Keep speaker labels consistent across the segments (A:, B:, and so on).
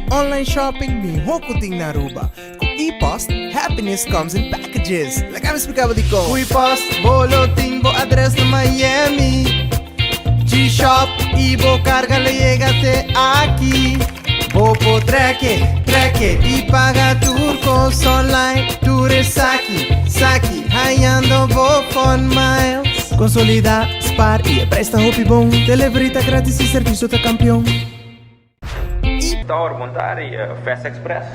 A: di online shopping mihó ku tin na Aruba. Ku ePost, happiness comes in packages. Laga mi splika bo dikon. Ku ePost, bo lo tin bo adres na Miami. G-Shop i bo karga lo yega te aki. Bo por trek e, trek e i paga tur kos online. Tur esaki, saki, hayando bo fun miles. Konsolidá, spar i e prijs ta hopi bon. Delivery ta gratis i servisio ta kampion.
B: Tower, bon tardi, Fast Express.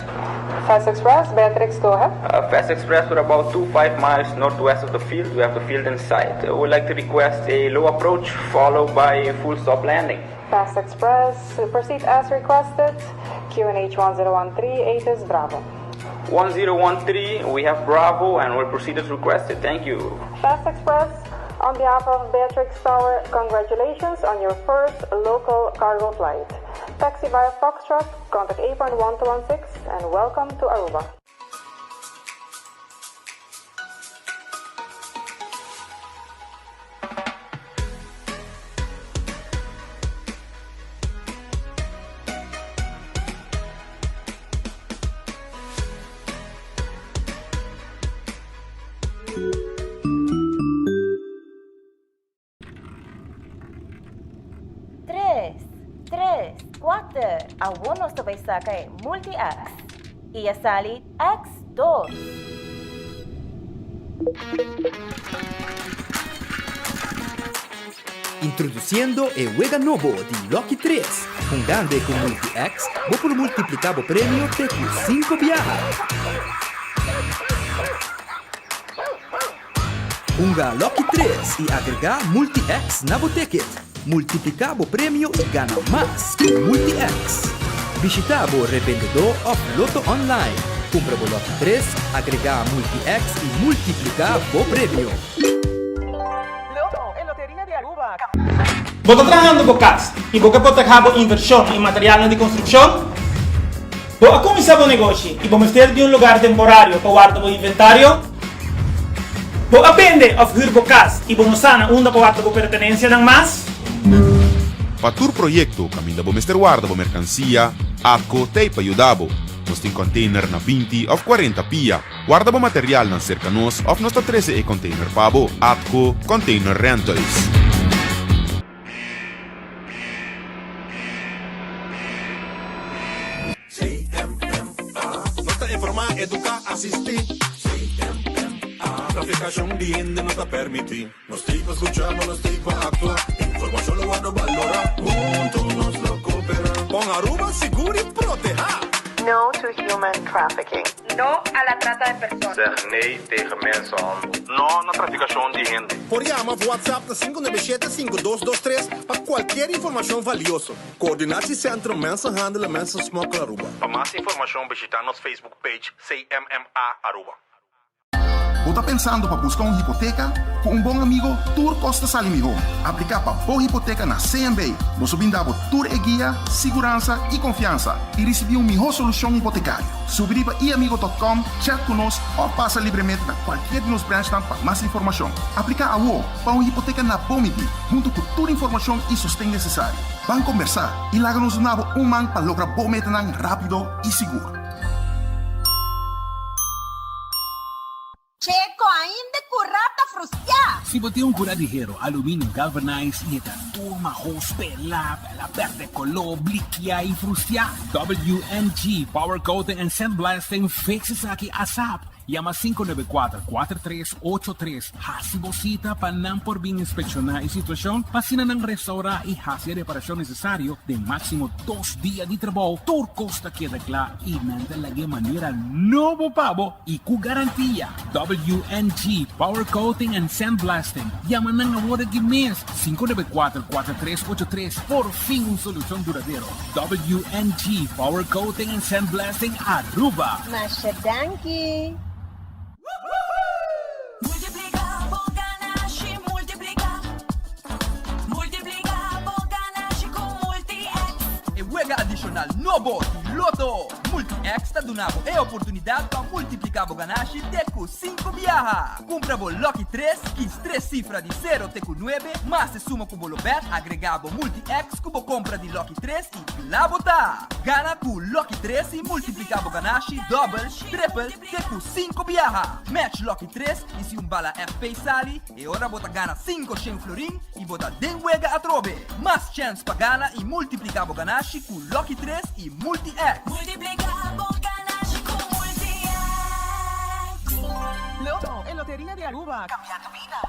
C: Fast Express, Beatrix, go ahead.
B: Fast Express, we're about two five miles northwest of the field. We have the field in sight. We would like to request a low approach followed by a full stop landing.
C: Fast Express, proceed as requested. QNH 1013, ATIS Bravo.
B: 1013, we have Bravo and we'll proceed as requested. Thank you.
C: Fast Express, on behalf of Beatrix Tower, congratulations on your first local cargo flight. Taxi via Foxtrot, contact apron 1216 and welcome to Aruba.
D: Tres, tres, kuater, awor nos ta bai saka e Multi-X. I a sali X dos.
E: Introduciendo e wega nobo di Lucky 3. Hungando cu Multi-X, bo por multiplica bo premio te cu 5 biaha. Hunga Lucky 3 y agrega Multi-X na bo ticket. Multiplica bo premio y gana mas cu Multi-X. Bishita bo revendedor of Lotto Online. Cumpra bo Lucky 3, agrega Multi-X y multiplica bo premio.
F: Lotto, e loteria di Aruba.
G: Bo ta trahando bo cas y bo ke protehá bo inversion y materialnan di construccion? Bo a cuminsa bo negoshi y bo mester di un lugar temporario pa warda bo inventario? Bo a bende of huur bo cas y bo no sa na unda pa warda bo pertenencianan mas?
H: Pa tur proyecto caminda bo mester warda bo mercancia, ATCO t'ey pa yuda bo. Nos tin container na 20 of 40 pia. Warda bo materialnan serka nos òf nos ta trese e container pa bo. ATCO Container Rentals.
I: CMMA Nos ta informá, eduká, asistí. CMMA Trafikashon di hende no ta permití. Nos t'ei pa skuchá, ma nos t'ei pa aktua. Informashon lo wòrdu balorá. Huntu nos lo koperá. Pon Aruba sigur i protehá.
J: No to human trafficking.
K: No a la trata de personas.
L: Zeg nee tegen mensenhandel. No na trafikashon di hende.
I: Por yama of WhatsApp na 597 5223 pa kualkier informashon valioso. Coördinatiecentrum Mensenhandel en Mensensmokkel Aruba.
L: Pa mas informashon bishita nos Facebook page CMMA Aruba.
M: Bo ta pensando pa busca un hipoteca? Cu un bon amigo tur cos ta sali miho. Aplica pa bo hipoteca na CMB. Nos lo brinda bo tur e guia, siguransa y confiansa y ricibi un miho solucion hipotecario. Subi riba iamigo.com, chat cu nos of pasa libremente na cualkier di nos branchnan pa mas informacion. Aplica awo pa un hipoteca na bo midi, hunto cu tur informacion y sosten necesario. Ban combersa y laga nos duna bo un man pa logra bo metanan rapido y sigur.
N: Checo ainda curá ta frustiá.
O: Si bo tin un curá di hero, aluminio galvanized y e ta tur mahos, pelá, pelá, perde coló, blikiá y frustiá, WNG Power Coating and Sandblasting fix esaki asap. Yama 594 4383 Hasi bo sita pa nan por bin inspekshoná e situashon pa asina nan restourá i hasi e reparashon nesesario den máksimo dos dia di trabou. Tur kos ta keda kla i nan ta lag'é manera nobo pa bo i ku garantia. WNG Power Coating and Sandblasting. Yama nan awor aki mes, 594 4383. Por fin un solushon duradero. WNG Power Coating and Sandblasting Aruba.
N: Masha danki!
P: Multiplica bo ganashi, multiplica. Multiplica bo ganashi cu Multi-X.
E: E wega adicional nobo di Lotto! Multi-X ta duna bo e oportunidat pa multipliká bo ganashi te ku sinku biaha. Kumpra bo Lucky tres, kis tres sifra di sero te ku nuebe, mas e suma ku bo lo bèt, agregá bo Multi-X ku bo kompra di Lucky tres i kla bo ta! Gana ku Lucky tres i multipliká bo ganashi dòbel, tripel te ku sinku biaha. Match Lucky tres i si un bala FP sali, E ora bo ta gana 500 florin i bo ta den wega atrobe. Mas chèns pa gana i multipliká bo ganashi ku Lucky 3 i Multi-X.
P: Multipliká bo ganashi ku Multi-X.
F: Lotto, e loteria di Aruba. Cambiando bida.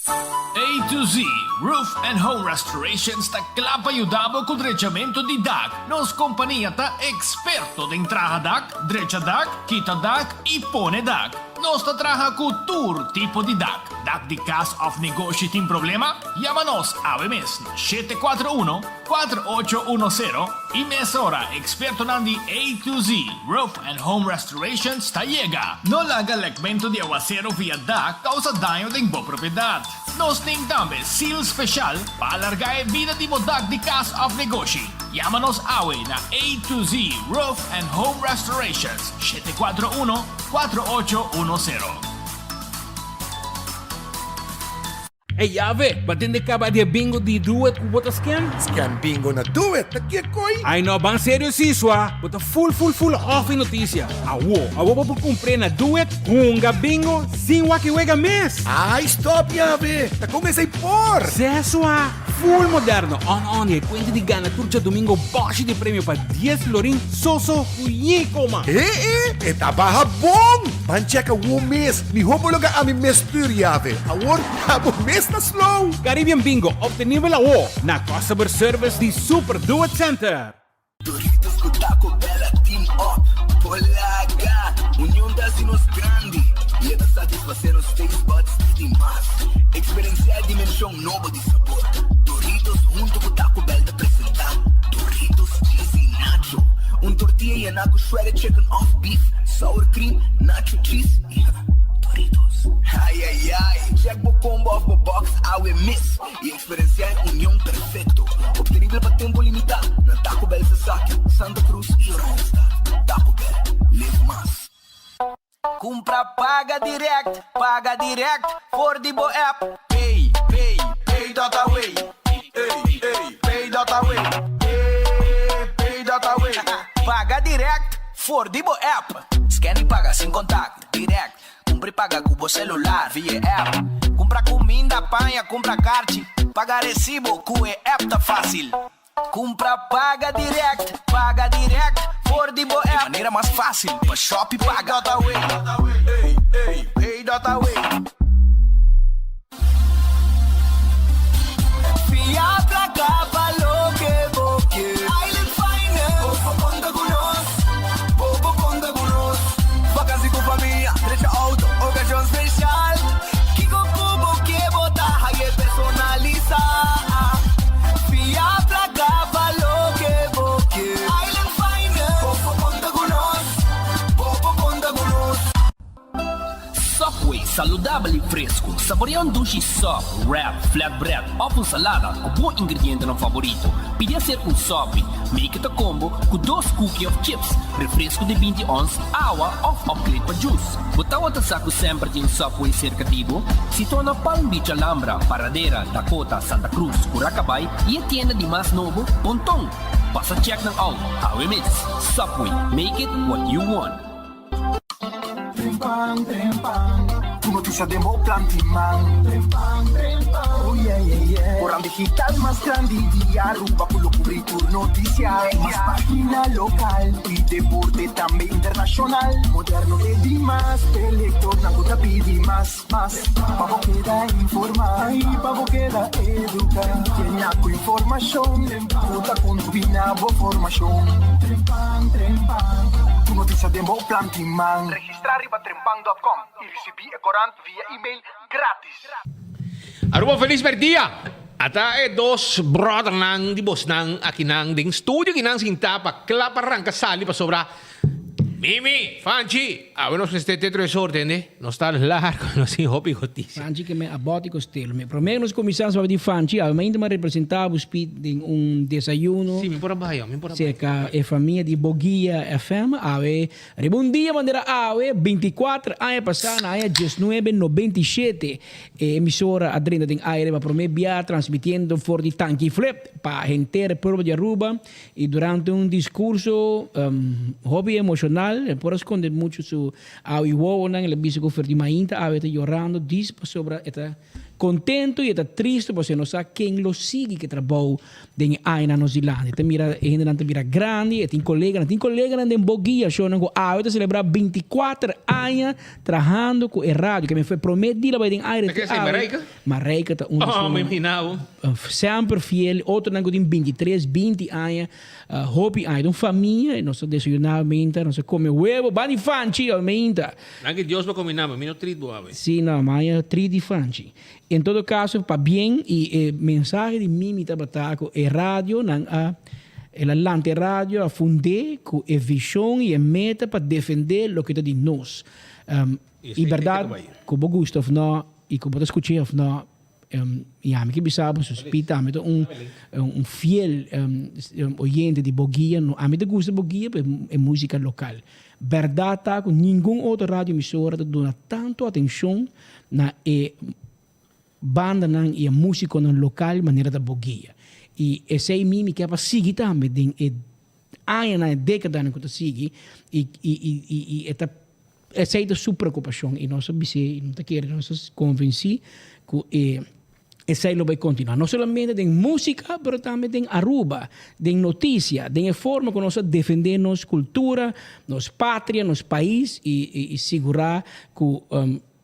O: A to Z Roof and Home Restorations ta kla pa yuda bo ku drechamentu di dak. Nos kompania ta eksperto den traha dak, drecha dak, kita dak i pone dak. Nos ta traha ku tur tipo di dak. Dak di kas òf negoshi tin problema? Yama nos awe mes na 741 4810 i mesora ekspertonan di A to Z Roof and Home Restorations ta yega. No laga lèkmentu di awaseru via dak kousa daño den bo propiedat. Nos tin tambe seal speshal pa alargá e bida di bo dak di kas òf negoshi. Yama nos awe na A to Z Roof and Home Restorations, 741 4810.
Q: Ey Yave, bo a tende caba di e bingo di Doet cu bo ta scan?
A: Scan bingo na Doet, ta kiekoi?
Q: Ay no, ban serio si swa, bo ta full full full off e noticia. Awo, awo bo por cumpr'e na Doet, hunga bingo sin wak e wega mes!
A: Ay stop Yave, ta con esey por?
Q: Seh swa, full moderno, on on y e cuenta di gana tur djadomingo boshi di premio pa dies florin so so cu yi coma.
A: He e, e ta baha bon! Ban checka wo mes, miho bo loga ami mes stuur Yave. Awor abo mes ta slow.
Q: Caribbean Bingo obtenibel awo na Customer Service di Super Duet Center.
R: Doritos ku Taco Bell a team up Polaga! Union ta hasi nos grandi i e ta satisfasé nos taste buds di mas. Eksperensiá e dimenshon nobo di sabor. Doritos huntu ku Taco Bell ta presentá Doritos Cheesy Nacho, un tortilla yená ku shredded chicken òf beef, sour cream, nacho cheese i Doritos. Ai ai ai! Check bo combo òf bo box awe mes i eksperensiá e union perfekto. Obtenibel pa tempu limitá na Taco Bell Sasaki, Santa Cruz i Oranjestad. Taco Bell, live mas.
S: Kumpra paga direct, paga direct for di bo app. Pay, pay, pay dot away. Ey, ey, pay dot away. Ey, pay dot away. Paga direct for di bo app. Scan y paga sin contact, direct. Cumpra y paga cu bo celular via e app. Cumpra cuminda, paña, cumpra carchi. Paga recibo cu e app ta facil. Cumpra paga direct, paga direct for di bo app. E manera mas facil pa shop y paga. Pay dot away, ey, ey, pay dot away.
R: Fia placa pa loke bo ke. Island Finance. Bo por conta cu nos, bo por conta cu nos. Vakantie cu famia, drecha auto, ocasion special. Kico cu bo ke bo ta haye personalisa. Fia placa pa loke bo ke. Island Finance. Bo por conta cu nos, bo por conta cu nos.
O: Subway, saludabel y fresco. Saborea un dushi sub, wrap, flatbread of un salada cu bo ingredientenan favorito. Pidi hacer un sopi. Make it a combo cu dos cookie of chips, refresco di 20 ons, awa of upgrade pa juice. Bo tawata sa cu semper tin un Subway cerca di bo? Situa na Palm Beach Alhambra, Paradera, Dakota, Santa Cruz, Curacabai y e tienda di mas nobo, Ponton. Pasa check nan out awe mes. Subway, make it what you want.
R: Trempan, trempan, Tur noticia den bo plan di man. Trempan, trempan, Oh yeah, yeah, yeah. Koran digital mas grandi di Aruba ku lo kubri tur noticia. Mas pagina lokal i deporte tambe internashonal. Moderno e dimas, e lektornan ku ta pidi mas, mas. Pa bo keda informá i pa bo keda eduká. Yena ku informashon ku ta kontribuí na bo formashon. Trempan, trempan, Tur noticia den bo plan di man.
L: Registrá riba trempan dòt kòm i risibí e korant via email grátis.
T: Aruba felis merdia! Ata e dos brothernan di bosnan akinan den studio kinan sintá pa kla pa ranka sali pasobra. Mimi, Fanchi, awe nos mester te tres or, tende? Nos ta largo, nos tin hopi gotisia.
U: Fanchi ke men abòt i kostelo. Mi promé ku nos kuminsá nos papia di Fanchi, awe mainta mi a representá bo Speed den un desayuno.
T: Sí, mi por a bai, mi por a bai.
U: Serka e famia di Boguia FM. Awe riba un dia manera awe, bintikuater aña pasá na aña diesnuebe nobenta i shete, e emisora a drenta den aire pa promé bia transmitiendo for di Tanki Flip pa henter e pueblo di Aruba. I durante un diskurso hopi emoshonal, e por a skonde muchu su awe i wowonan, el a bisa ku Ferdi Mainta awe ta yorando dis pasobra e ta kontentu i e ta tristu pasobra e no sa ken lo sigui ku e trabou den e añanan nos dilanti. E ta mira e hendenan ta bira grandi, e tin koleganan, tin koleganan den bo guia shownan ku awe ta selebrá bintikuater aña trahando ku e radio, ke mi fue promé dia la bai den aire te awe. Marijke ta un di su semper fiel, otronan ku tin bintitres, binti aña, hopi aña. Ta un famia, nos ta desayuná meinta, nos ta kome webo, ban di fanchi meinta.
T: Danki Dios pa kombiná mi, mi no trit bo awe.
U: Sí, no, maña trit di fanchi. En todo kaso, pabien i e mensahe di Mimi tabata ku e radio nan a, el a lanta e radio, a fund'é ku e vishon i e meta pa defendé loke ta di nos. I bèrdat, ku bo gusta òf no, I ku bo ta skuch'é òf no, i ami ke bisa bo, Speed tambe ta un un fiel oyente di bo guia. No, ami ta gusta bo guia pa e músika lokal. Bèrdat ta ku ningun otro radio emisora ta duna tantu atenshon na e bandanan i e músikonan lokal manera ta bo guia. I esei mi mi ke pa sigui tambe den e añanan, e dékadanan ku ta sigui i i i i e ta Esei ta su preokupashon i nos a bis'é i nos ta kere, nos ta konvensí ku e esei lo bai kontinuá. No solamente den músika, pero tambe den Aruba, den notisia, den e forma ku nos a defendé nos kultura, nos patria, nos pais i i sigurá ku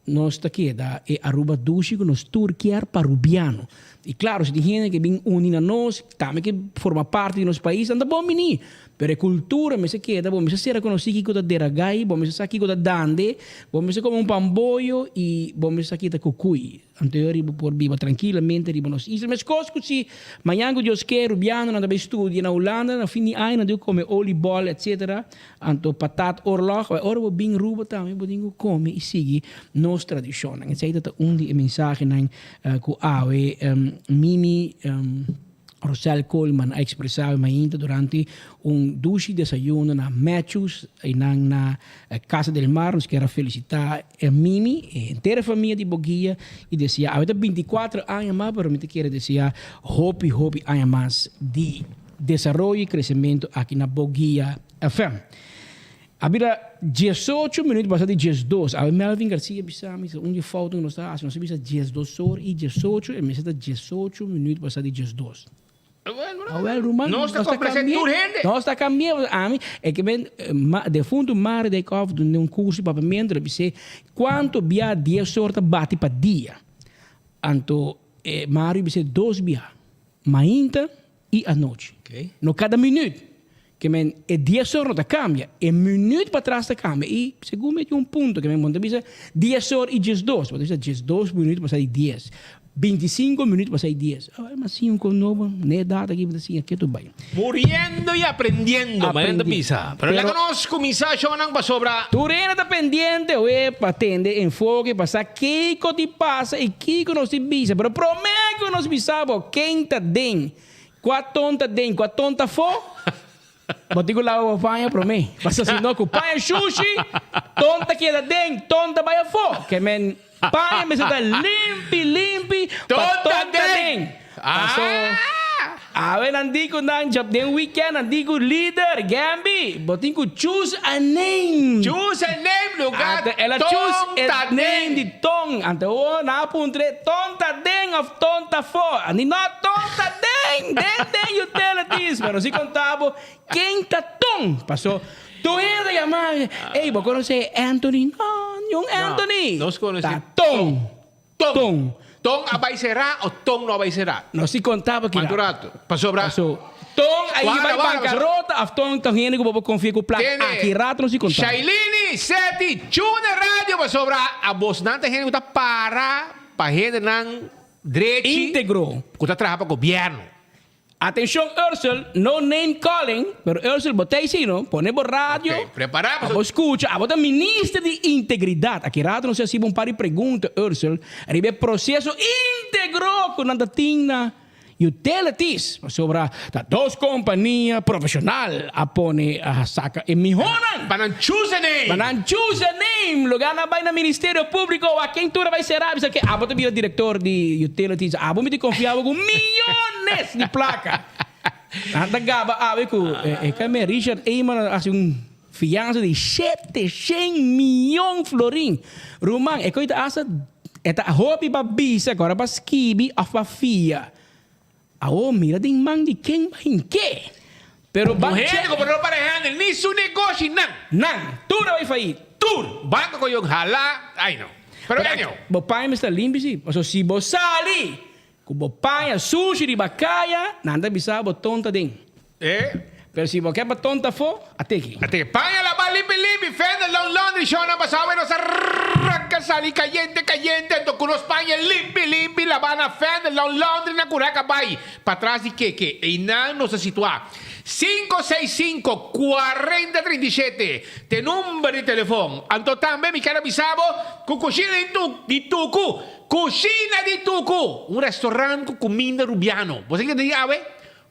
U: nos ta keda e Aruba dushi ku nos tur kier pa Rubiano. I klaro, si tin hende ke bin uni na nos, tambe ke forma parti di nos pais, nan ta bon bini. Pero e kultura mester keda, bo mester ser rekonosí kiko ta Deragai, bo mester sa kiko ta Dande, bo mester kome un pamboyo i bo mester sa kita Kukui. Anto e ora bo por biba trankilamente riba nos isla. Meskos ku si mañan ku Dios ke, rubianonan ta bai studia na Hulanda, na fin di aña nan tin ku kome oliebol etsetera, anto patat oorlog, e ora bo bin Ruba tambe bo tin ku kome i sigui nos tradishonnan. Esei ta ta un di e mensahenan ku awe Mimi. Rosel Coleman a expresa e mainta durante un dushi desayuno na Matthews einan na Casa del Mar. Nos kier a felicita e Mimi, e henter e famia di Boguia y desea awe ta binticuatro aña mas pero mi ta kere desea hopi hopi aña mas di desaroyo y crecemento aki na Boguia FM. A bira diesocho minuut pasa di diesdos. Awe Melvin Garcia bisa mi, un di e foutnan ku nos ta hasi, nos a bisa diesdos or i diesocho, e mester ta diesocho minuut pasa di diesdos. Awel ruman,
T: Nos ta komplase tur hende.
U: Nos ta kambia, ami e ke ben defuntu Mario Dijkhoff duna un kurso di papiamentu, el a bis'é kuantu bia dies or ta bati pa dia. Anto Mario bis'é dos bia, mainta i anochi. No kada minuut. Ke men e dies or no ta kambia, e minuut patras ta kambia. I segun mi tin un punto ke men bo no ta bisa dies or i diesdos, bo ta bisa diesdos minuut pasa di dies, bintisinko minuut pasa di dies. Awor mi a siña un kos nobo, na e edat aki mi ta siña ketu bai.
T: Muriendo i aprendiendo, manera ta bisa. Pero laga nos kuminsá shownan pasobra.
U: Tur hende ta pendiente oe pa tende enfoke pa sa kiko ti pasa i kiko nos ti bisa. Pero promé ku nos bisa bo ken ta den Kua ton ta den, kua ton ta fo? Bo tin ku laba bo paña promé. Pasobra si no ku paña shushi, ton ta keda den, ton ta bai afó. Ke men paña mester ta limpi, limpi pa ton ta den. Paso awe nan di ku nan djap den weekend nan di ku lider Gamby, bo tin ku choose a name.
T: Choose a name lugar
U: Ante el a choose
T: ton ta
U: e name
T: den.
U: di ton. Ante oh nan a puntr'é ton ta den of ton ta fo? Ani no ton ta den, den den utilities. Pero si konta bo ken ta ton. Paso tur hende ta yama, ey bo konosé Anthony? No, niun Anthony.
T: Nos konosé
U: Ta ton.
T: Ton.
U: Ton.
T: Ton a bai será o ton no a bai será?
U: No si konta bo
T: Kuantu
U: kira.
T: rato? Pasobra.
U: Paso ton a
T: Wara,
U: bai
T: wara,
U: bankarota of ton ta hende ku bo por konfia ku plaka
T: Tene.
U: aki rato no si konta.
T: Shailini, Seti, tune radio pasobra a bosnan ta hende ku ta para pa hendenan drechi.
U: Integro.
T: Ku ta traha pa gobierno.
U: Atencion Ursel, no name calling, pero Ursel bo ta eysi no, pone bo radio
T: Ok, prepara
U: pa bo scucha, abo ta minister di integridad, aki rato nos a haci bo un par di pregunta Ursel riba e proceso integro cu nan ta tin na Utilities, pasobra ta dos compania profesional a pone a saca e mihonan.
T: Pa nan choose a name.
U: Pa nan choose a name, lugar nan bay na Ministerio Publico wak ken tur a bay cera bisa ke abo ta bira director di Utilities, abo mi ta confia bo cu miyones di placa. Nan ta gaba awe cu e kame Richard Eman a haci un fiansa di 700 miyon florin. Ruman, e koe ta hasta e ta hopi pa bisa ku ora pa skibi òf pa fia. Awor mira den man di ken pa hink'é. Pero ban
T: Un hende ku por no para handel ni su negoshi nan.
U: Nan, tur a bai faí, tur!
T: Banko ku yo hala, ai no. Pero anyhow.
U: Bo paña mester limpi si, pasobra si bo sali ku bo paña sushi riba kaya, nan ta bisa bo tonta den.
T: E.
U: Pero si bo ke pa tonta afó, a teki.
T: A teki. Paña laba limpi limpi, fender lon laundry shownan pasá awe nos a ranka sali kayente kayente anto ku nos paña limpi limpi labá na fender lon laundry na Curaca bai patras di keke einan nos a situá. 565 40 37 t'e number di telefon. Anto tambe mi ker a bisa bo ku kushina di di Tuku, Kushina di Tuku, un restaurant ku kuminda rubiano. Bo sa kiko ta di awe?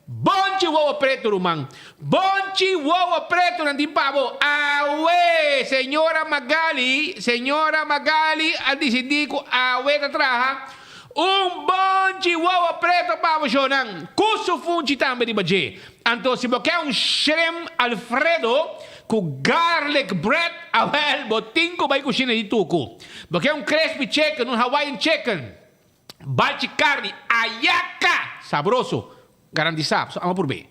T: Bonchi wowo preto ruman. Bonchi wowo preto nan tin pa bo. Awe señora Magali, señora Magali a dicidi cu awe ta traha un bonchi wowo preto pa bo shownan. Cu su funchi tambe riba dje. Anto si bo ke un shrimp alfredo cu garlic bread, awel bo tin cu bay cushina di Tucu. Bo ke un crispy chicken, un Hawaiian chicken. Balchi carni ayaca! Sabroso! Garantisa, so amo purbe.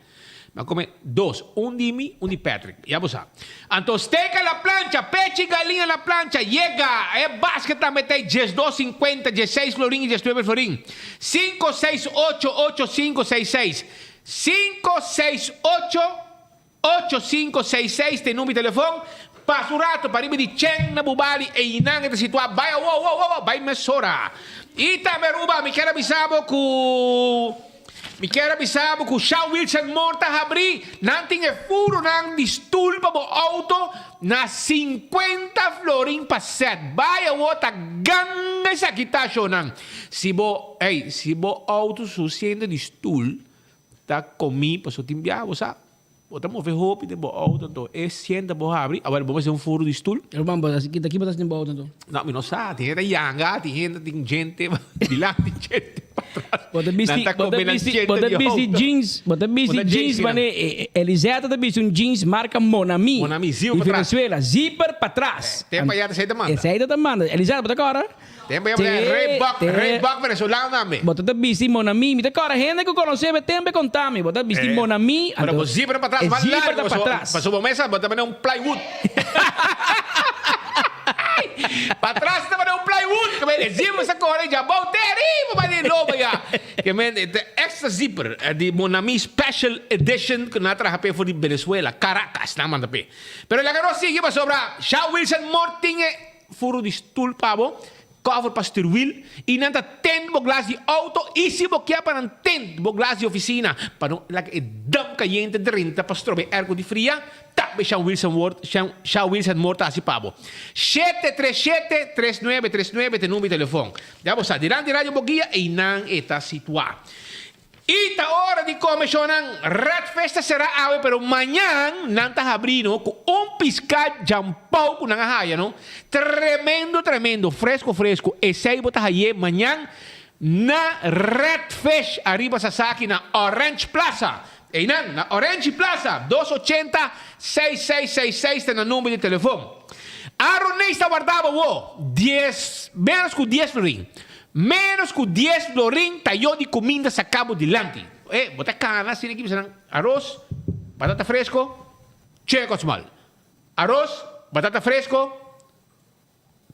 T: Mi a come dos, un di mi, un di Patrick. Ya bo sa. Anto steak a la plancha, pechi galin a la plancha, yega! E basket tambe ta e diesdos cincuenta, diesseis florin y diesnuebe florin. Cinco seis ocho ocho cinco seis seis. Cinco seis ocho Ocho sinku seis seis ta e number di telefon. Pasa un rato pariba di Chen na Bubali, einan e ta situá. Bai awo, awo, awo, awo, bai mesora. I tambe Aruba, mi kier a bisa bo ku mi kier a bisa bo ku Shaw Wilson Moore ta habrí. Nan tin e furonan di stul pa bo outo na sinkuenta florin pa sèt. Bai awo ta ganga esaki ta shownan. Si bo, ey, si bo outo su siento di stul Ta comí pasobra tin biaha bo sa bo ta move hopi den bo auto anto e sienta bo habri awor bo mester un furu di stoel.
U: Ruman bo ta ki bo ta haci den bo auto anto?
T: No mi no sa tin hende ta yanga tin hende tin djente dilanti djente patras
U: Bo ta bisti
T: nan ta
U: bo ta
T: come nan
U: bisti
T: djente
U: bo ta
T: di
U: bisti
T: auto.
U: jeans bo ta
T: Bo
U: bisti
T: ta
U: jeans
T: jeans nan.
U: mane Eliseta ta bisti un jeans marca Monami
T: Monami zipper
U: di
T: patras.
U: Venezuela zipper patras.
T: Tempo ya ta esey ta manda.
U: Esey ta ta manda Eliseta bo ta cora?
T: Tempo ya mira Reebok, Reebok venezolano tambe.
U: Bo ta ta bisti Monami. Mi ta kòrda hende ku konosé mi tempo e konta mi. Bo ta bisti Monami.
T: Pero bo zipper ta patras mas
U: E zipper
T: largo
U: ta patras.
T: Pasobra bo mesa bo ta manda un plywood. Patras ta manda un plywood. Ke men e zipper sa kore dja bou te ariba bai den lobo ya. Ke men e ta extra zipper di Monami special edition ku nan a traha p'e for di Venezuela, Caracas nan a manda p'e. Pero laga nos sigui pasobra Sha Wilson Moore tin e Furu di stul pa bo, cover pa stuurwiel y nan ta tent bo glas di auto y si bo kier pa nan tent bo glas di oficina pa no laga e dam cayente drenta pa stroba e airco di fria, tambe Shan Wilson Word, Sha Wilson Moore ta haci pa bo. Shete tres shete, tres nuebe tres nuebe ta e number di telefon. Ya bo sa, dilanti Radio Boguia eynan e ta situa. I ta ora di come shownan. Red Fish ta sera awe pero mañan nan ta habri no cu un pisca jampou cu nan a haya no. Tremendo tremendo fresco fresco esey bo ta haye mañan na Red Fish ariba Sasaki na Orange Plaza. Eynan na Orange Plaza 280 6666 ta na number di telefon. Aroneis ta warda bo wo dies menos cu dies florin. Ménos ku dies florin ta yo di kuminda saká bo dilanti. E, bo ta kana asina ki bisa nan, aros, batata fresko, chee kòtsmal. Aros, batata fresko,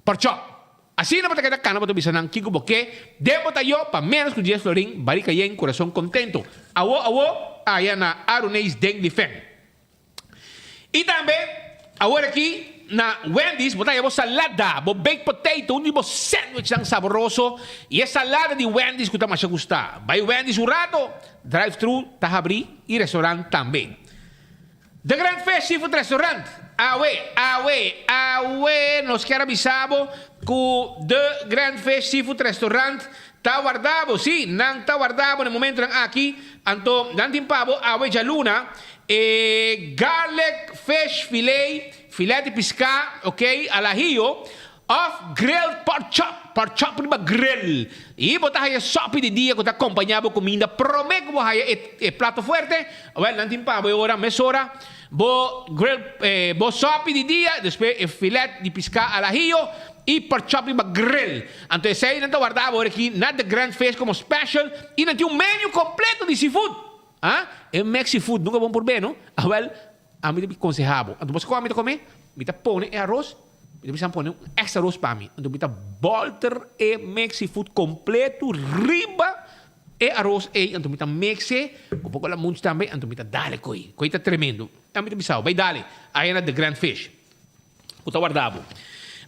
T: pòrchòp. Asina bo ta keda kana bo ta bisa nan kiko bo ke, den bo ta yo pa ménos ku dies florin, barika yen, kurason kontentu. Awo awo, aya na Aruneis den Lifen. I tambe, awor aki. na Wendy's bo ta haya bo salada, bo baked potato, un di bo sandwichnan saboroso y e salada di Wendy's cu ta masha gusta. Bay Wendy's un rato, drive thru ta habri y restaurant tambe. The Grand Fish Seafood Restaurant, Awe, awe, awe nos kier a bisa bo cu The Grand Fish Seafood Restaurant ta warda bo, si, nan ta warda bo na e momentonan aki, anto nan tin pa bo awe djaluna e garlic fish filet, filet di pisca, ok, al ajillo, Of grilled pork chop, pork chop riba grill. I bo ta haya sopi di dia ku ta kompañá bo kuminda promé ku bo haya e e plato fuerte. Awel nan tin pa bo e ora mesora bo grill bo sopi di dia, despues e filet di piská al ajillo i pork chop riba grill. Anto esei nan ta warda bo ora aki na The Grand Fish komo special i nan tin un menu kompleto di seafood. Ah, e Mexi food nunka bon purbé no. Awel ami ta konsehá bo. Anto bo sa kon ami ta kome? Mi ta pone e aros. Mi ta bisa pone un extra ros pa mi. Anto mi ta bolter e mix seafood completo riba e aros ei. Anto mi ta mix e cu poco lamunchi tambe. Anto mi ta dale coi. Coi ta tremendo. Ta mi ta bisa bo, bay dale. Aya na The Grand Fish. Cu ta warda bo.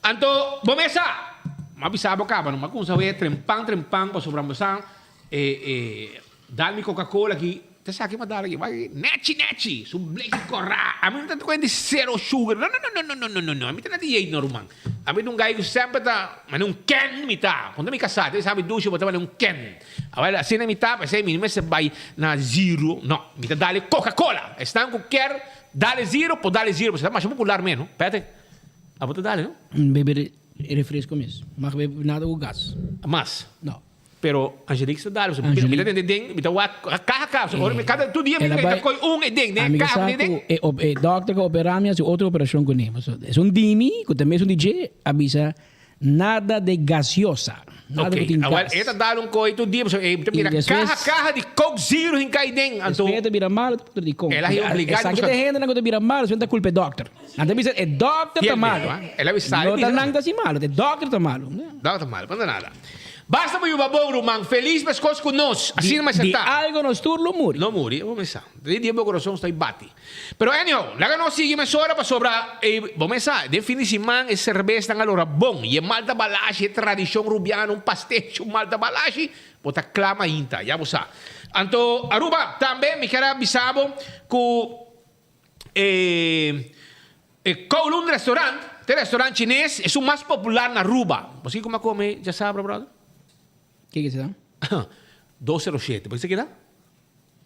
T: Anto bo mesa. Mi a bisa bo caba no. Mi a cuminsa wea trempan trempan pasobra mi sa e e. Dal mi coca cola aki, ta sa ki mi a dal aki, bai nechi nechi, su bleki corá, ami no ta cuenta di zero sugar, no no no no no no no, ami ta na dieet no ruman, ami ta un guy cu semper ta mane un ken mi ta, cuando mi casa te sabi dushi bo ta mane un ken, awel asina mi ta, p'esey mi no mester bai na zero, no, mi ta dal e coca cola, esnan cu kier dal e zero por dal e zero, pasobra ta masha popular meno, p'ete abo ta dal e no?
U: Bebe refresco mes, mag bebe nada cu gas.
T: Mas?
U: No.
T: Pero Angelique sa dal, mi ta tende den, mi ta wak kaha kaha, ora mi kada tur dia mi ta koi un e den, den kaha den den.
U: E e dokter ku opera mi a hasi otro operashon kuné, pasobra esun di mi ku ta mesun di dje a bisa nada de gaseosa, nada ku tin gas.
T: E ta dal un koi tur dia, pasobra e ta mira kaha kaha di coke zero hinka ei den, anto.
U: Despues e ta bira malo ta puntra dikon.
T: El a obliga di
U: Esaki ta e hendenan ku ta bira malo, esaki ta kulpa e dokter. Nan ta bisa e dokter ta malo. No ta nan ta hasi malo, e dokter ta malo.
T: Dokter ta malo, pa nada. Basta bo yuba bon ruman, felis meskos ku nos, asina mester
U: Di
T: ta.
U: algo nos tur lo muri.
T: Lo muri, bo mester sa. Di dia bo kurason sta bati. Pero anyhow, laga nos sigui mesora pasobra e, bo mester sa, den fin di siman e serbesnan a lora bon i e malta balashi, e tradishon rubiano, un pastechi, un malta balashi, bo ta kla mainta, ya bo sa. Anto Aruba, tambe mi kier a bisa bo ku E e Kowloon Restaurant ta e restaurant chines esun mas popular na Aruba. Bo sigui kuma come djasabra brother?
U: Ke ke sa?
T: 207. Bo sa keda?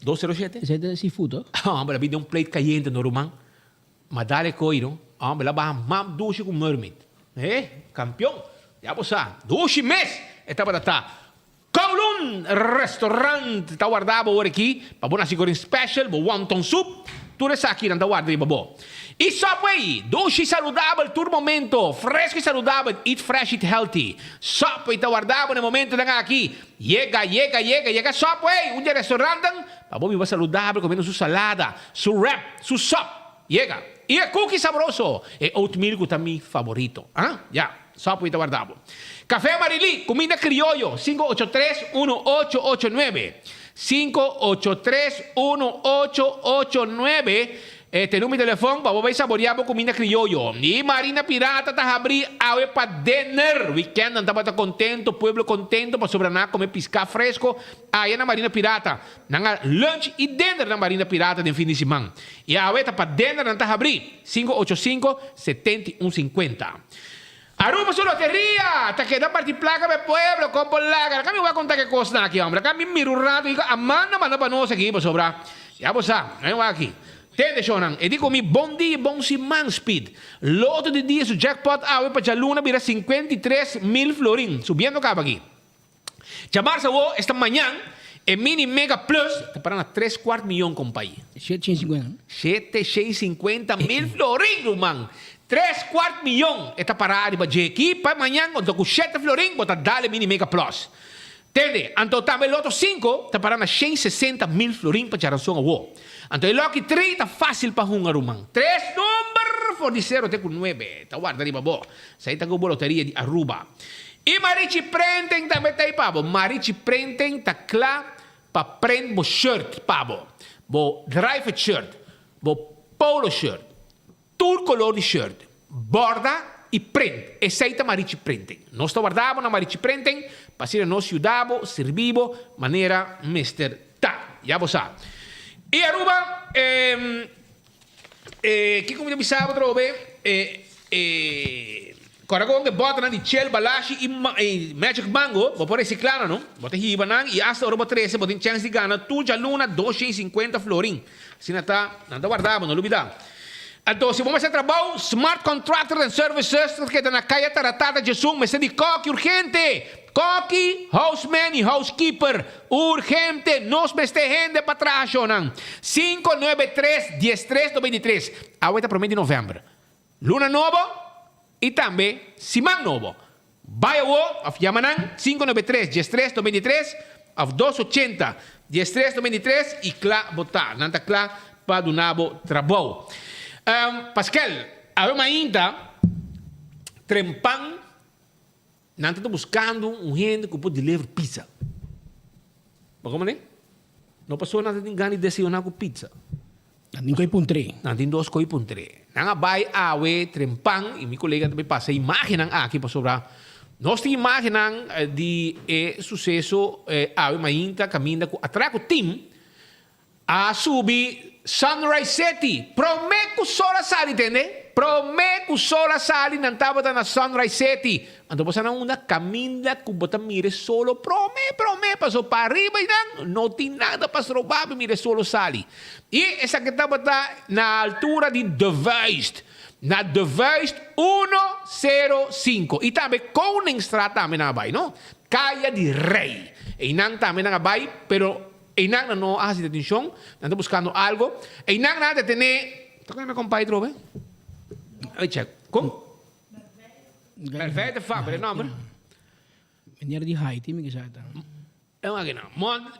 T: 207?
U: Esei ta seafood to?
T: Hombre, a bini un plate cayente no ruman. Ma dale koy no. Hombre, la baha mam dushi ku mermaid. Eh, campeon. Ya bo sa. Dushi mes e tabata ta. Kowloon Restaurant ta warda bo ora aki pa bo nasi goreng special, bo wonton soup, tur esaki nan ta warda riba bo. Y Subway, dushi y saludabel tur momento, fresco y saludabel, eat fresh eat healthy. Subway ta warda bo na e momentonan aki. Yega, yega, yega, yega Subway, un di e restaurantnan pa bo biba saludabel comiendo su salada, su wrap, su sop. Yega. Y e cookie sabroso, e oatmeal cu ta mi favorito. Ah, ya. Subway ta warda bo. Café Marilí, cuminda crioyo, 583 1889. 583 1889 E te numero di telefon pa bo bay saborea bo cuminda crioyo. Y Marina Pirata ta habri awe pa dinner. Weekend nan tabata contento, pueblo contento pasobra nan a come pisca fresco aya na Marina Pirata. Nan a lunch y dinner na Marina Pirata den fin di siman. Y awe ta pa dinner nan ta habri, 585 71 50. Aruba su loteria ta keda parti placa pa e pueblo, con por laga. Laga mi wak conta ke cosnan aki hombre. Laga mi mira un rato kico Amanda manda pa nos aki pasobra ya bo sa. Laga mi wak aki. Tende shownan, e di cu mi bon dia y bon siman Speed. Loto di dia su jackpot awe pa djaluna bira 53 mil florin. Subiendo caba aki. Djamarsa awo esta mañan e mini mega plus ta para na tres cuart miyon compay.
U: 750.
T: 750 mil florin ruman. Tres cuart miyon e ta para ariba dje aki pa mañan anto cu shete florin bo ta dal e mini mega plus. Tende, anto tambe loto cinco ta para na 160 mil florin pa djaranson awo. Anto e lucky 3 ta facil pa hunga ruman. Tres number for di 0 te cu 9 ta warda riba bo. Esey ta cu bo loteria di Aruba. Y Marichi Printing tambe ta ey pa bo. Marichi Printing ta cla pa print bo shirt pa bo. Bo dry fit shirt, bo polo shirt, tur color di shirt. Borda y print. Esey ta Marichi Printing. Nos ta warda bo na Marichi Printing pa asina nos yuda bo, sirbi bo manera mester ta. Ya bo sa. Y Aruba, eh, eh, kico mi ta bisa bo atrobe? Eh, eh, Corda con e botonan di Chel, Balashi y Magic Mango bo por recicla nan no. Bo ta hiba nan y hasta ora bo trece bo tin chance di gana tur djaluna 250 florin. Asina ta, nan ta warda bo, no lubida. Anto si bo mester trabou, Smart Contractors and Services ta keda na Kaya Taratata Djesun mester di koki urgente! Koki, houseman y housekeeper urgente! Nos mester hende pa traha shownan. 593 13 93 Awe ta prome di november. Luna nobo y tambe siman nobo. Bay awo of yama nan 593 13 93 of 280 13 93 y cla bo ta. Nan ta cla pa duna bo trabou. Paskel, awe mainta trempan nan ta ta buscando un hende cu por deliver pizza. Bo comprende? No pasobra nan ta tin gana di desayuna cu pizza.
U: Nan tin koi puntr'é.
T: Nan tin dos koi puntr'é. Nan a bai awe trempan i mi kolega ta bai pasa e imágennan aki pasobra nos tin imágennan di e suseso awe mainta kaminda ku Atraco Team a subi Sunrise City promé ku sol a sali tende promé ku sol a sali nan tabata na Sunrise City Anto bo sa na unda kaminda ku bo ta mira e solo prome prome paso pariba einan no tin nada pa stroba bo mira e solo sali. I esaki tabata na altura di De Vuist, na De Vuist uno sero sinku. I tambe Koningstraat tambe nan a bai no, Kaya di Rei. Einan tambe nan a bai pero einan nan no a hasi detenshon, nan ta buskando algo. Einan nan a detene, ta kende mi kompai atrobe? Abi check, kon? Merveille de Faber, e nomber?
U: Meneer di Haiti mi kisa ta.
T: E wak no.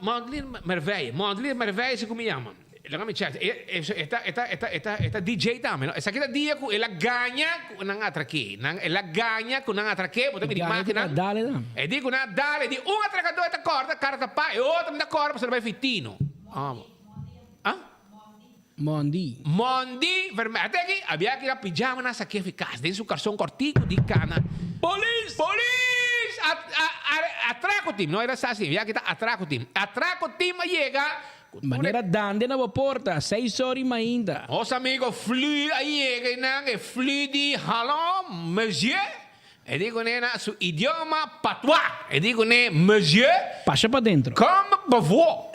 T: Mondlin Merveille. Mondlin Merveille si ku mi yama. Laga mi check. E ta e ta e ta e ta e ta DJ tambe no. Esaki ta dia ku el a gaña ku nan atrak'é. Nan el a gaña ku nan atrak'é. Bo ta mira imágennan.
U: Dale nan.
T: E di ku nan a dale. Di un atrakadó e ta kòrta kara ta pa e otro no ta kòrta pasobra el bai fitino. Ah?
U: Mondi.
T: Mondi Vermeer. Ate aki, abia ki a pijama na sa kefi kas den su karson kortiku di kana.
U: Polis!
T: Polis! A, a, a, atraco team. No era sa si, abia ki ta atraco team. Atraco team a yega ku tur e.
U: Manera dande na bo porta, seis ora i mainta.
T: Nos amigo Flu a yega i nan e Flu di hallo, monsieur. E di kuné na su idioma patois. E di kuné, Monsieur.
U: Pasha pa dentro.
T: Come pafó.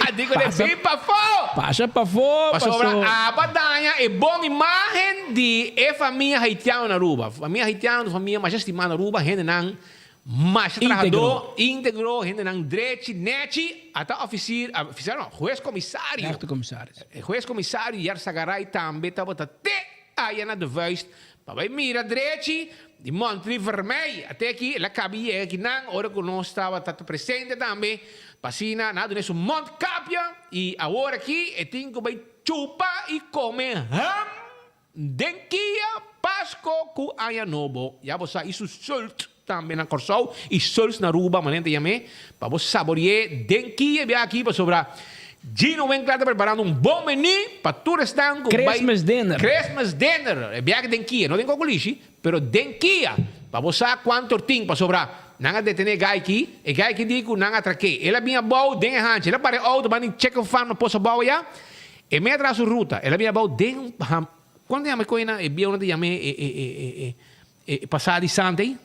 T: A di kuné, Bin pafó.
U: Pasha pafó, paso.
T: Pasobra aba daña e bon imágen di e famia haitiano na Aruba. Famia haitiano ta un famia masha stimá na Aruba, hendenan masha trahadó, íntegro, hendenan drechi, nechi. Ata ofisier, ofisier no, hues komisario.
U: Rechtercommissaris.
T: Hues komisario Yarzagaray tambe tabata te aya na De Vuist Pa bai mira drechi di Montri Vermey. Ate aki el a kabi yega kinan ora ku nos tabata ta presente tambe pa asina nan a duna su mondkapje i awor aki e tin ku bai chupa i kome ham den kia Pasko ku Aña Nobo. Ya bo sa i su sult tambe na Kòrsou i sults na Aruba manera ta yam'é pa bo sabori'é den kia bia aki pasobra Gino Winkler ta preparando un bon menu pa tur esnan ku bai
U: Christmas dinner.
T: Christmas dinner. E biaha den kia, no den Kokolishi, pero den kia pa bo sa kuantu tin pasobra nan a detené e gai aki, e gai aki di ku nan atrak'é. El a bin abou den e hanchi, el a para e outo banda di Chicken Farm na Pozo Abou ayá, e mei atras su ruta, el a bin abou den un ham, kuantu ta yama e koinan? E bieunan ta yam'é e e e e E pasá di santa ei,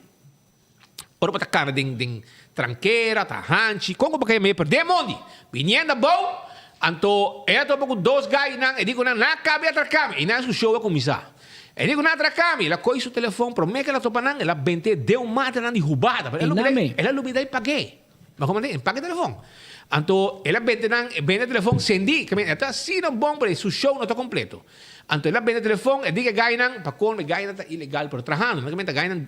T: ora bo ta kana den den trankera, ta hanchi, kon ku bo kai meper den mondi? Biniendo abou, anto e a topa ku dos gainan, e di ku nan, nan a kabi atraká mi. I nan su show a kuminsá. E di ku nan atraká mi, el a kohe su telefon, promé ku el a topa nan, el a bent'é den un matanan di hubada, pero el a lubidá, el a lubidá i pag'é. Bo komprendé? E paga e telefon. Anto el a bende nan, e bende e telefon sendí. Ke men, e ta asina bon, pero su show no ta kompleto. Anto el a bende e telefon, e di ku e gainan, pa kon e gainan ta ilegal, pero trahando. Nan ke men ta gainan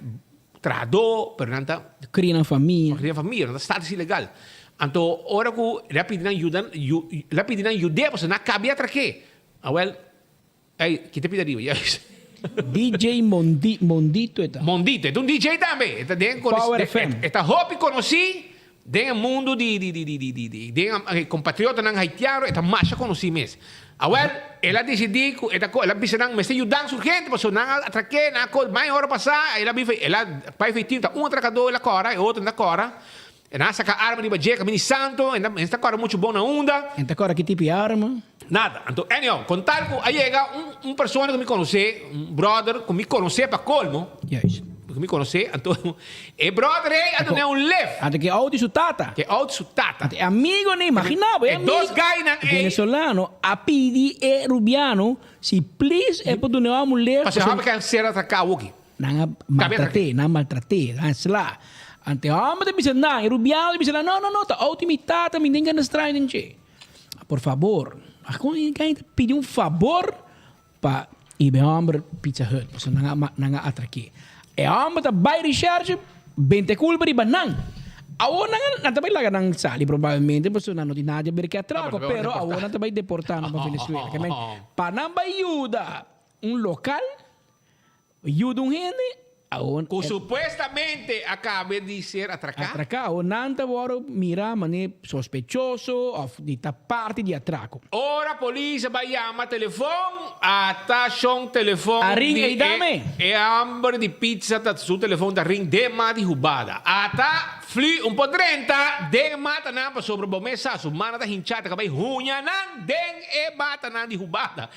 T: trahadó, pero nan ta.
U: Kria nan famia.
T: Kria nan famia, nan ta status ilegal. Anto ora ku el a pidi nan yuda, el a pidi nan yud'é, pasobra nan a kabia atrak'é. Awèl. Ey, ki ta pidi ariba? Juist.
U: DJ Mondi, Mondito e ta.
T: Mondito, e ta un DJ tambe. E ta den
U: Power FM.
T: E ta hopi konosí. Den e mundu di di di di di di di den e kompatriotanan haitiano e ta masha konosí mes. Awèl, el a disidí ku e ta ko el a bisa nan mester yudansa urgente pasobra nan a atrak'é, nan a ko mai ora pasá el a bin el a bai efektivo ta un atrakadó el a kòrda e otro no ta kòrda. E nan a saka arma riba dje kaminda di santo e no ta kòrda muchu bon na unda.
U: E ta kòrda ki tipo di arma?
T: Nada. Anto anyhow, kon tal ku a yega un un persona ku mi konosé, un bròder ku mi konosé pa kolmo.
U: Juist.
T: Ku mi konosé, anto e bròder ei a dun'é un lef.
U: Anto ke outo di su tata.
T: Ke outo di su tata.
U: Anto e amigonan, imaginá bo, e
T: E dos gainan ei.
U: Venezolano a pidi e rubiano si please e por dun'é un lef.
T: Pasobra e hòmber ke a ser atraká awoki.
U: Nan a maltraté, nan a maltraté, nan a sla. Anto e hòmber ta bisa nan, e rubiano ta bisa nan, no, no, no, ta outo di mi tata, mi tin gana straño den dje. Por fabor, kon e guy ta pidi un fabor pa hiba e hòmber Pizza Hut, pasobra nan a nan a atrak'é. E hòmber ta bai rishershi, benta e kulpa riba nan. Awor nan a nan ta bai laga nan sali probablemente pasobra nan no tin nada di haber ku e atrako, pero awor nan ta bai deportá nan pa Venezuela. Ke men, pa nan bai yuda un lokal, Yuda un hende, awor.
T: Ku supuestamente a kabe di ser atraká.
U: Atraká, awor nan ta wòrdu mirá manera sospechoso òf di ta parti di atrako.
T: Ora polis a bai yama telefon, ata shon telefon
U: A ring
T: di
U: ei dame.
T: e hamber di pizza ta su telefon ta ring den ma di hubada. Ata fli un por drenta den matanan pasobra bo mes sa su mana ta hinchá ta kab'ei huña nan den e matanan di hubada.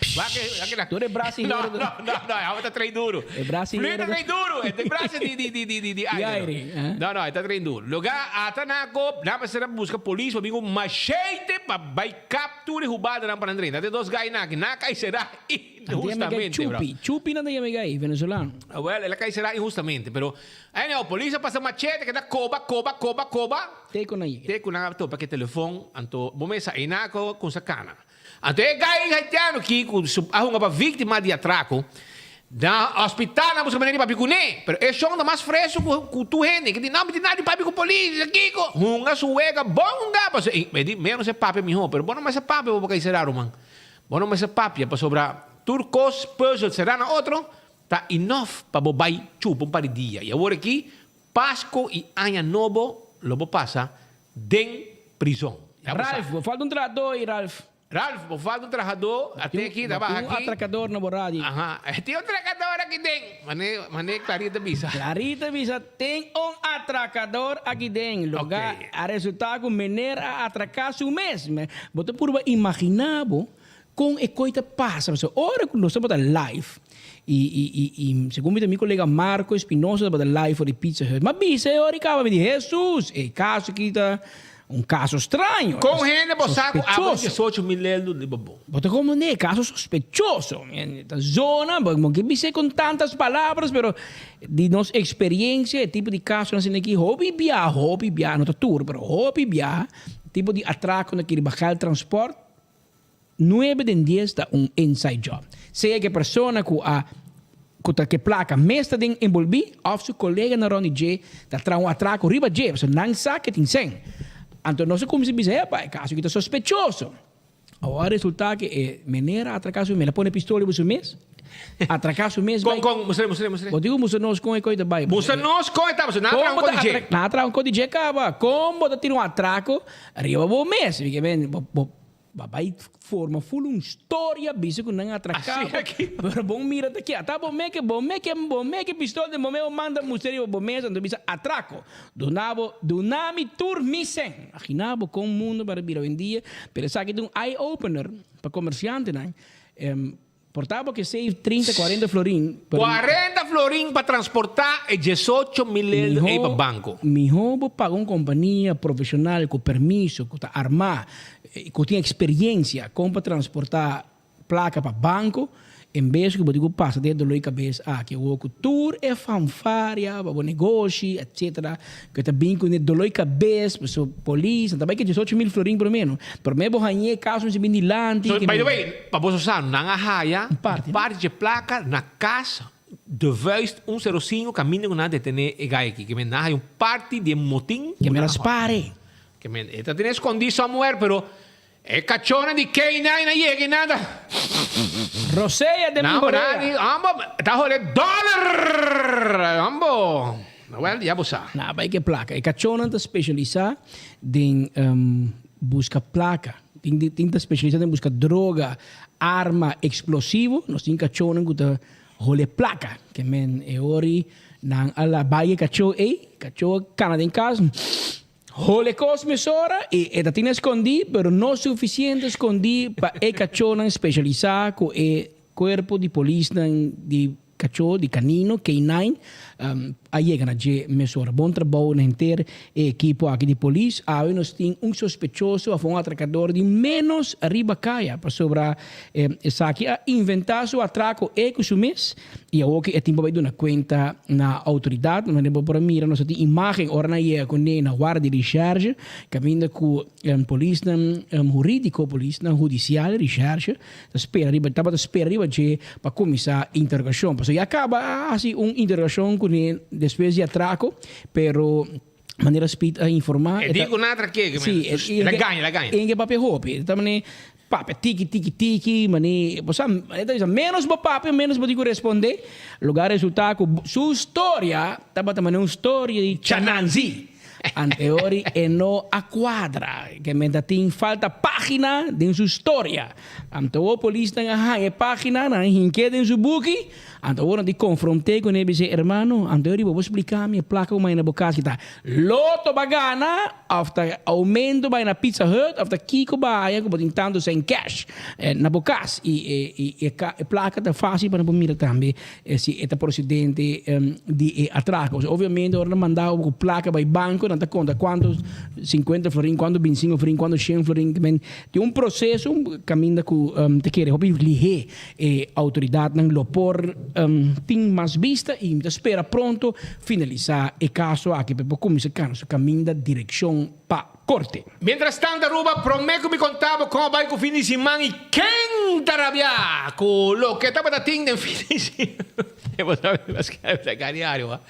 U: Tur e brasilero.
T: No, no, no, no, e hòmber ta train duru.
U: E brasilero.
T: Fli ta train duru, e brasa di, di, di, di, di, di aire. No, no, e ta train duru. Lugá ata nan ko, nan mester a buska polis pa bin ku machete pa bai kap tur e hubadanan pa nan drenta. Ata e dos gainan aki, nan a kai será inhustamente, bro.
U: Chupi, chupi nan ta yama e gai, venezolano.
T: Awel, el a kai será inhustamente, pero anyhow, polis a pasa machete keda koba, koba, koba, koba.
U: Te ku nan yega.
T: Te ku nan a topa ku e telefon, anto bo mesa einan a kumsa kana. Anto e gai haitiano ki ku a hunga pa víktima di atrako, na hospital nan buska manera di papia kuné, pero e shon ta mas freso ku ku tur hende, ke di no mi tin nada di papia ku polis, kiko, hunga su wega bon hunga, pasobra e di menos e papia mihó, pero bo no mester papia bo por kai será ruman, bo no mester papia pasobra tur kos pùzel será na otro ta enough pa bo bai chupa un par di dia, i awor aki Pasko i Aña Nobo lo bo pasa den prizon. Ya bo sa.
U: Ralph, bo falta un trahadó ei, Ralph.
T: Ralph, bo falta un trahadó. Ate aki, ta baha
U: aki. Tin un atracador na bo radio.
T: Aha, tin un atracador aki den. Mane, mane Clarita bisa.
U: Clarita bisa, tin un atracador aki den. Loga a resulta cu meneer a atraca su mes. Bo ta purba imagina bo Kon e koi ta pasa? Pasobra ora ku nos tabata live i i i i segun mi ta mi kolega Marco Espinosa tabata live for di Pizza Hut. M'a bisa e ora i kaba mi di Hesus e kaso aki ta un kaso straño.
T: Kon hende bo sa ku abo di
U: Sospechoso.
T: diesocho mil leldu riba bo?
U: Bo ta komprendé, kaso sospechoso. Ta zona, bo ke bis'é kon tantas palabras, pero di nos eksperiencia e tipo di kasonan asina aki hopi biaha, hopi biaha, no ta tur, pero hopi biaha, tipo di atrakonan aki riba geldtransport, Nuebe den dies ta un inside job. Sea ku e persona ku a ku ta ke plaka mes ta den enbolbí òf su koleganan rònt di dje ta traha un atrako riba dje pasobra nan sa ke tin sèn. Anto nos a kuminsá bisa, Epa, e kaso aki ta sospechoso. Awor a resultá ku e mener a atraká su mes. El a pone pistola riba su mes, atraká su mes
T: bai. Kon, kon? Mustr'é, mustr'é, mustr'é.
U: Bo tin ku mustra nos kon e koi ta bai.
T: Mustra nos kon e ta, pasobra nan a traha un kos di dje.
U: Nan a traha un kos di dje kaba. Kon bo ta tira un atrako riba bo mes? Bo, bo. Ba bai forma full un storia bisa ku nan atraká bo, pero bon mira ta kia. Ta bo meke, bo meke, bo meke pistol den bo mes, bo manda mustra riba bo mes, anto bisa atrako. Duna bo, duna mi tur mi sen. Imagina bo kon mundo para bira oyendia, pero esaki ta un eye opener pa komersiantenan. Por ta bo ke save 30, 40 florin. Pero
T: 40 florin pa transportá e 18 mil euro ei pa banko.
U: Mihó bo paga un kompania profeshonal ku permiso, ku ta armá, ku tin eksperiencia kon pa transportá plaka pa banko, en bes ku bo tin ku pasa den e dolor di kabes aki awor ku tur e fanfaria pa bo negoshi etcetera ku ta bin ku e dolor di kabes pasobra polis nan ta bai ke 18 mil florin por lo meno. Promé bo hañ'é kaso mester bin dilanti.
T: So by the way, pa boso sa, nan a haya un parti dje plaka na kas De Vuist un sero sinku kaminda ku nan a detené e gai aki. Ke men nan a haya un parti di e motin
U: Ke men a spare.
T: Ke men e ta tene skondí somewhere pero e kachónan di K nine a yega i nan ta
U: Rosea den mi
T: Nan
U: horea.
T: Ambo ta hole dòler! Ambo! Wel, ya bo sa.
U: Nan a bai ku e plaka. E kachónan ta spesialisá den buska plaka. Tin tin ta spesialisá den buska droga, arma, eksplosivo. Nos tin kachónan ku ta hole plaka. Ke men e ori nan a la bai e kachó ei, kachó a kana den kas, hole kos mesora i e ta tin eskondí, pero no sufisiente skondí pa e kachónan spesialisá ku e kuerpo di polisnan di Kachó di kanino, K-nine, a yega na dje mesora. Bon trabou na henter e ekipo aki di polis. Awe nos tin un sospechoso of un atrakador di menos riba kaya pasobra esaki a inventa su atrako e ku su mes i awoki e tin pa bai duna kuenta na outoridat. Manera bo por a mira nos a tin imagen ora nan a yega kuné na warda di risherge kaminda ku polisnan huridiko, polisnan hudisial, risherge, Ta spera riba, tabata spera riba dje pa kuminsá interogashon. Pasobra ya kaba a hasi un interogashon kuné despues di atrako, pero manera Speed a informá
T: E di ku nan atraké, ke
U: Sí,
T: men, el a gaña, el a gaña.
U: E ke papia hopi. E ta manera papia tiki, tiki, tiki, manera, bo sa, e ta bisa ménos bo papia, ménos bo tin ku respondé. Loke a resultá ku su storia tabata manera un storia di chananzi. Anteori e no a cuadra, ke men ta tin falta pagina den su storia. Anto awor polisnan a haña e pagina, nan a hink'é den su buki, anto awor nan tin confront'é kuné bis'é, Hermano, anteori bo por spliká mi e plaka ku maya na bo kas ki ta loto ba gana of ta aumento bai na Pizza Hut of ta kiko ba haya ku bo tin tantu sen cash na bo kas? I e plaka ta fácil pa nan por mira tambe. E si e ta prosedente di e atrako. Obviamente ora nan manda ku plaka bai banko nan ta konta kuantu sinkuenta florin, kuantu bintisinko florin, kuantu shen florin. Men tin un proseso kaminda ku ta kere hopi lihé e outoridatnan lo por tin mas bista i mi ta spera pronto finalisá e kaso aki pa e por kuminsá kana su kaminda direkshon pa Korte.
T: Mientras tanto Aruba, prome ku mi konta bo kon a bai ku fin di siman i ken ta rabia ku loke tabata tin den fin di siman. Bo sabi mas ke ta gani hari wa.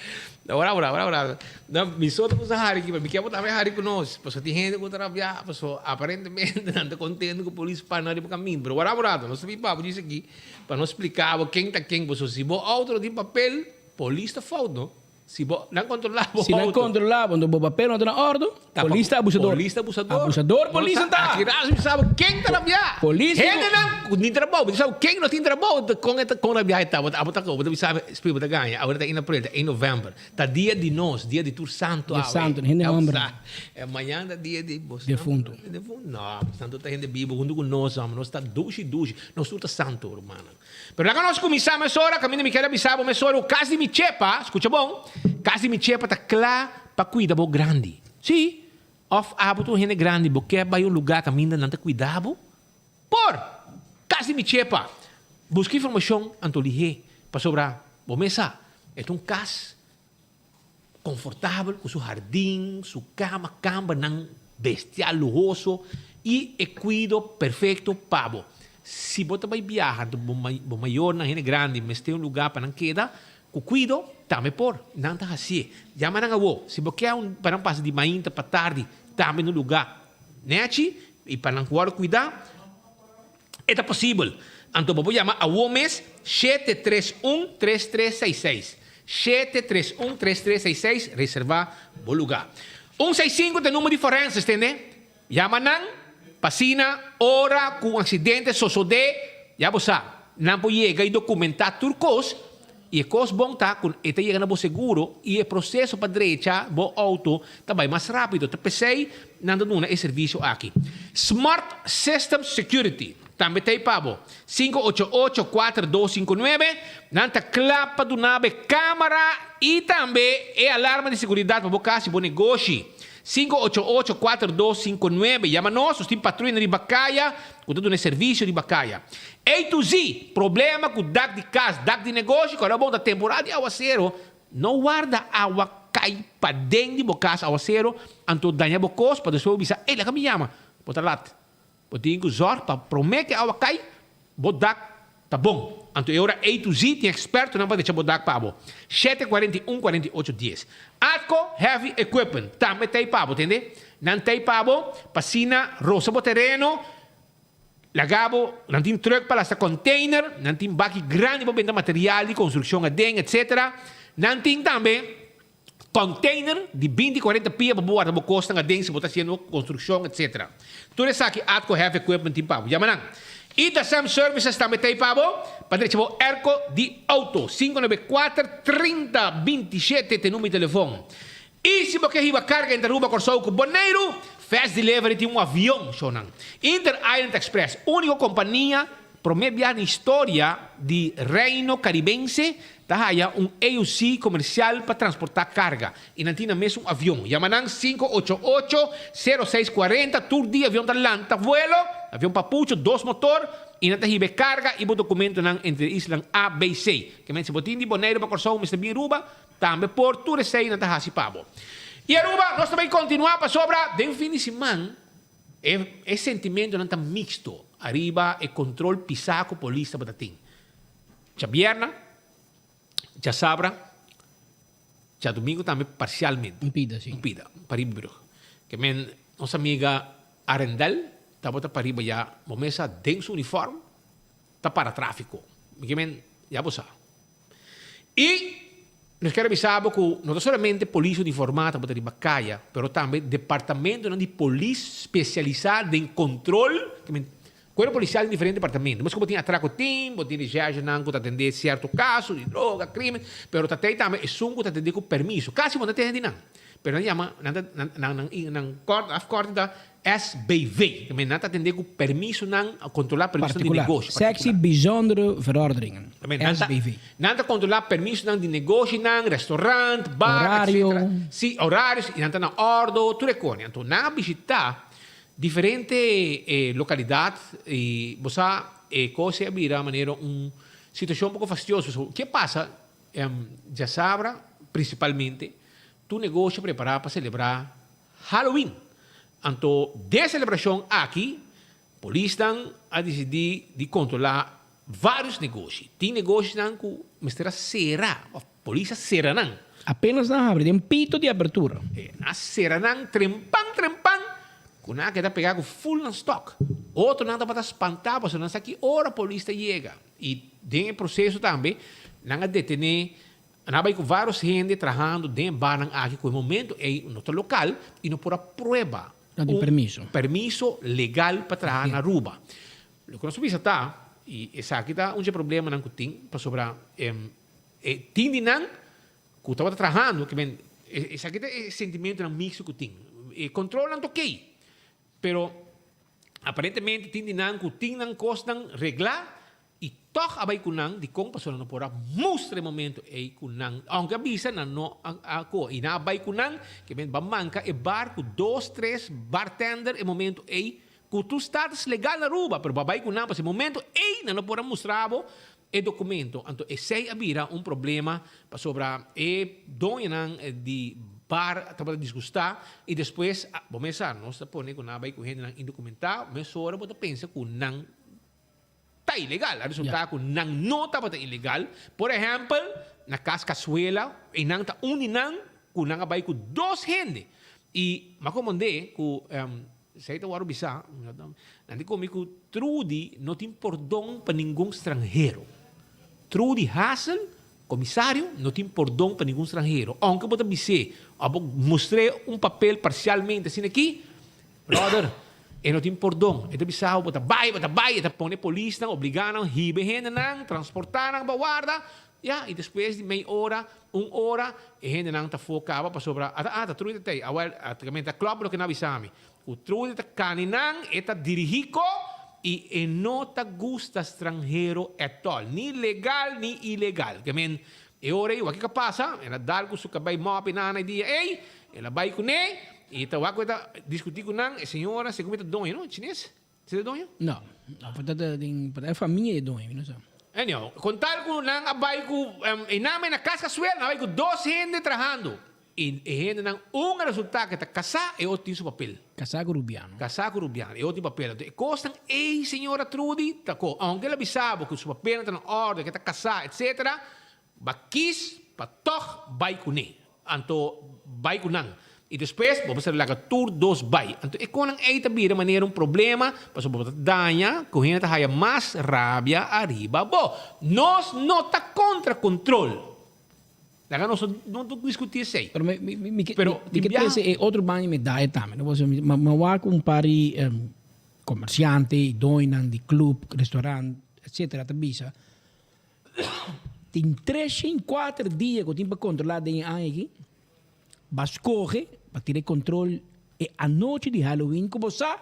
T: Ora ora ora ora. No, mi so ta kusa hari aki, pero mi ke bo tambe hari ku nos. Pasobra tin hende ku ta rabia, pasobra aparentemente nan ta kontento ku polis para nan riba kamin. Pero wara un rato, nos ta bin papia djis aki pa nos splika bo ken ta ken, pasobra si bo auto no tin papel, polis ta fout no. Si bo nan kontrolá bo
U: Si nan
T: auto.
U: kontrolá bo, bo papel no ta na òrdu,
T: Ta
U: polis ta abusador.
T: Polis ta abusador.
U: Abusador polis
T: No
U: nan ta.
T: Aki ras mi sa ken ta rabiá.
U: Polis ku.
T: Hendenan ku tin trabou, bo sa ken no tin trabou, ta kon e ta kon rabiá e ta. Bo ta abo ta bo ta bisa spil bo ta gaña. Awor ta in april, ta in novèmber. Ta dia di nos, dia di tur santu
U: Dia
T: awe.
U: santu, hende
T: Ya bo
U: hòmber.
T: sa. E mañan ta dia di bo
U: Defuntu.
T: Defuntu? No, bo santu ta hende bibu huntu ku nos, hòmber. Nos ta dushi dushi. Nos tur ta santu, rumannan. Pero laga nos kuminsá mesora, kaminda mi ker a bisa bo mesora ku kas di mi chepa, skucha bon, kas di mi chepa ta kla pa kuida bo grandi. Sí, òf abo ta un hende grandi, bo ke bai un lugá kaminda nan ta kuida bo? Por! Kas di mi chepa! Buska informashon anto lihé, pasobra bo mes sa, e ta un kas konfortabel ku su hardin, su kama, kambernan bestial luhoso i e kuido perfekto pa bo. Si bo ta bai biaha anto bo bo mayornan, hende grandi, mester un lugá pa nan keda ku kuido, tambe por. Nan ta hasié. Yama nan awo. Si bo ke un pa nan pasa di mainta pa tardi tambe na un lugá nèchi i pa nan wòrdu kuidá, E ta posibel. Anto bo por yama awo mes 731 3366. 731 3366, reserva bo luga. Un seis sinku ta e number di forenses, tende? Yama nan pa asina ora ku un aksidente sosode, ya bo sa, nan por yega i dokumenta tur kos I e kos bon ta ku e ta yega na bo seguro i e proseso pa drecha bo outo ta bai mas rápido. Ta p'esei nan ta duna e servisio aki. Smart System Security tambe ta ei pa bo. 588 4259 Nan ta kla pa duna bo e kámara i tambe e alarma di seguridat pa bo kas i bo negoshi. 588 4259 Yama nos, nos tin patruya riba kaya ku ta duna e servisio riba kaya. A to Z, Problema ku dak di kas, dak di negoshi, ku ora bon ta temporada di awasero, no warda awa kai paden di bo kas awasero, anto daña bo kos pa despues bo bisa, ey laga mi yama, bo ta lat. Bo tin ku zòrg pa promé ku e awa kai, bo dak ta bon. Anto e ora A to Z tin ekspertonan pa drecha bo dak pa bo. Shete 41 48 dies. Atco Heavy Equipment tambe ta ei pa bo, tende? Nan ta ei pa bo pa asina rosa bo tereno. Laga bo, nan tin truck pa lasta container, nan tin baki grandi pa benta material di construccion aden, etc. Nan tin tambe Container di 20 40 pia pa bo warda bo kosnan aden si bo ta hasiendo konstrukshon etc. Tur esaki Atco Heavy Equipment tin pa bo. Yama nan. Itasem Services tambe ta ei pa bo pa drecha bo airco di auto. 594 30 27 ta e number di telefon. I si bo ke hiba karga entre Aruba, Kòrsou ku Boneiru, Fast Delivery tin un avion, shownan. Inter Island Express, úniko kompania promé biaha den historia di Reino Karibense ta haya un AOC komersial pa transportá karga. I nan tin nan mes un avion. Yama nan 588 06 40, tur dia avion ta lanta vuelo, avion papucho, dos motor, i nan ta hiba e karga i bo dokumentonan entre e islan A, B, C. Ke men si bo tin di Boneiru pa Kòrsou mester bin Aruba, Tambe por tur esei nan ta hasi pa bo. I Aruba, nos ta bay continua pasobra den fin di siman e e sentimentonan ta mixto ariba e control pisa cu polis tabata tin. Djabierna, djasabra, djadomingo tambe parcialmente.
U: Un pida, si.
T: Un pida, pariba brug. Ke men nos amiga Arendel tabata pariba ya bo mesa den su uniform ta para trafico. Mi ke men ya bo sa. I nos kier a bisa bo ku no ta solamente polis uniformá tabata riba kaya, pero tambe departamentonan di polis spesialisá den kontrol, kuerpo polisial tin diferente departamento. Meskos bo tin atrako team, bo tin reshèrshenan ku ta atendé sierto kaso di droga, krimen, pero ta tei tambe esun ku ta atendé ku permiso. Kasi bo no ta tende di nan, pero nan yama, nan ta, nan, nan afkorting ta SBV, ta meen nan ta atendé ku permisonan, kontrolá permisonan di negoshi.
U: Sectie Bijzondere Verordeningen,
T: SBV. Nan ta kontrolá permisonan di negoshinan, restaurant, bar,
U: Horario.
T: etcetera. Sí, horarios, i nan ta na òrdo, tur e kos. Anto nan a bishitá diferente lokalidat i bo sa e kos ei a bira manera un situashon un poko fastioso. So, ke pasa djasabra prinsipalmente tur negoshi a prepará pa selebrá Halloween. Anto den celebracion aki polisnan a dicidi di controla varios negoshi. Tin negoshinan cu mester a cera of polis a cera nan.
U: Apenas nan habri den pito di apertura.
T: Nan a cera nan trempan trempan cu nan a keda pega cu full nan stock. Otronan tabata spanta pasobra nan sa ki ora polis ta yega. Y den e proceso tambe nan a detene Nan a bai ku vários hende trahando den e barnan aki ku e momento ei no ta lokal i no por a prueba
U: No tin
T: un
U: permiso.
T: permiso legal pa traha na Aruba. Loke nos a bisa ta, i esaki ta un dje problemanan ku tin, pasobra e tin di nan ku tabata trahando, ke men esaki ta e sentimentonan mixto ku tin. E kontrolnan ta okey, pero aparentemente tin di nan ku tin nan kosnan reglá I tòg a bai ku nan, dikon? Pasobra nan no por a mustra e momento ei ku nan, ounke a bisa nan no a kohe. I nan a bai ku nan, ke men ba manka e bar ku dos, tres bartender e momento ei, ku tur status legal na Aruba, pero bo a bai ku nan pasobra e momento ei nan no por a mustra bo e dokumento. Anto esei a bira un problema pasobra e doñonan di bar tabata disgustá i despues, bo mes sa, nos ta pone ku nan a bai ku hendenan indokumentá, mesora bo ta pensa ku nan ta ilegal. A resulta ku nan no tabata ilegal. Por ehèmpel, na Kas Kasuela, einan ta un di nan ku nan a bai ku dos hende. I m'a komprondé ku esei ta wòrdu bisá, nan di komi ku Trudy no tin pordon pa ningun stranhero. Trudy Hassel, komisario, no tin pordon pa ningun stranhero. Ounke bo ta bis'é òf bo mustr'é un papel parsialmente asina aki, Brother, e no tin pordon. E ta bisa bo, bo ta bai, bo ta bai. E ta pone polisnan, obligá nan, hiba e hendenan, transportá nan pa warda. Ya, i despues di mei ora, un ora, e hendenan ta afó kaba pasobra ata, ah, ta Trudy ta ei. Awel, atrikamente ta klòp loke nan a bisa mi. Ku Trudy ta kani nan, e ta dirigí ko i e no ta gusta stranhero ètòl, ni legal ni ilegal. Ke men, e ora ei, wak kiko a pasa? El a dal ku su kabei mòpi nana e dia ei, el a bai kuné. I ta wak ku e ta diskutí ku nan, e señora, segun mi ta doño, no? Chines? Si ta doño?
U: No, no, por ta den, por ta e famia di doño, mi no sa.
T: Anyhow, kon tal ku nan a bai ku, e nan a na kas kasuel, nan a bai ku dos hende trahando. I e hendenan, un a resultá ku e ta kasá, e otro tin su papel.
U: Kasá ku rubiano.
T: Kasá ku rubiano, e otro tin papel. Anto e kosnan ei, señora Trudy, ta ko, ounke el a bisa bo ku su papelnan ta na òrde, ku e ta kasá, etsetera, Ba kis pa tòg bai kuné. Anto bai ku nan. I despues bo mester laga tur dos bai. Anto e konan ei ta bira manera un problema pasobra bo ta daña ku hende ta haya mas rabia ariba bo. Nos no ta kontra kontrol. Laga nos no no discuti esey.
U: Pero mi mi mi ke
T: Pero
U: mi
T: tin
U: ke
T: biaha.
U: trese e otro banda di medaya tambe no pasobra mi mi wak un par di comerciante y doñonan di club, restaurant etcetera ta bisa tin tres shin cuater dia cu tin pa controla den e aña aki ba scoge pa tira e control e anochi di Halloween cu bo sa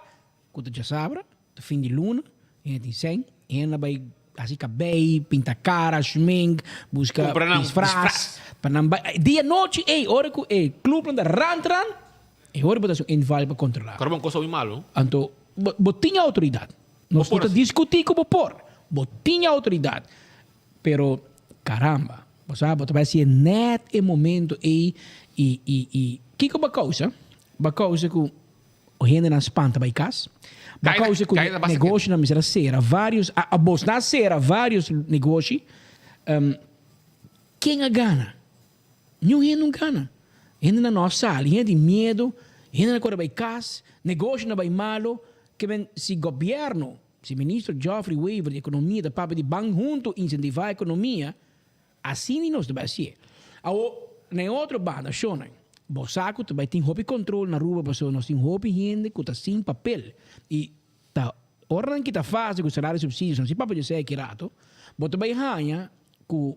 U: Ku ta djasabra, ta fin di luna, hende tin sèn, hende a bai hasi kabei, pinta kara, schmink, buska
T: Kumpra nan
U: disfras,
T: disfras.
U: pa nan bai. Di anochi ei, ora ku e klupnan ta ran tran, e ora bo ta hasi un inval pa kontrolá.
T: Kòrda bo un kos hopi malu.
U: Anto, bo bo tin outoridat.
T: Bo
U: Nos
T: por
U: no ta
T: hasi.
U: diskutí ku bo por. Bo tin outoridat. Pero, karamba, bo sa, bo ta bai hasié nèt e momento ei i i i kiko bo a kousa? Bo a kousa ku O hendenan spanta bai kas. Bo kousa ku negoshinan mester a sera varios, a bos nan a sera varios negoshi. Ken a gana? Niun hende no gana. Hendenan no a sali, hende tin miedu, hendenan a kore bai kas, negoshinan a bai malo. Ke men si gobièrnu, si minister Geoffrey Wever di ekonomia ta papia di ban huntu insentivá ekonomia, Asina nos ta bai hacié. Awor, na e otro banda, shonnan, bo sa cu ta bai tin hopi control na Aruba pasobra nos tin hopi hende cu ta sin papel y ta ora nan kita fase cu salario subsidio, si papia di esey aki rato, bo ta bai haña cu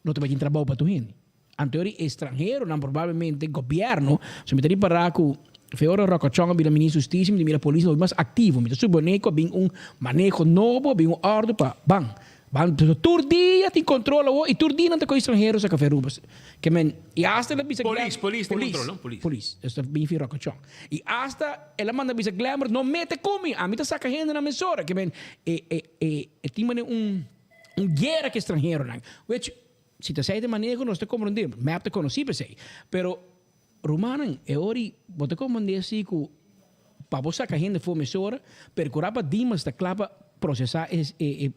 U: no ta bai tin trabou pa tur hende. Anto e estranheronan probablemente gobierno, so mi ta ripara cu fe ora Rocochon a bira ministro di husticia mi ta mira polis hopi mas activo, mi ta supone cu a bin un maneho nobo, a bin un ordo pa ban. Ban pasobra tur dia tin control awo y tur dia nan ta coge stranhero sa cafe Aruba. Ke men y hasta el a bisa
T: Polis, polis tin control no, polis.
U: Polis, es ta bin fi Rocochon. Y hasta el a manda bisa Glenbert no mete cu mi, ami ta saca hende nan mesora. Ke men e e e e tin mane un un guera cu e stranheronan. Which si ta esey ta e maneho nos ta comprende, mep ta conoci p'esey. Pero rumannan e ora bo ta comprende si cu Pa bo saca hende for mesora, percura pa Dimas ta cla pa procesa e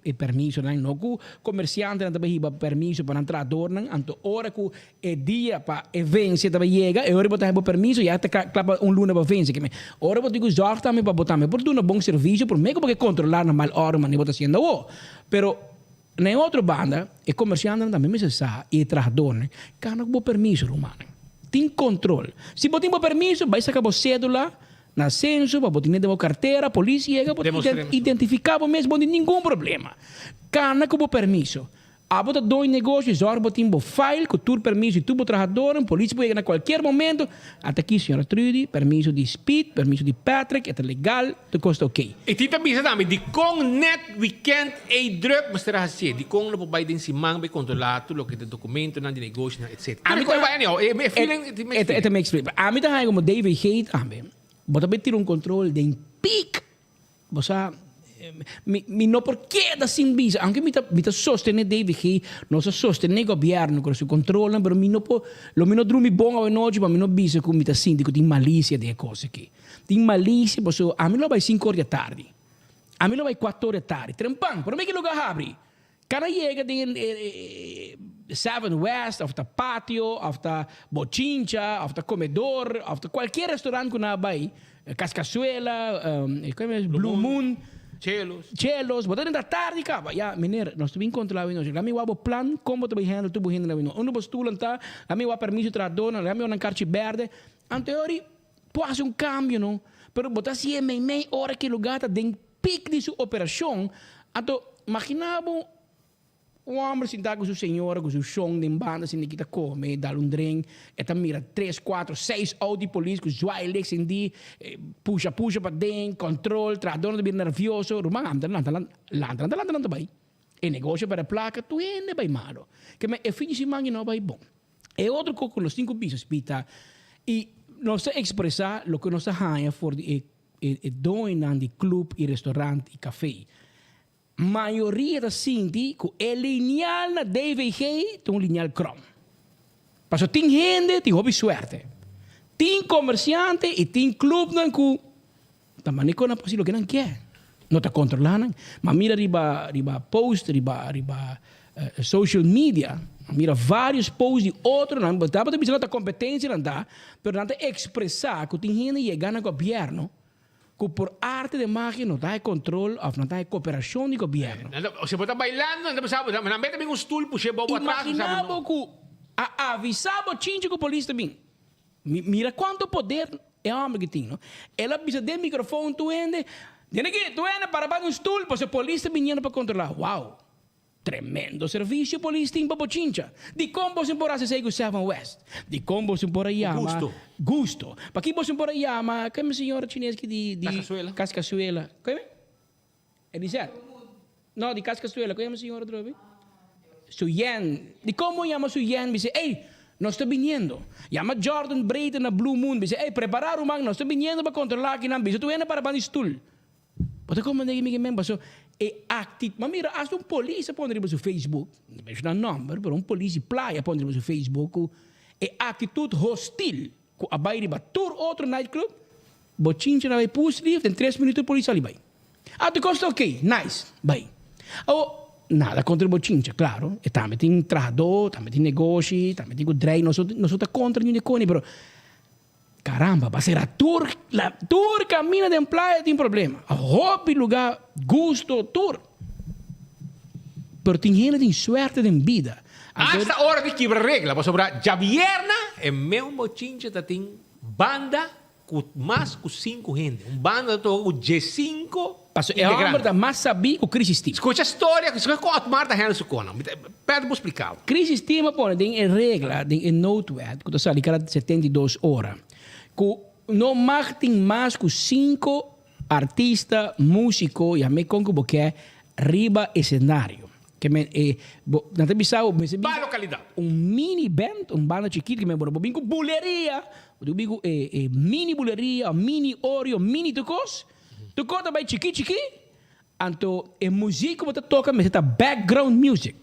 U: e permisonan, no cu comerciantenan ta bay hiba permiso pa nan trahadornan, anto ora cu e dia pa e vence ta bay yega, e ora bo ta haya bo permiso ya ta cla pa un luna pa vence. Keme ora bo tin cu zorg tambe pa bo tambe por duna bon servicio, prome cu bo ke controla na mal ora manera bo ta haciendo awo. Pero na e otro banda, e comerciantenan tambe mester sa y e trahadornan, cana cu bo permiso rumannan. Tin control. Si bo tin bo permiso, bay saca bo cedula na censo pa bo tene den bo cartera, polis yega bo identifica bo mes, bo no tin ningun problema. Cana cu bo permiso. Abo ta doño negocio, zorg bo tin bo file cu tur permiso di tur bo trahadornan, polis por yega na cualkier momento, ata aki señora Trudy, permiso di Speed, permiso di Patrick, e ta legal, tur cos ta ok.
T: E tin ta bisa tambe dikon net weekend ei druk mester a hasié, dikon lo por bai den siman bai kontrolá tur loke ta dokumentonan di negoshonan etc.
U: Ami ta
T: bai anyhow, e e feeling e mix
U: E ta mix feeling. Ami ta haña komo DVG tambe, bo ta bai tira un kontrol den piek, bo sa mi mi no por keda sin bisa, aunke mi ta mi ta sostené DVG, nos a sostené gobièrnu ku su kontrolnan, pero mi no por, lo mi no drumi bon awenochi pa mi no bisa ku mi ta sinti ku tin malisia den e kos aki. Tin malisia pasobra ami lo bai sinku or di atardi. Ami lo bai kuater or di atardi. Trempan, prome ki luga habri. Kada yega den e Seven West of ta Patio of ta Bochincha of ta Comedor of ta cualkier restaurant cu nan a bai, Cascazuela, Blue Moon,
T: Chelos.
U: Chelos, bo ta drenta tardi caba. Ya, meneer, nos ta bin controla awe nochi. Lami wak bo plan con bo ta bay handle tur bo hende awe nochi. Unda bo stoelnan ta, lami wak permiso trahadornan, lami wak nan carchi berde. Anto e ora Por hasi un cambio no, pero bo ta hacié meimei ora ki lugar ta den piek di su operacion, anto magina bo un homber sinta cu su señora cu su shon den banda sinti ki ta come, dal un drink, e ta mira tres, cuatro, seis auto di polis cu zwaai licht sindi, pusha pusha paden, control, trahadornan ta bira nervioso, ruman anta lanta lanta lanta lanta bai, e negocio perde placa, tur hende bai malo, ke men e fin di siman no bai bon. E otro kos ku nos tin ku bisa spita i nos ta ekspresá loke nos ta haña for di e e doñonan di klup i restorant i kafé. Mayoria ta sinti ku e lineal na DVG ta un lineal krom. Pasobra tin hende tin hopi suerte. Tin komersiante i tin klupnan ku Ta manera nan por haci loke nan kier. No ta controla nan. Ma mira riba riba post riba riba social media, ma mira varios post di otronan, bo tabata bisa nan ta competencia nan ta, pero nan ta expresa cu tin hende yega na gobierno cu por arte de magia no ta hay control of no ta hay cooperacion di gobierno.
T: Nan ta, si bo ta bailando nan ta bisa bo, nan mete bin un stoel pushe bo bo atras,
U: Imagina bo cu. A avisá bochincha ku polis ta bin. Mira kuantu poder e hòmber ki tin, no? El a bisa den mikrofon tur hende, Tene aki, tur hende para banda un stul, pasobra polis ta biniendo pa kontrolá. Wow! Tremendo servisio polis tin pa bochincha. Dikon boso por hasi esei ku Seven West? Dikon boso por a yama
T: Gusto.
U: Gusto. Paki boso por a yama keme señora chines ki di di
T: Cascazuela.
U: Cascazuela. Keme? Elisette. No, di Cascazuela. Kon yama señora otra vez? Suyen. Dikon bo yama Suyen bisa ey nos ta biniendo. Yama Jordan Brayton na Blue Moon bisa ey prepara ruman nos ta biniendo pa kontrola akinan bisa tur hende para banda di stul. Bo ta komprende ki mi ke men paso e acti ma mira hasta un polis a pone riba su Facebook no menciona nomber pero un polis di playa a pone riba su Facebook ku e actitud hostil ku a bai riba tur otro night club bo chincha na bai puslief den tres minuto e polis sali bai ah tur kos ta ok nice bai awo nada kontra bo chincha klaro e tambe tin trahadó tambe tin negoshi tambe tin ku drei nos nos no ta kontra niun di koni pero Caramba, basera tur la tur camina den playa tin problema. Hopi lugar, gusto, tur. Pero tin hende tin suerte den bida. Anto
T: Hasta ora di kibra regla, pasobra djabierna e meun bochinche ta tin banda ku mas ku sinku hende. Un banda ta toka ku diesinko
U: Paso e homber ta mas sabí ku Crisis Team.
T: Skucha storia, skucha kon Otmar ta handle su konan. Mi ta pèt bo splika bo.
U: Crisis Team a pone den e regla, den e noodwet ku ta sali kada 72 ora, ku no mag tin mas ku sinku artista, músiko, yam'é kon ku bo ke, riba esenario. Ke men e bo nan ta bisa bo mester bin
T: Pa lokalidat.
U: un mini band, un banda chikito, ke men bo no por bin ku buleria, bo tin ku bin ku e e mini buleria, mini oreo, mini tur kos. Tur kos ta bai chikí chikí, anto e muzik ku bo ta toka mester ta background music.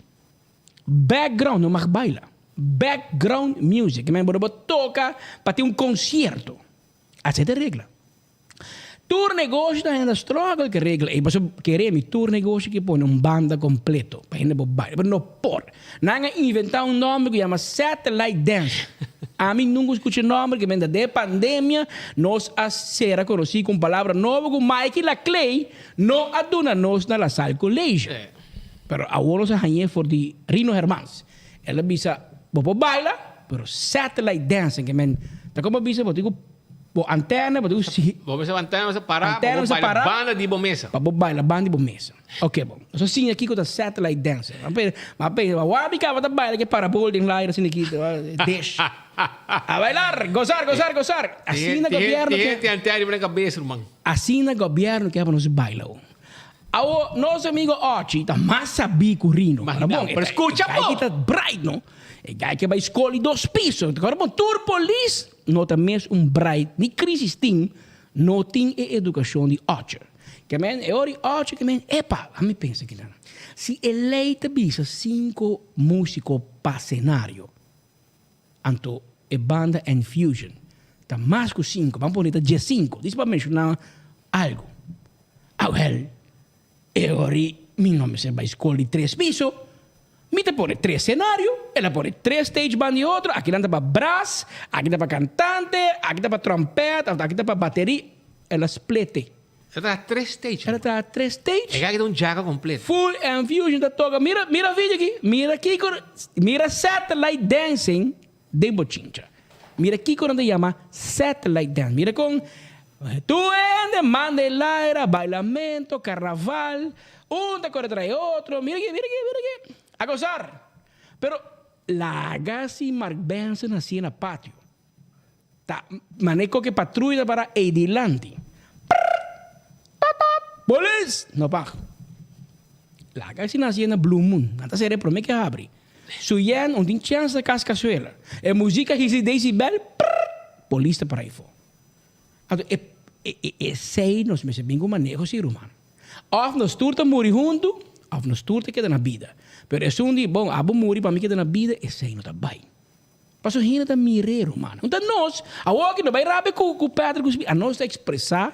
U: Background, no mag baila. Background music. Bo no por toka pa tin un konsierto. Así ta e regla. Tur negoshi ta henda struggle ku e regla ei, pasobra kere mi tur negoshi ke pone un banda kompleto pa hende por baila, pero no por. Nan a inventá un nòmber ku yama satellite dance. Ami nunka skucha e nòmber ke menda den e pandemia nos a sera konosí ku un palabra nobo ku Mikey Laclay no a duna nos na La Salle College. Pero awor nos a hañ'é for di Rino Hermans. El a bisa bo por baila pero satellite dancing ke men ta komo bisa bo tin ku Bo antena, bo tin ku si.
T: Bo mester antena mester para pa bo baila banda di bo mesa.
U: Pa bo baila banda di bo mesa. Ok bon. Nos a siña kiko ta satellite dancing. M'a pende, m'a pende, m'a wak mi kaba ta baila ke parabol den laira asina aki, dish. A bailar, gozar, gozar, gozar. Asina gobierno ke.
T: Tin hende antena riba nan kabes ruman.
U: Asina gobierno ke pa nos baila awo. Awo nos amigo Ochi ta mas sabí ku Rino.
T: Imagina, pero skucha
U: bo! E guy ki ta bright no. E guy ke bai skol di dos piso. Ora bon tur polis. No ta mes un bright ni crisis team no tin e educacion di Archer. Ke men e ora di Archer ke men epa ami pensa kinan si e ley ta bisa cinco musico pa scenario anto e banda Enfusion ta mas cu cinco ban pone ta diescinco dis pa menciona algo awel E ori mi no mester bai skol di tres piso. Mi ta pone tres senario, el a pone tres stage banda di otro, akinan ta pa brass, aki ta pa cantante, aki ta pa trompet, of aki ta pa bateri. El a split e.
T: El a traha tres stage.
U: El a traha tres stage.
T: E aki ta un jaga completo.
U: Full Enfusion ta toca. Mira, mira video aki. Mira kiko, mira satellite dancing den bochincha. Mira kiko nan ta yama satellite dance. Mira kon tur hende manda e laira, bailamento, carnaval, un ta kore tras e otro. Mira aki, mira aki, mira aki. A gozar. Pero laga si Mark Benson hasié na patio. Ta mane koke patruya ta para ei dilanti. Prrr! Tap tap! Polis! No pag. Laga si nan hasié na Blue Moon. Nan ta sera e prome ke habri. Suyen un tin chèns na kas kasuela. E muzik a hisi decibel, prrr! Polis ta para ei fo. Anto e e esei nos mester bin ku maneho si ruman. Òf nos tur ta muri huntu, òf nos tur ta keda na bida. Pero esun di, bon, abo muri pa mi keda na bida, esei no ta bai. Pasobra hende ta mir'é, ruman. Un ta nos, awor aki no bai rabia ku ku Patrick ku Smith. Anos ta ekspresá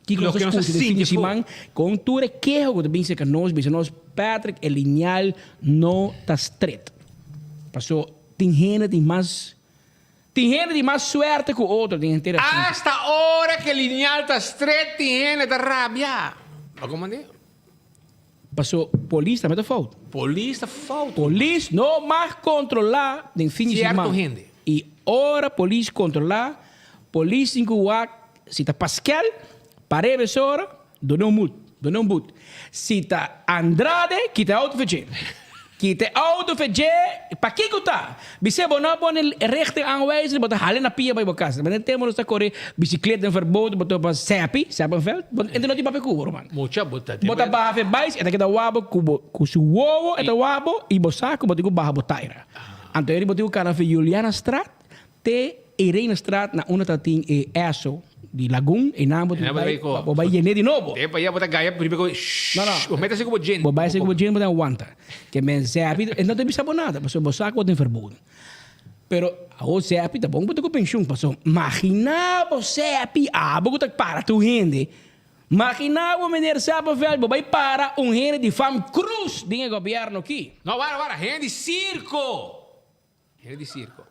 U: kiko nos ta skucha den fin di siman kon tur e keho ku ta bin serka nos bisa nos, Patrick, e lineal no ta stret. Paso tin hende tin mas tin hende tin mas suerte ku otro den henter asuntu.
T: Asta ora ku e lineal ta stret tin hende ta rabia. Bo a komprendé?
U: Paso polis tambe ta fout.
T: Polis ta fout.
U: Polis no mag controla den fin di siman.
T: Cierto hende.
U: Y ora polis controla, polis tin cu wak si ta Paskel, pare mesora, duna un mult, duna un but. Si ta Andrade, kita e auto fedje. Kita e auto fedje, pakiko ta? Bis'é bo no a pone richting aanwijzer, bo ta hala na pia bai bo kas. Mane tempo nos ta kore bisikleta den verboden, bo topa Seppie, Seppenveld, bo ente no tin papia ku bo ruman.
T: Mucha bo ta
U: Bo ta baha fe bais, e ta keda wak bo ku bo ku su wowo e ta wak bo i bo sa ku bo tin ku baha bo taira. Anto eri bo tin ku kana fe Julianastraat te Irenestraat na unda ta tin e Esso di Lagun, einan bo tin ku bai pa bo bai yene di nobo.
T: Te pa ya bo ta gaya primer ku
U: No, no.
T: Bo mete así ku bo djente.
U: Bo bai así ku bo djente bo ta wanta. Ke men Zeppie e no ta bisa bo nada pasobra bo sa ku bo tin verboden. Pero awor Zeppie ta bon ku bo ta ku penshun pasobra magina bo Zeppie abo ku ta para tur hende. Magina bo meneer Zeppeveld bo bai para un hende di fam Cruz den e gobierno aki.
T: No wara wara hende di circo. Hende di circo.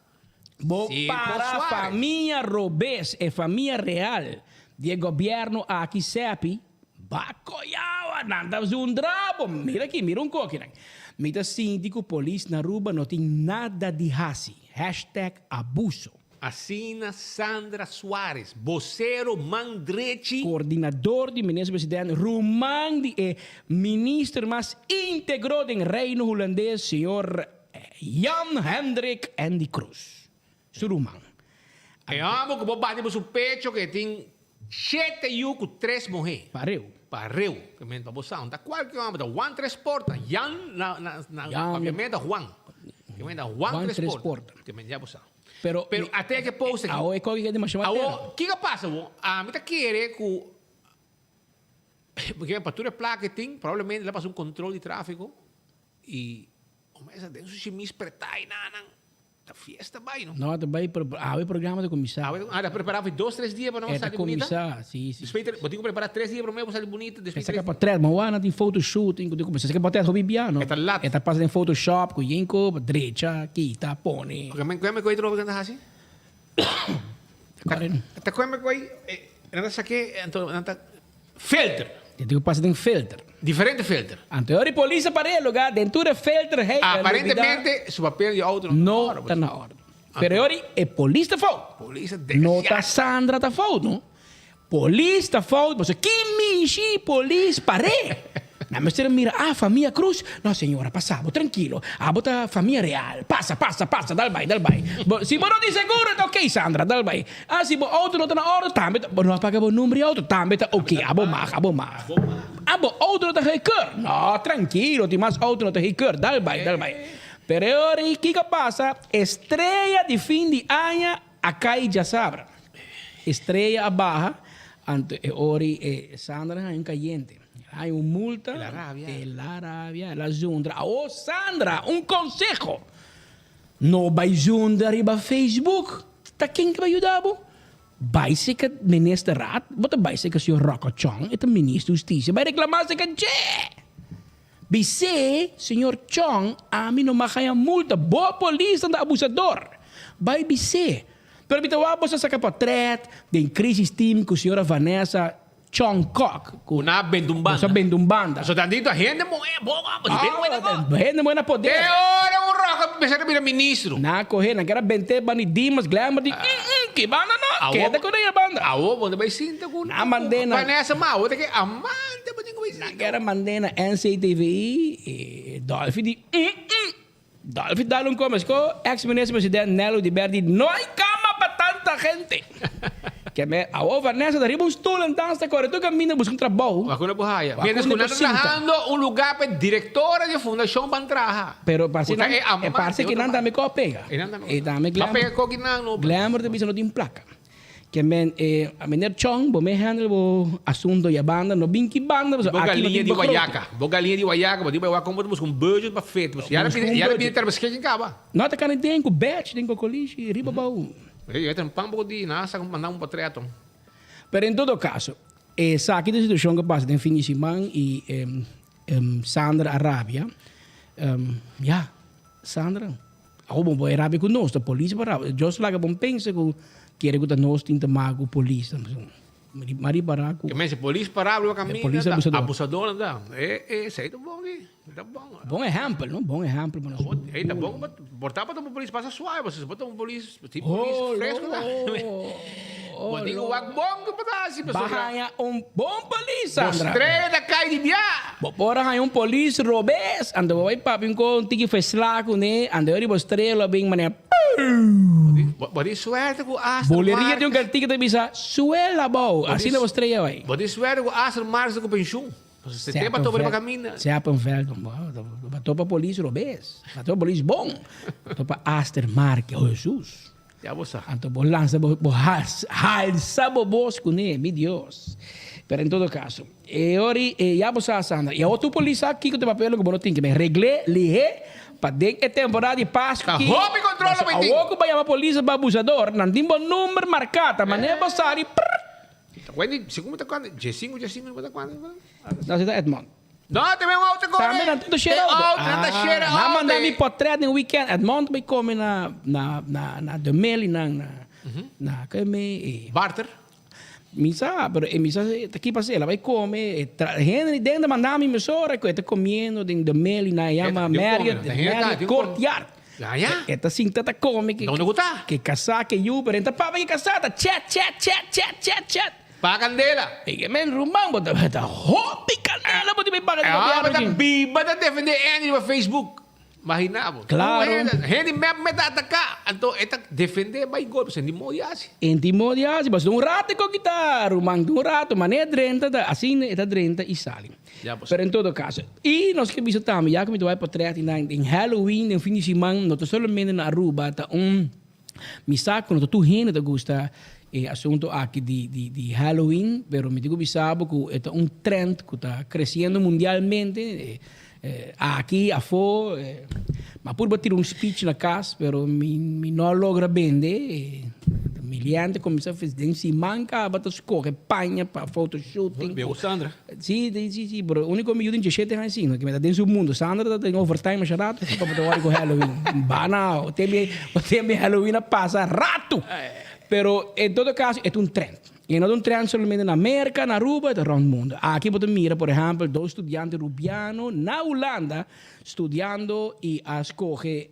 U: Bo
T: Circo
U: para
T: Suarez.
U: famia robes, e famia real di e gobierno aki Sepi, bakoyawa, nan ta zundra bo. Mira aki, mira un kokinan. Mi ta sinti ku polis na Aruba no tin nada di hasi. Hashtag abuso.
T: Asina Sandra Suarez, bosero man drechi.
U: Coordinador di Minister President, ruman di e Minister mas integro den Reino Hulandes, señor Jan Hendrik Andy Croes, su ruman.
T: E homber ku bo bati bo su pecho ku e tin shete yu ku tres muhé.
U: Pareu.
T: Pareu. Ke men pa bo sa, no ta kualke homber, ta Juan Tres Porta. Jan na na na papiamento ta Juan. Ke men ta Juan Tres Porta. Ke men ya bo sa.
U: Pero
T: Pero ate ke post aki.
U: Awo e koki ke demasiado
T: matera. Awo, kiko a pasa bo? Ami ta kere ku Porque pa tur e plaka e tin, probablemente el a pasa un control di trafico y Hombre esa den su shimis pretá y nan ta fiesta bay no.
U: No ta bay pero awe programa ta cuminsa.
T: Awe ah ta prepara for dos tres dia pa nos sali bunita.
U: E ta cuminsa si si.
T: Despues bo tin cu prepara tres dia prome bo sali bunita despues.
U: E saca potret ma wak nan tin photoshooting cu tin cuminsa saca potret hopi bia no.
T: E ta lat.
U: E ta pasa den photoshop cu yen cu drecha kita pone.
T: Oke men cueme cu e droga nan ta haci? Ta cueme cu e nan ta saque anto nan ta. Filter.
U: E tin ku pasa den filter.
T: Diferente filter.
U: Anto e ora e polis a para e lugar den tur e filter hey a lubida.
T: Aparentemente su papel di auto
U: no ta na orde. Pero e ora e polis ta fout.
T: Polis ta
U: No ta Sandra ta fout no. Polis ta fout pasobra ki mishi polis par'é. Nan mester a mira ah famia Cruz no señora pasa bo trankilo abo ta famia real pasa pasa pasa dal bai dal bai bo si bo no tin seguro ta ok Sandra dal bai ah si bo auto no ta na orde tambe ta bo no a paga bo number di auto tambe ta ok abo mag abo mag ah bo auto no ta gekeur no trankilo tin mas auto no ta gekeur dal bai dal bai pero e ora ei kiko a pasa estrella di fin di aña a kai djasabra estrella a baha anto e ora ei Sandra haña un kayente. Hay un multa.
T: El a rabia.
U: El a rabia, el a zundra. Awo Sandra, un conseho. No bay zundra riba Facebook. Ta ken ki bay yuda bo? Bay seca minister Raad, bo ta bay seca señor Rocco Chong, e ta minister husticia, bay reclama seca dje. Bis'é, señor Chong, ami no mag haya multa, bo polisnan ta abusador. Bay bis'é. Pero mi ta wak bo sa saca potret den crisis team cu señora Vanessa Chong Kok
T: ku na bende un banda.
U: Boso a bende un banda.
T: So tan dito hende muhé bon homber, di ben buena go.
U: Hende muhé na poder.
T: Te ora un roka mester a bira ministro.
U: Nan a kohe, nan kera bent'é banda di Dimas, Glamour di ki banda no, keda ku nan e banda.
T: Awo bo ta bai sinta ku
U: Nan mand'é na.
T: Vanessa ma awo ta ke amante bo tin ku bai sinta.
U: Nan kera mand'é na NCTV i Dolfi di Dolfi dal un komes ko ex minister president Nelo di Ber di no hay cama pa tanta gente. Ke me awo Vanessa ta riba un stoel en dans ta kore tur kaminda buska un trabou.
T: Wakuna bo haya. Mientras ku nan ta trahando un lugar pa e directora di e fundacion ban traha.
U: Pero parse nan e parse ki nan tambe ko a pega. E tambe
T: Glamour. Ba pega ko ki nan no.
U: Glamour ta bisa no tin plaka. Ke men e meneer Chong bo me handle bo asunto ya banda no bin ki banda pasobra
T: Bo
U: aki no
T: galiña
U: tin
T: di
U: begroting.
T: Guayaca, bo galiña di Guayaca, bo tin bai wak como bo ta busca un budget pa fit, pasobra ya
U: Busca un
T: ya
U: budget.
T: bini ter beschikking caba.
U: No ta cana den cu batch den cocolishi riba bou.
T: Ya ten pan poco di nan sa manda un potreto.
U: Pero en todo caso esaki ta e situacion cu a pasa den fin di siman y Sandra a rabia ya Sandra. Awo bo por e rabia ku nos, ta polis por rabia. Dios laga bon pensa ku kere ku ta nos tin ta maga ku polis. Mi ripará ku.
T: Ke men si polis pará riba kaminda
U: Polis
T: ta
U: abusador.
T: abusadornan ta. E e esei ta bon aki. Ta bon.
U: Bon ehèmpel, no? Bon ehèmpel pa nos.
T: Ei ta bon pa por ta pa ta un polis pasa suave pasobra si bo ta un polis si polis fresco ta. Bo tin ku wak bon ku bo ta hasi pasobra.
U: Bo haña un bon polis, Sandra.
T: Bo strella ta kai di bia.
U: Bo por a haña un polis robes, anto bo bai papia un ko un tiki feslá kuné, anto e riba bo strella lo bin manera.
T: Bo tin suerte ku Aster
U: Boleria
T: Marques.
U: tin un kantika ta bisa, Suela abou, asina bo strea bai.
T: Bo tin suerte ku Aster Marques ta ku penshun. Pasobra se te bato riba kaminda.
U: Seppenveld, bo topa polis robes, bo topa polis bon, bo topa Aster Marques, oh Jesus.
T: Ya bo sa.
U: Anto bo lansa bo, bo halsa bo bos kuné, mi Dios. Pero en todo caso, e ori, ya bo sa Sandra, i awor tur polis sa kiko ta e papel ku bo no tin ke regl'é lihé pa den e temporada di Pasku
T: Ta
U: ki,
T: hopi control lo
U: pasobra
T: bai tin.
U: awor ku bo yama polis pa abusador, nan tin bo number marká, ta manera bo sali prrrt.
T: Ta kuenti, segun mi ta kuantu, diesinku, diesinku mi ta kuantu.
U: No, si ta Edmond.
T: No, te ven un auto corre.
U: Tambe nan tur ta share
T: E
U: auto.
T: auto, nan ta share
U: Ah, nan manda
T: auto.
U: mi portret den weekend. Edmond ta bai come na, na, na, na De Mel y nan, na, na, ke me, e.
T: Barter.
U: Mi sa, pero e mi sa ta ki pasa, el a bai come, e tra, hende di den ta manda mi mesora cu e ta comiendo den De Mel y nan yama Marriott, Marriott Courtyard. E ta sinta ta come ke,
T: Donde cu ta?
U: ke casa, ke yu, pero e ta papia ke casa, ta chat, chat, chat, chat, chat, chat.
T: Pa candela.
U: E ke men ruman bo ta ta hopi candela bo tin bai paga di
T: Ah,
U: gobierno
T: bo ta
U: aki.
T: biba ta defende Andy riba Facebook. Imagina bo.
U: Claro.
T: Un hende, hende mep me ta ataka, anto e ta defende bai golpe, pasobra e tin modi hasi.
U: E tin modi hasi, pasobra un rato e ko kita ruman, un rato, manera e drenta ta asina e ta drenta y sali.
T: Ya bo sa.
U: Pero en todo caso, y nos ke bisa tambe, ya ku mi ta bai pa trèt y nan den Halloween, den fin di siman, no ta solamente na Aruba, ta un, mi sa ku no ta tur hende ta gusta e asunto aki di di di Halloween, pero mi tin ku bisa bo ku e ta un trend ku ta creciendo mundialmente, Aki afó, mi a purba tira un speech na kas, pero mi mi no a logra bende. Mi liante kuminsá den siman kaba ta skohe paña pa fotoshooting.
T: Bia ku Sandra?
U: Si, si, si, pero úniko mi yu tin diesshete aña asina, ke mi ta den su mundu. Sandra ta den overtime masha rato pa bo ta wòrdu ku Halloween. Bana, o tembe o tembe Halloween a pasa ratu. Pero en todo kaso e ta un trend. E no ta un trend solamente na Merka, na Aruba, e ta rond mundo. Aki bo ta mira, por ehempel, dos studiante Rubiano na Hulanda studiando y a scoge,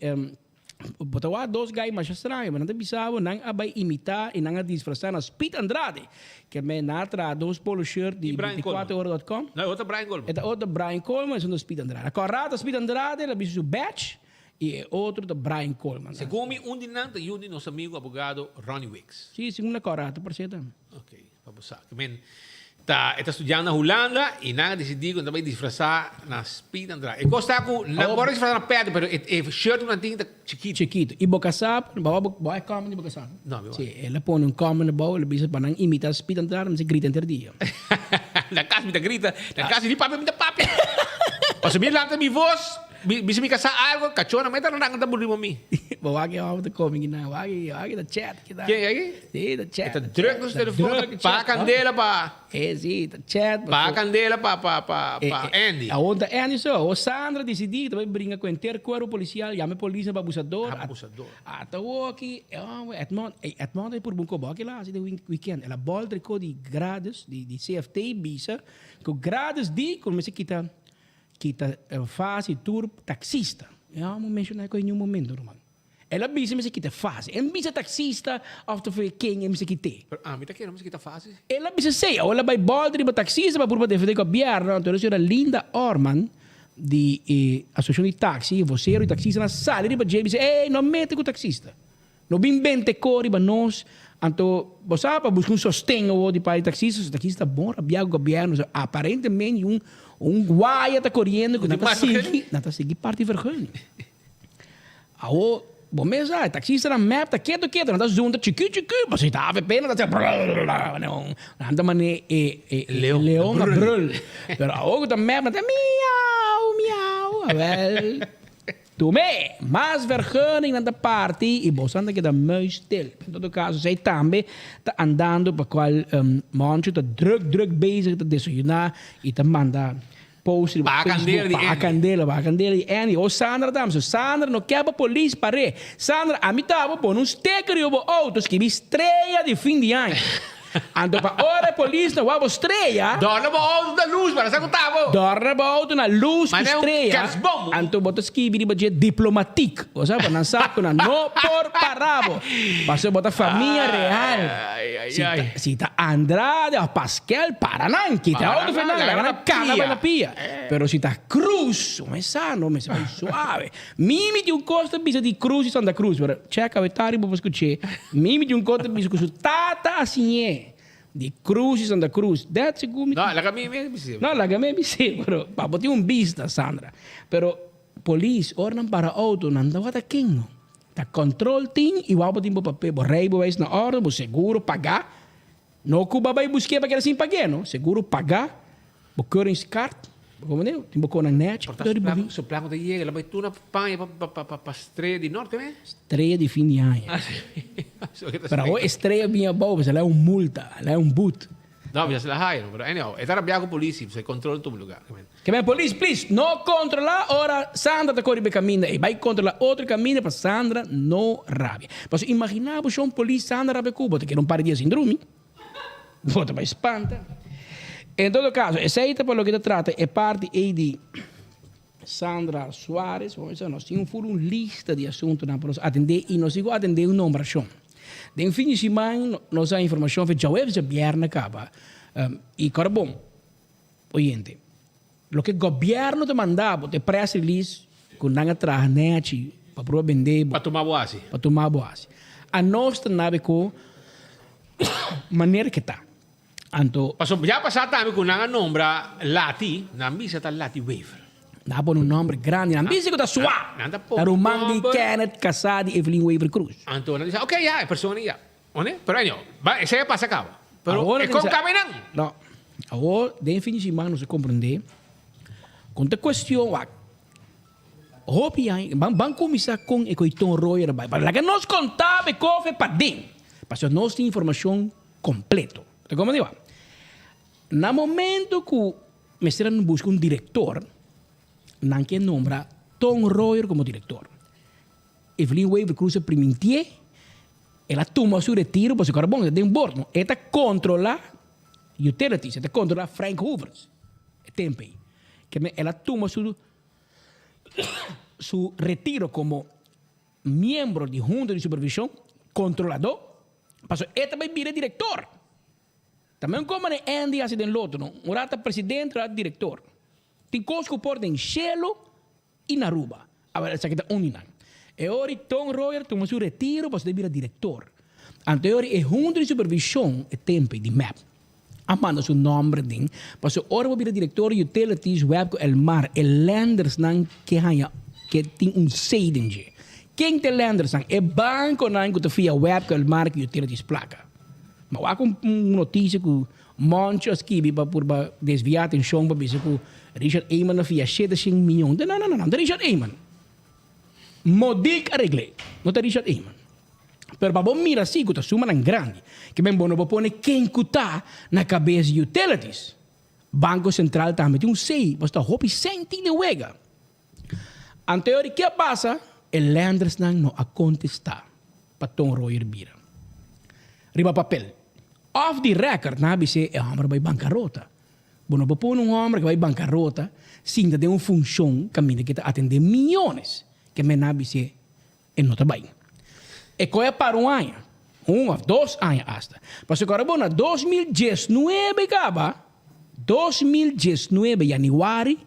U: bo ta wak dos guy masha straño, pero nan ta bisa bo nan a bay imita y nan a disfrasa na Speed Andrade, ke men nan a traha dos polo shirt di
T: Y Brian Coleman.
U: 24 ora dot com.
T: No, e otro Brian Coleman.
U: E ta otro Brian Coleman, esun ta Speed Andrade. Acorda ta Speed Andrade, el a bisa su badge Y e otro ta Brian Coleman.
T: Segun mi un di nan ta yu di nos amigo abogado Ronnie Wicks.
U: Sí, segun la kora ta parse ta.
T: Ok, pa bo sa. Men ta e ta studiando na Hulanda y nan a decidi cu nan ta bay disfrasa na Speed and Drive. E cos ta cu nan por a disfrasa na pet pero e e shirt cu nan tin ta chikito.
U: Chikito. Y bo casa, bo bo a comment di bo casa?
T: No, mi bo.
U: Sí, el a pone un comment abou, el a bisa pa nan imita Speed and Drive, nan mester grita henter dia.
T: Na cas mi ta grita, na cas mi di papia mi ta papia. Pasobra mi lanta mi voz. Bisa mi kasá algo, kachó nan meta nan ta burri pa mi.
U: Bo wak e hòmber ta komi kinan, wak e wak e ta chat kinan.
T: Ken aki?
U: Sí, ta chat.
T: E ta drùk na su telefòn, ta paga kandela pa.
U: E sí, ta chat.
T: Paga kandela pa pa pa pa Andy.
U: Awor ta Andy so, awor Sandra disidí ku ta bai bringa ku henter kuerpo polisial, yama e polisnan pa abusador.
T: Abusador.
U: Ata awor aki, e hòmber Edmond, ey Edmond a purba un kobo aki la hasi den weekend, el a bòlter e ko di Grades, di di CFT bisa ku Grades di ku mester kita. Kita fácil tur taxista. E amo menciona e niun momento, ruman. El a bisa mester kita fácil. En bisa taxista of ta fue ken e mester kite.
T: Pero ami ta kere mester kita fácil.
U: El a bisa sey. Awor el a bay bolta riba taxista pa purba defende gobierno. Anto e señora Linda Orman di e asociacion di taxi, vocero di taxistanan a sali riba dje y bisa, ey, no mete cu taxista. No bin bente ko riba nos, anto bo sa pa buska un sosten awor di parti taxista, so taxista ta bon rabia ku gobièrnu, so aparentemente un un guaya ta koriendo ku nan ta sigui, nan ta sigui parti vergunning. Awor bo mes sa e taxistanan mep ta ketu ketu, nan ta zunta chikí chikí, pasobra si ta avp nan ta haci brrrr, nan ta mane e e leon a brul, pero awor ku ta mep nan ta miau miau, awel. Tumé! Mas vergunningnan ta parti i bosan ta keda muisstil. En todo kaso esei tambe ta andando pa kual Moncho ta druk druk bezig ta desayuná i ta manda post riba
T: Baha
U: Facebook.
T: kandela di
U: Baha
T: Andy.
U: kandela, baha kandela di Andy. O Sandra tambe. So Sandra no ke pa polis par'é. Sandra, ami ta bo pone un sticker riba bo auto skibi strea di fin di aña. Anto pa ora e polis na wak bo strea.
T: Dòrna bo outo na lus para sa ku ta bo.
U: Dòrna bo outo na lus ku
T: Manera un
U: strea.
T: kersboom.
U: Anto bo ta skibi riba dje diplomatiek. Bo sa pa nan sa ku nan no por para bo. Pasobra bo ta famia real. Si ta si ta Andrade of Pasquel para nan. Kita e outo for nan laga nan kana bai na pia. Pero si ta Cruz, bo mester sa no mester bai suave. Mimi tin un kos ta bisa di Cruz i Santa Cruz, pero check awe tardi bo por skuch'é. Mimi tin un kos ta bisa ku su tata a siñ'é di Cruz i Santa Cruz. Dat segun mi.
T: No, laga mi mi bis'é.
U: No, laga mi bis'é, pero pa bo tin un bista, Sandra. Pero polis, ora nan para outo, nan ta wak ta ken no. Ta control tin i wak bo tin bo papel, bo rijbewijs na orde, bo seguro pagá. No ku bo a bai busk'é pa keda sin pag'é no. Seguro pagá bo keuringskaart, bo komprendé? Tin bo konan nèchi.
T: Por ta su plan, su plan ku ta yega, el a bai tur na paña pa pa pa pa pa strea di norte me?
U: Strea di fin di aña. Pero awor e strea bin abou, pues el a un multa, el a un but.
T: No, mi sa si la haya no, pero anyhow, e ta rabia ku polis si, pasobra e control tuma lugar.
U: Ke men polis, please, no controla ora Sandra ta kore riba e kaminda ei. Bai controla otro kaminda pa Sandra no rabia. Pasobra imagina bo shon polis Sandra rabia ku bo, ta keda un par di dia sin drumi. Bo ta bai spanta. En todo caso, esei ta pa loke ta trata e parti ei di Sandra Suarez. Bo mester sa nos tin un ful un lista di asuntunan pa nos atende i nos tin ku atende un nombrashon. Den fin di siman nos a informashon fe djaweves djabièrnè kaba i kòrda bon. Oyente, loke gobierno ta manda bo ta e press release cu nan a traha nechi pa proba bende bo.
T: Pa tuma bo haci.
U: Pa tuma bo haci. Anos ta nabe cu manera ke ta. Anto.
T: Pasobra ya pasa tambe cu nan a nombra Lati, nan bisa ta Lati Wever.
U: Nan a pone un nomber grandi, nan bisa cu ta swa.
T: Nan ta pone
U: Ta ruman di
T: nomber.
U: Kenneth casá di Evelyn Wever Croes.
T: Anto nan bisa, ok ya, e persona ya. One? Pero anyhow, ba, esei a pasa caba. Pero
U: Awor
T: e
U: nan
T: kon
U: sa-
T: caba einan?
U: No. Awor, den fin di siman nos a comprende con ta cuestion wak. Hopi aña, ban, ban cuminsa con e coiton royo a bai. Pa laga nos conta e kofe paden. Pasobra nos tin informacion completo. Ta comprende wak? Na momento cu mester a busca un director, nan ke nombra Ton Royer como director. Evelyn Wever Croes a primintié, el a tuma su retiro pasobra ku ora bon e ta den bord no, e ta kontrolá utilities, e ta kontrolá Frank Hoovers e tempu ei. Ke men el a tuma su su retiro komo miembro di hunta di supervishon, kontroladó, pasobra e ta bai bira direktor. Ta men komo ne Andy hasi den loto no, un rat ta presidente, un rat direktor. Tin kos ku por den shelu i na Aruba. Awor esaki ta un di nan. E ora i Ton Royer tuma su retiro pasobra e bira direktor. Anto e ora e hunta di supervishon e tempu di mep a manda su nomber den pasobra ora bo bira direktor di Utilities Web ku Elmar e lendersnan ke haña ke tin un say den dje. Ken ta e lendersnan? E bankonan ku ta fia Web ku Elmar ku Utilities plaka. Ma wak un notisia ku Moncho a skibi pa purba desviá atenshon pa bisa ku Richard Eman a fia shete shen mion. No, no, no, no ta Richard Eman. Modik a regl'é, no ta Richard Eman. Pero pa bo mira si ku ta sumanan grandi, ke men bo no por pone ken ku ta na kabes di utilities. Banko Sentral tambe tin un sei, pasobra ta hopi sèn tin den wega. Anteori ke a pasa? E lendersnan no a kontestá pa Ton Royer bira. Riba papel. Off di record nan a bis'é e hòmber bai bankarota. Bo no por pone un hòmber ke bai bankarota sinta den un funshon kaminda ke ta atendé miyones ke men nan a bis'é e no ta bai. E koe a para un aña, un òf dos aña asta. Pasobra ku ora bo na 2019 kaba, 2019 yanüari,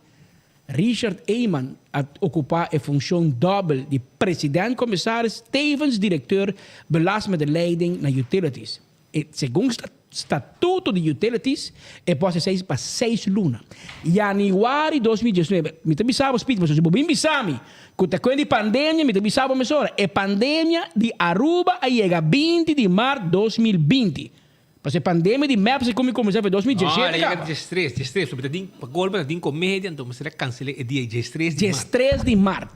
U: Richard Eman a ocupa e funcion dobbel di president commissaris tevens directeur belast met de leiding na Utilities. E segun statuto di Utilities e por haci esey pa seis luna. Januari 2019, mi ta bisa bo Speedy pasobra si bo bin bisa mi cu ta cuen di pandemia mi ta bisa bo mesora e pandemia di Aruba a yega 20 di maart 2020. Pasobra e pandemia di MEPS e kumi kuminsá fe 2017
T: No,
U: kaba.
T: yega diestres, diestres. Pasobra ta tin, pa golpe ta tin komedia, anto mester a kansel'é e dia diestres di mart.
U: Diestres di mart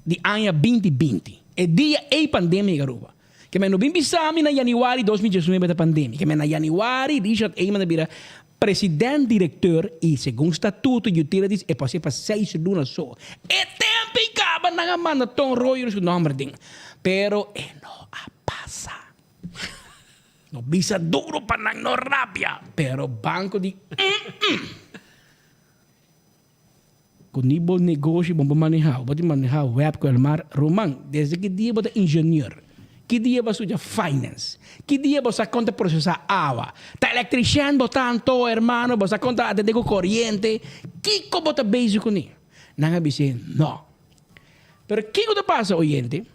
U: di aña 2020, e dia ei pandemia yega Aruba. Ke men no bin bisa mi na yanüari 2019 ta pandemia. Ke men na yanüari Richard Eman a bira president directeur i segun statuto utilities e por hasié pa seis luna so. E tempu ei kaba nan a manda Ton Royer su nòmber den. Pero e no a pasa. No bisa duro pa nan no rabia, pero banco di mm-mm. Cu ni bo negoshi bo por maneha, bo tin maneha web cu Elmar Roman. Desde ki dia bo ta ingenieur? Ki dia bo a studia finance? Ki dia bo sa con ta procesa awa? Ta electrician bo ta anto hermano? Bo sa con ta atende cu coriente? Kico bo ta bezig cune? Nan a bis'é no. Pero kico ta pasa oyente?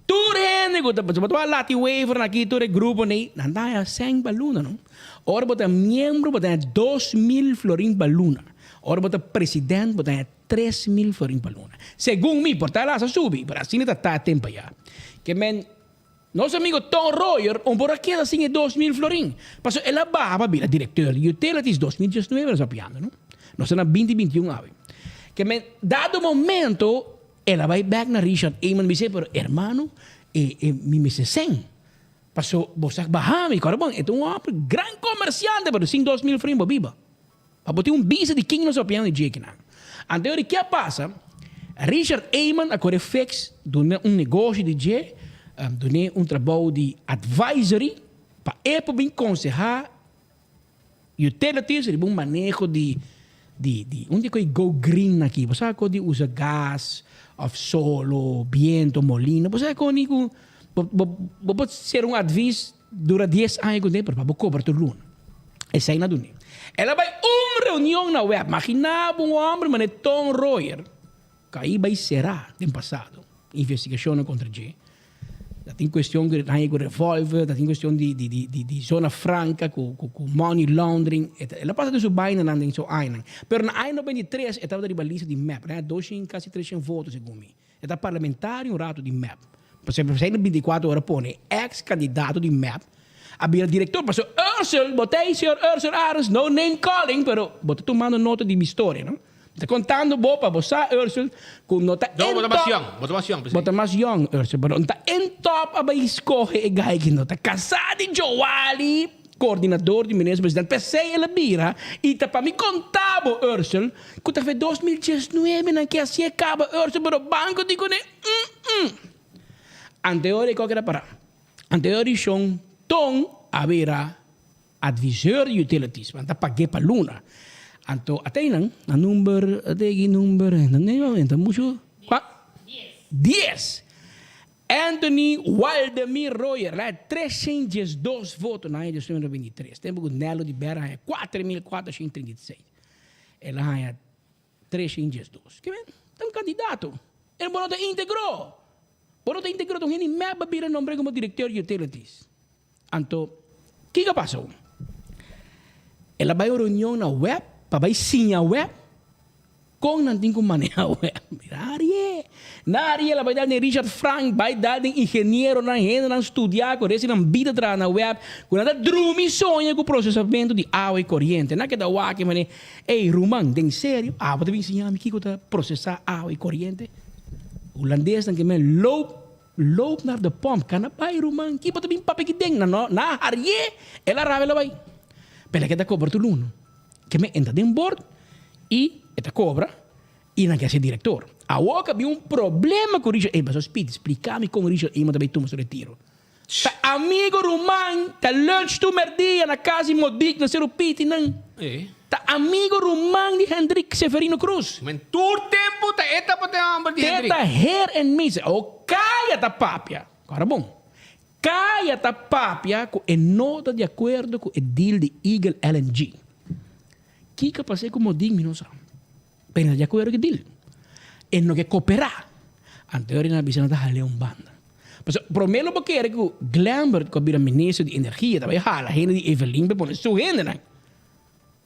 U: Tur hende ku ta bo ta wak Lati Waver na aki tur e grupo nei nan ta haña sèn pa luna no. Ora bo ta miembro bo ta haña 2000 florin pa luna. Ora bo ta president bo ta haña 3000 florin pa luna. Segun mi por ta el hasta subi pero asina ta ta tempo ya. Ke men nos amigo Ton Royer un por a keda sin e 2000 florin pasobra el a baha pa bira directeur di utilities 2019 nos a piando no. Nos ta na 2021 awe. Ke men dado momento El a bai bek na Richard Eamon bis'é, pero hermano, e, e, mi mester sèn. Paso bo sa baha mi, kòrda bon, e ta un hòmber gran komersiante, pero sin 2000 florin bo biba. Pa bo tin un bista di ken nos a papiando di dje kinan. Anto ora ke a pasa, Richard Eamon a kore fix duna un negoshi di dje, dun'é un trabou di advisory pa e por bin konsehá Utilities riba un maneho di di di un di ku e go green aki bo sa ku di usa gas of solo, biento, molino bo sa ku ni ku bo bo bo por ser un advis dura dies aña ku pero pa bo kobra tur luna esei na duni. El a bai un reunion na web magina bo un homber manera Ton Royer ku a bai sera den pasado investigashonnan kontra dje. Ta tin cuestion cu haña cu revolver, ta tin cuestion di di di di zona franca cu cu cu money laundering. E ta el a pasa den su bainanan den su añanan. Pero na aña 93 e tabata riba lista di mep. El a haña doshen casi treshen voto segun mi. E ta parlamentario un rato di mep. Pasobra esei na binticuatro ora pone ex candidato di mep a bira director. Pasobra Ursel, bo ta ei señor Ursel Arends, no name calling, pero bo ta tumando nota di mi storia no. Mi ta contando bo pa bo sa, Ursel, cu no ta
T: No, bo ta
U: en
T: mas
U: top.
T: young, bo ta mas young,
U: Bo ta mas young, Ursel, pero no ta en top a bay scoge e guy ki no ta casá di Joali, coordinador di minister president. P'esey el a bira y ta pa mi conta bo, Ursel, cu ta fe 2019 nan ke hacié caba, Ursel, pero banco di cune, mm-mm. Anteor e koke ta para. Anteor di shon Ton a bira Adviseur di utilities, nan ta pag'é pa luna. Anto ateinan, na number, atei number, ta muchu, kua? Dies. Anthony Waldemir Royer, la 312 voto na aña 2023, tempu ku Nello di Berra haña 4436. El a haña 312. Ke men? Ta un kandidato. El bo no ta íntegro. Bo no ta íntegro, ta un hende mep a bira nombr'é komo direkteur di utilities. Anto, kiko a pasa awo? El a bai un reunion na web pa bai siña web kon nan tin ku maneha web. Mira arie! Na arie el a bai dal den Richard Frank, bai dal den ingenieronan, hendenan studia ku resi nan bida traha na web, ku nan ta drumi soña ku prosesamentu di awa i koriente. Nan a keda wak e manera, Ey, ruman, den serio, abo ta bin siña mi kiko ta prosesá awa i koriente? Hulandesnan ke men loop Loop naar de pomp, kana bai ruman, ki bo ta bin papia ki den? Na no, na harié, el a rabia el a bai. Pero e ke ta kobra tur luna. Ke men entra den bord i e ta kobra i nan ke hasi direktor. Awor ke a bin un problema ku Richard Eman, pasobra Speed, splika mi kon Richard Eman ta bai tuma su retiro. Ta amigo ruman, ta lunch tur merdia na kas di Modik na Seru Piti nan. Ta amigo ruman di Hendrik Severino Cruz.
T: Men tur tempu ta e tabata e homber di Hendrik.
U: Te ta her en misa. O kaya ta papia. Kora bon. Kaya ta papia ku e no ta di akuerdo ku e deal di Eagle LNG. Kiko a pas'é ku Modik mi no sa. Pero e no ta di akuerdo ku e deal. E no ke koperá. Anto e nan a bisa nan ta hal'é un banda. Pasobra promé lo bo kere ku Glenbert ku a bira minister di energia ta bai hala hende di Evelyn pa pone su hendenan.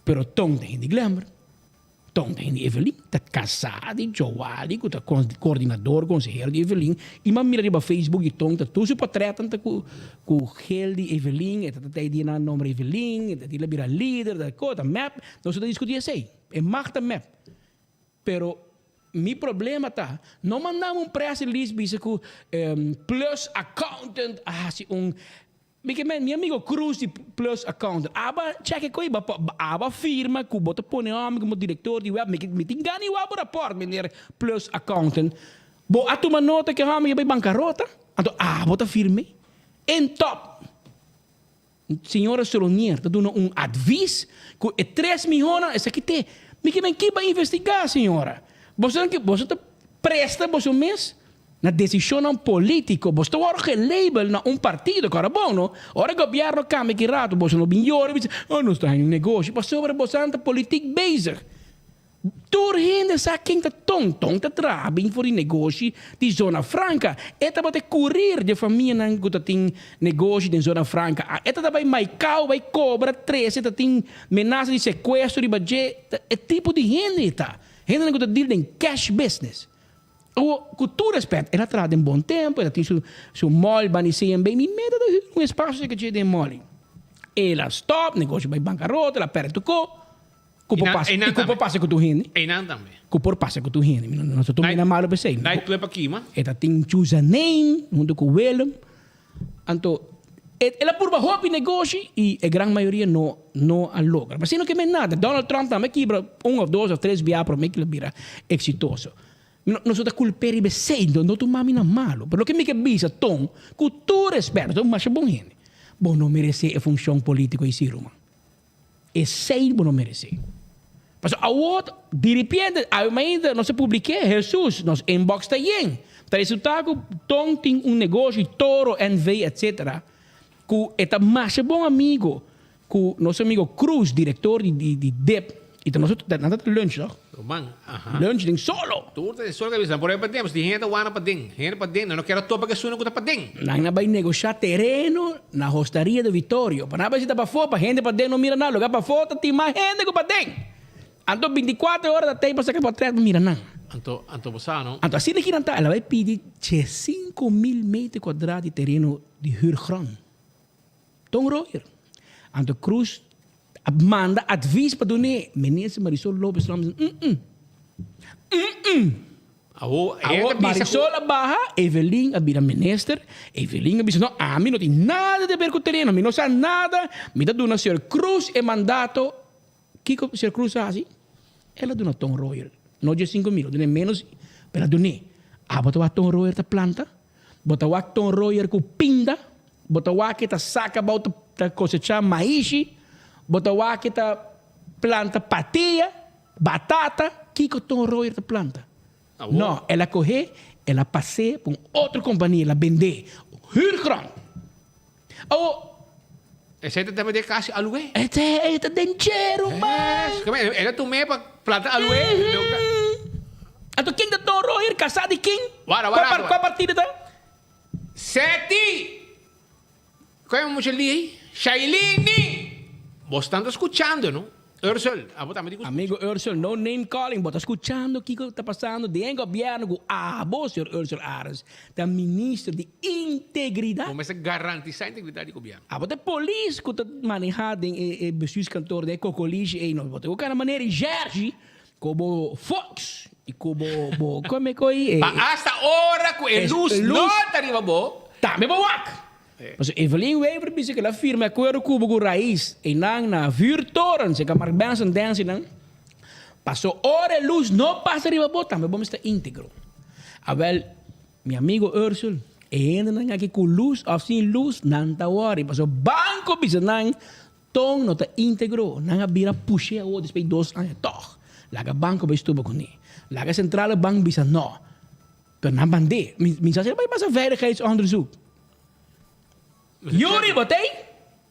U: Pero Ton ta hende di Glenbert, Ton ta hende di Evelyn, ta kasá di Joali ku ta koordinador, konsehero di Evelyn i m'a mira riba Facebook di Ton ta tur su portretnan ta ku ku gel di Evelyn, e ta ta di nan nomber Evelyn, e ta di el a bira lider, ta ko, ta mep, nos ta diskutí esei, e mag ta mep. Pero mi problema ta, no mandami un press release bisa ku Plus Accountant a hasi un, mi ke men mi amigo Cruz di Plus Accountant aba check e koe, aba firma ku bo ta pone homi komo director di web, mi tin gana di wak bo rapport meneer Plus Accountant, bo a tuma nota ke homi a bai bancarota, anto abo ta firme en top. Señora Solonier ta duna un advis ku e tres mihonan esaki te. Mi ke men kiba investigá señora. Boso ke boso ta presta boso mes na desishonnan polítiko. Boso ta wòrdu gelabel na un partido. Kòrda bon no. Ora gobièrnu kambia ki ratu boso no bin yora i bisa oh nos ta haña un negoshi pasobra boso ta politik bezig. Tur hende sa ken ta Ton. Ton ta traha bin for di negoshi di Zona Franca. E tabata e kurir di e famianan ku ta tin negoshi den Zona Franca. E ta bai Maicao bai kobra trese ta tin menasa di sekuestro riba dje. E tipo di hende e ta. Hendenan ku ta deal den cash business. Awor, ku tur respet, el a traha den bon tempu, el a tin su su mall bani CMB. Mi meta ta hür un espasio serka dje den mall. El a stop, negoshi bai bankarota, el a pèrdè tur ko. Ku por pasa, i ku por pasa ku tur hende.
T: Einan tambe.
U: Ku por pasa ku tur hende. Mi no ta tuma na malo p'esei.
T: Nai klep a kima.
U: E ta tin choose a name hunto ku Willem. Anto el a purba hopi negoshi i e gran mayoria no no a logra. Pero asina no ke men nada. Donald Trump tambe a kibra un of dos of tres bia prome ke el a bira eksitoso. Mi no ta kulp'é riba esei, no no tuma mi na malo. Pero loke mi ke bisa Ton, ku tur respèt, bo ta un masha bon hende, bo no meresé e funshon polítiko ei si ruman. Esei bo no meresé. Pasobra awor, diripiente, awe mainta nos a publik'é, Hesus, nos inbox ta yen. Ta resultá ku Ton tin un negoshi, Toro NV etc. Ku e ta masha bon amigo ku nos amigo Cruz, direktor di di dip. I ta nos nan ta lunch toch?
T: Ruman, aha.
U: Lunch den solo.
T: Tur ta den solo ka bisa. Por ehempel paden, pasobra tin hende ta wana paden. Hende paden, nan no kier a topa ku esunnan ku ta paden.
U: Nan a bai negoshá tereno na Hostaria de Vittorio. Pa nan a bai sita pafó pa hende paden no mira nan. Lugar pafó ta tin mas hende ku paden. Anto bintikuater ora ta tei pa saka potret pa mira nan.
T: Anto, anto bo sa no?
U: Anto asina ki nan ta, el a bai pidi diesinko mil meter kuadrá di tereno di huurgrond. Ton Royer. Anto Cruz a manda advies pa dun'é. Minister Marisol Lopez Tromp a bisa, mm-mm. Mm-mm.
T: Awo,
U: Awo Marisol a baha, Evelyn a bira minister. Evelyn a bisa, no, ami no tin nada di haber ku tereno, mi no sa nada, mi ta duna señor Cruz e mandato. Kiko señor Cruz a hasi? El a duna Ton Royer, no 15 mil, a dun'é menos, pero a dun'é. Abo ta wak Ton Royer ta planta? Bo ta wak Ton Royer ku pinda? Bo ta wak e ta saka abou ta kosechá maishi? Bo ta wak e ta planta patia, batata? Kiko Ton Royer ta planta? No, el a kohé, el a pas'é pa un otro kompania, el a bend'é huurgrond. Awo.
T: Esei ta tema di e kasi alué.
U: Esei ta den dje, ruman.
T: El a tum'é pa planta alué.
U: Anto ken ta Ton Royer? Kasá di ken?
T: Wara, wara.
U: Kua partido ta?
T: Seti! Kua e mucha li ei? Shailini! Bo stan ta skuchando, no? Ursel, abo tambe di ku skucha.
U: Amigo Ursel, no name calling, bo ta skuchando kiko ta pasando den gobièrnu ku abo, señor Ursel Arends, ta minister di integridat.
T: Bo mester garantisá integridat di gobièrnu.
U: Abo ta e polis ku ta manehá den e bestuurskantoor, den e kokolishi ei, no. Bo ta ku kana manera i Jerzy ku bo Fox i ku bo, bo, kome koi e.
T: Pa asta ora ku e lus no ta riba bo.
U: Tambe bo wak. Pasobra Evelyn Wever bisa ku el a firma e akuerdo ku bo ku Raiz einan na Vuurtoren, serka Mark Benson Dancy nan. Paso ora e lus no pasa riba bo, tambe bo mester ta íntegro. Awel, mi amigo Ursel, e hendenan aki ku lus òf sin lus, nan ta wòri. Pasobra banko bisa nan, Ton no ta íntegro. Nan a bira push'é awor despues di dos aña. Tòg, laga banko bai stuba kuné. Laga sentrale bank bisa nò. Pero nan band'é. Mi sa si el a bai pasa veiligheidsonderzoek. Yuri, bo t'ei?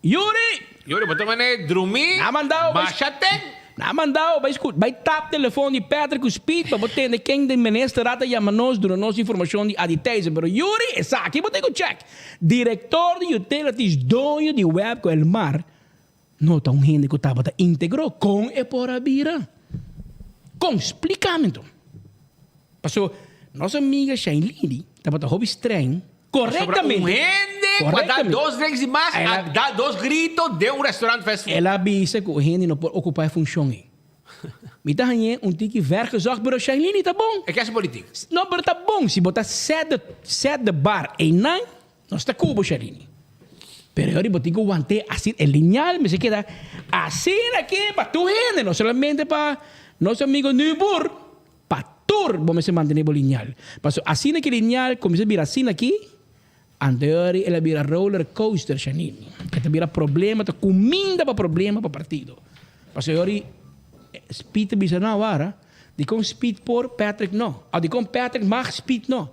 U: Yuri!
T: Yuri, bo ta manera drumí,
U: Nan mandao bai
T: masha ten.
U: Nan mandao bai scu, bai tap telefon di Patrick ku Speed pa bo tende ken den ministerat a yama nos duna nos informashon di Adi Thijssen. Pero Yuri, esaki bo tin ku check. Direktor di Utilities, doño di web ku Elmar, no ta un hende ku tabata íntegro. Kon e por a bira? Kon? Splika mi anto. Paso nos amiga Shailene tabata hopi streng.
T: Pasobra
U: Correctamente.
T: un hende ku a da dos drinks di mas a da dos grito den un restaurant fast food.
U: El a bisa ku un hende no por okupá e funshon ei. Mi ta hañ'é un tiki vergezocht, pero Shailene ta bon.
T: E ke hasi politik.
U: No, pero ta bon. Si bo ta set the, set the bar einan, nos ta ku bo, Shailene. Pero e ora bo tin ku want'é asina, e liñal mester keda asina aki pa tur hende, no solamente pa nos amigo Nuboer. Pa tur bo mester mantené bo liñal. Pasobra asina ki liñal kuminsá bira asina aki, Anteori el a bira roller coaster Shanini. E ta bira problema, ta cuminda pa problema pa partido. Pasobra ori Speed ta bisa no awara, dicon Speed por, Patrick no? Of dicon Patrick mag, Speed no?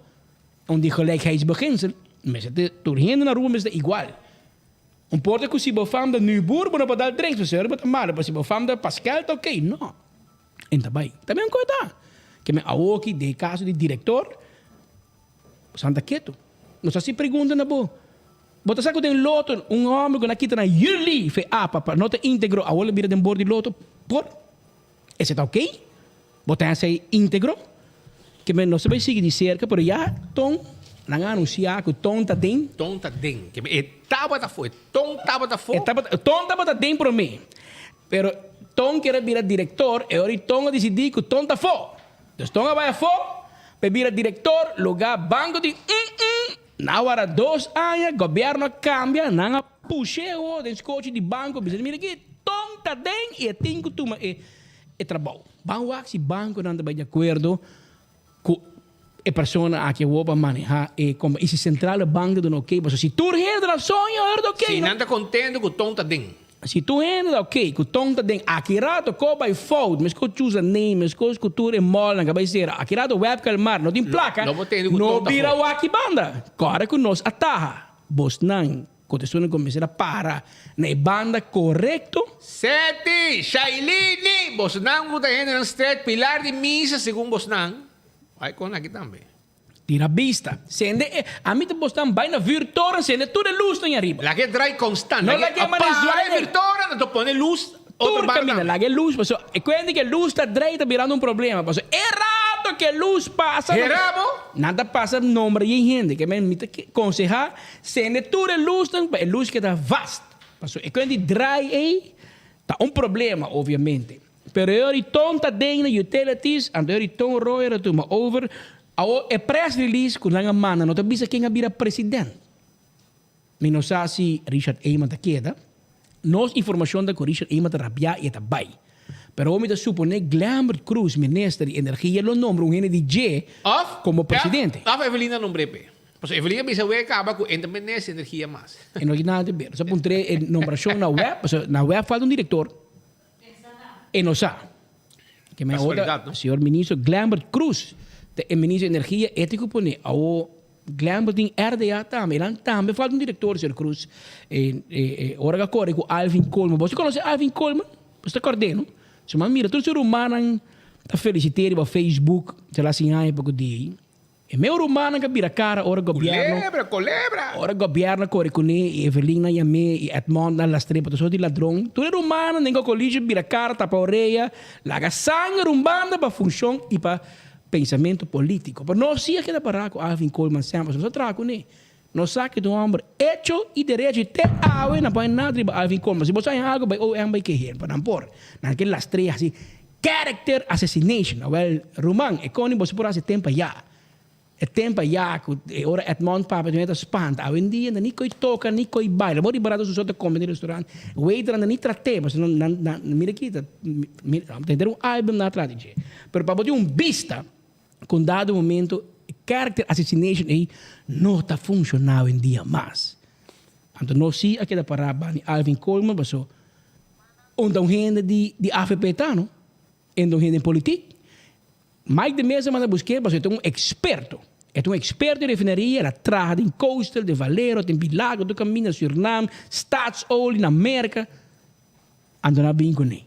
U: Un di gelijkheidsbeginsel, mester ta tur hende na Aruba mester ta igual. Un por ta cu si bo fam ta Nuiboer bo no por dal drinks, pasobra bo ta malo, pero si bo fam ta Pascal ta ok. No. En ta bay. Ta men cu ta. Ke men awoki den e caso di director, Santa ketu. Nos hasi pregunta na bo. Bo ta sa ku den loto un hòmber ku na kita na yuli fe apa pa no ta íntegro awor lo bira den bor di loto? Por? Esei ta oké? Bo ta hasi íntegro? Ke men nos ta bai sigui di serka pero ya Ton nan a anunsiá ku Ton ta den.
T: Ton ta den. Ke men e tabata afó. E Ton tabata afó.
U: E tabata Ton tabata den promé. Pero Ton kier a bira direktor e ora i Ton a disidí ku Ton ta afó. Dus Ton a bai afó pa e bira direktor lugá banko di mm na wara dos aña gobièrnu a kambia nan a push'é awor den skochi di banko bisa mira aki Ton ta den i e tin ku tuma e e trabou. Ban wak si bankonan ta bai di akuerdo ku e persona aki awor pa manehá e kompa i si sentrale bank ta duna oké pasobra si tur hende ta soña awor ta oké
T: Si nan ta kontento ku Ton ta den.
U: Si tur hende ta ok ku ton ta den aki rato ko bai fout meskos chusa name meskos ku tur e mallnan ka bai sera aki rato web kalmar no tin plaka no bira waki banda kòrda ku nos a taha bosnan ku ta esun ku mester a para na e banda korekto.
T: Seti, Shailini, bosnan ku ta hendenan stret pilar di misa segun bosnan, bai kon aki tambe.
U: Tira bista. Sende e. Ami ta bosnan bai na vuurtoren sende tur e lusnan i ariba.
T: Laga e drai konstant.
U: No laga e mane
T: Apaga e vuurtoren anto pone lus otro
U: Tur
T: banda
U: kaminda
T: tambe.
U: laga e lus paso e kuenta ku e lus ta drai ta birando un problema paso e rato ku e lus pasa
T: Hera bo.
U: Nan ta pasa nomber di e hende ke men mi ta konsehá sende tur e lusnan pa e lus keda vast paso e kuenta di drai ei ta un problema obviamente. Pero e ora Ton ta den na utilities, anto e ora Ton Royer a tuma over. Awor e press release ku nan a manda no ta bisa ken a bira president. Mi no sa si Richard Eman ta keda. Nos informashon ta ku Richard Eman ta rabia i e ta bai. Pero awor mi ta supone Glenbert Croes, minister di energia, lo nombra un hende di dje
T: Of,
U: komo presidente.
T: Of Evelyn a nombr'é p'e. Pasobra Evelyn a bisa wei kaba ku e ta minister di energia mas.
U: E no tin nada te ber. Nos a puntr'é e nombrashon na web, pasobra na web falta un direktor. E no sa. Ke men ora señor ministro Glenbert Croes ta e ministro di energia e tin ku pone. Awo Glenbert tin RDA tambe. Enan tambe falta un director señor Croes. E ora ka kore ku Alvin Coleman. Bo si konoce Alvin Coleman? Bo ta kord'é no? Su man mira tur su rumannan ta felicit'é riba Facebook. Se la sin aña poko dia. E meu rumannan ka bira kara ora gobierno.
T: Culebra, colebra!
U: Ora gobierno kore kuné i Evelyn nan yam'é i Edmond nan lastr'é pa tur sort di ladron. Tur e rumannan den Cocoliche bira kara, tapa orea, laga sanger un banda pa funshon i pa pensamentu politiko. Pero nos si a keda pará ku Alvin Koolman semper, pasobra nos a traha kuné. Nos sa ku ta un hòmber echo i derecho i te awe nan pone nada riba Alvin Koolman. Si bo sa haña algu bai OM bai keh'é, pa nan por. Nan ke lastr'é hasi Character assassination. Awel, ruman, e koning boso por hasi tempa ya. E tempa ya ku e ora Edmond papia ta meta spanta. Awendia nan ni koi toka ni koi baila. Bo riba rato su so ta kome den restaurant. Waiternan nan ni trat'é pasobra nan nan nan mira aki ta mira ta henter un album nan a trata di dje. Pero pa bo tin un bista ku un dado momento e character assassination ei no ta funshoná awendia mas. Anto nos si a keda pará bani Alvin Coleman paso Un ta un hende di di avp ta no? En ta un hende den politik. Mike de Meza manda busk'é pasobra e ta un eksperto. E ta un eksperto den refineria, el a traha den Coastal, den Valero, den Bilago, tur kaminda Surinam, Staatsolie na Merka. Anto nan a bin kuné.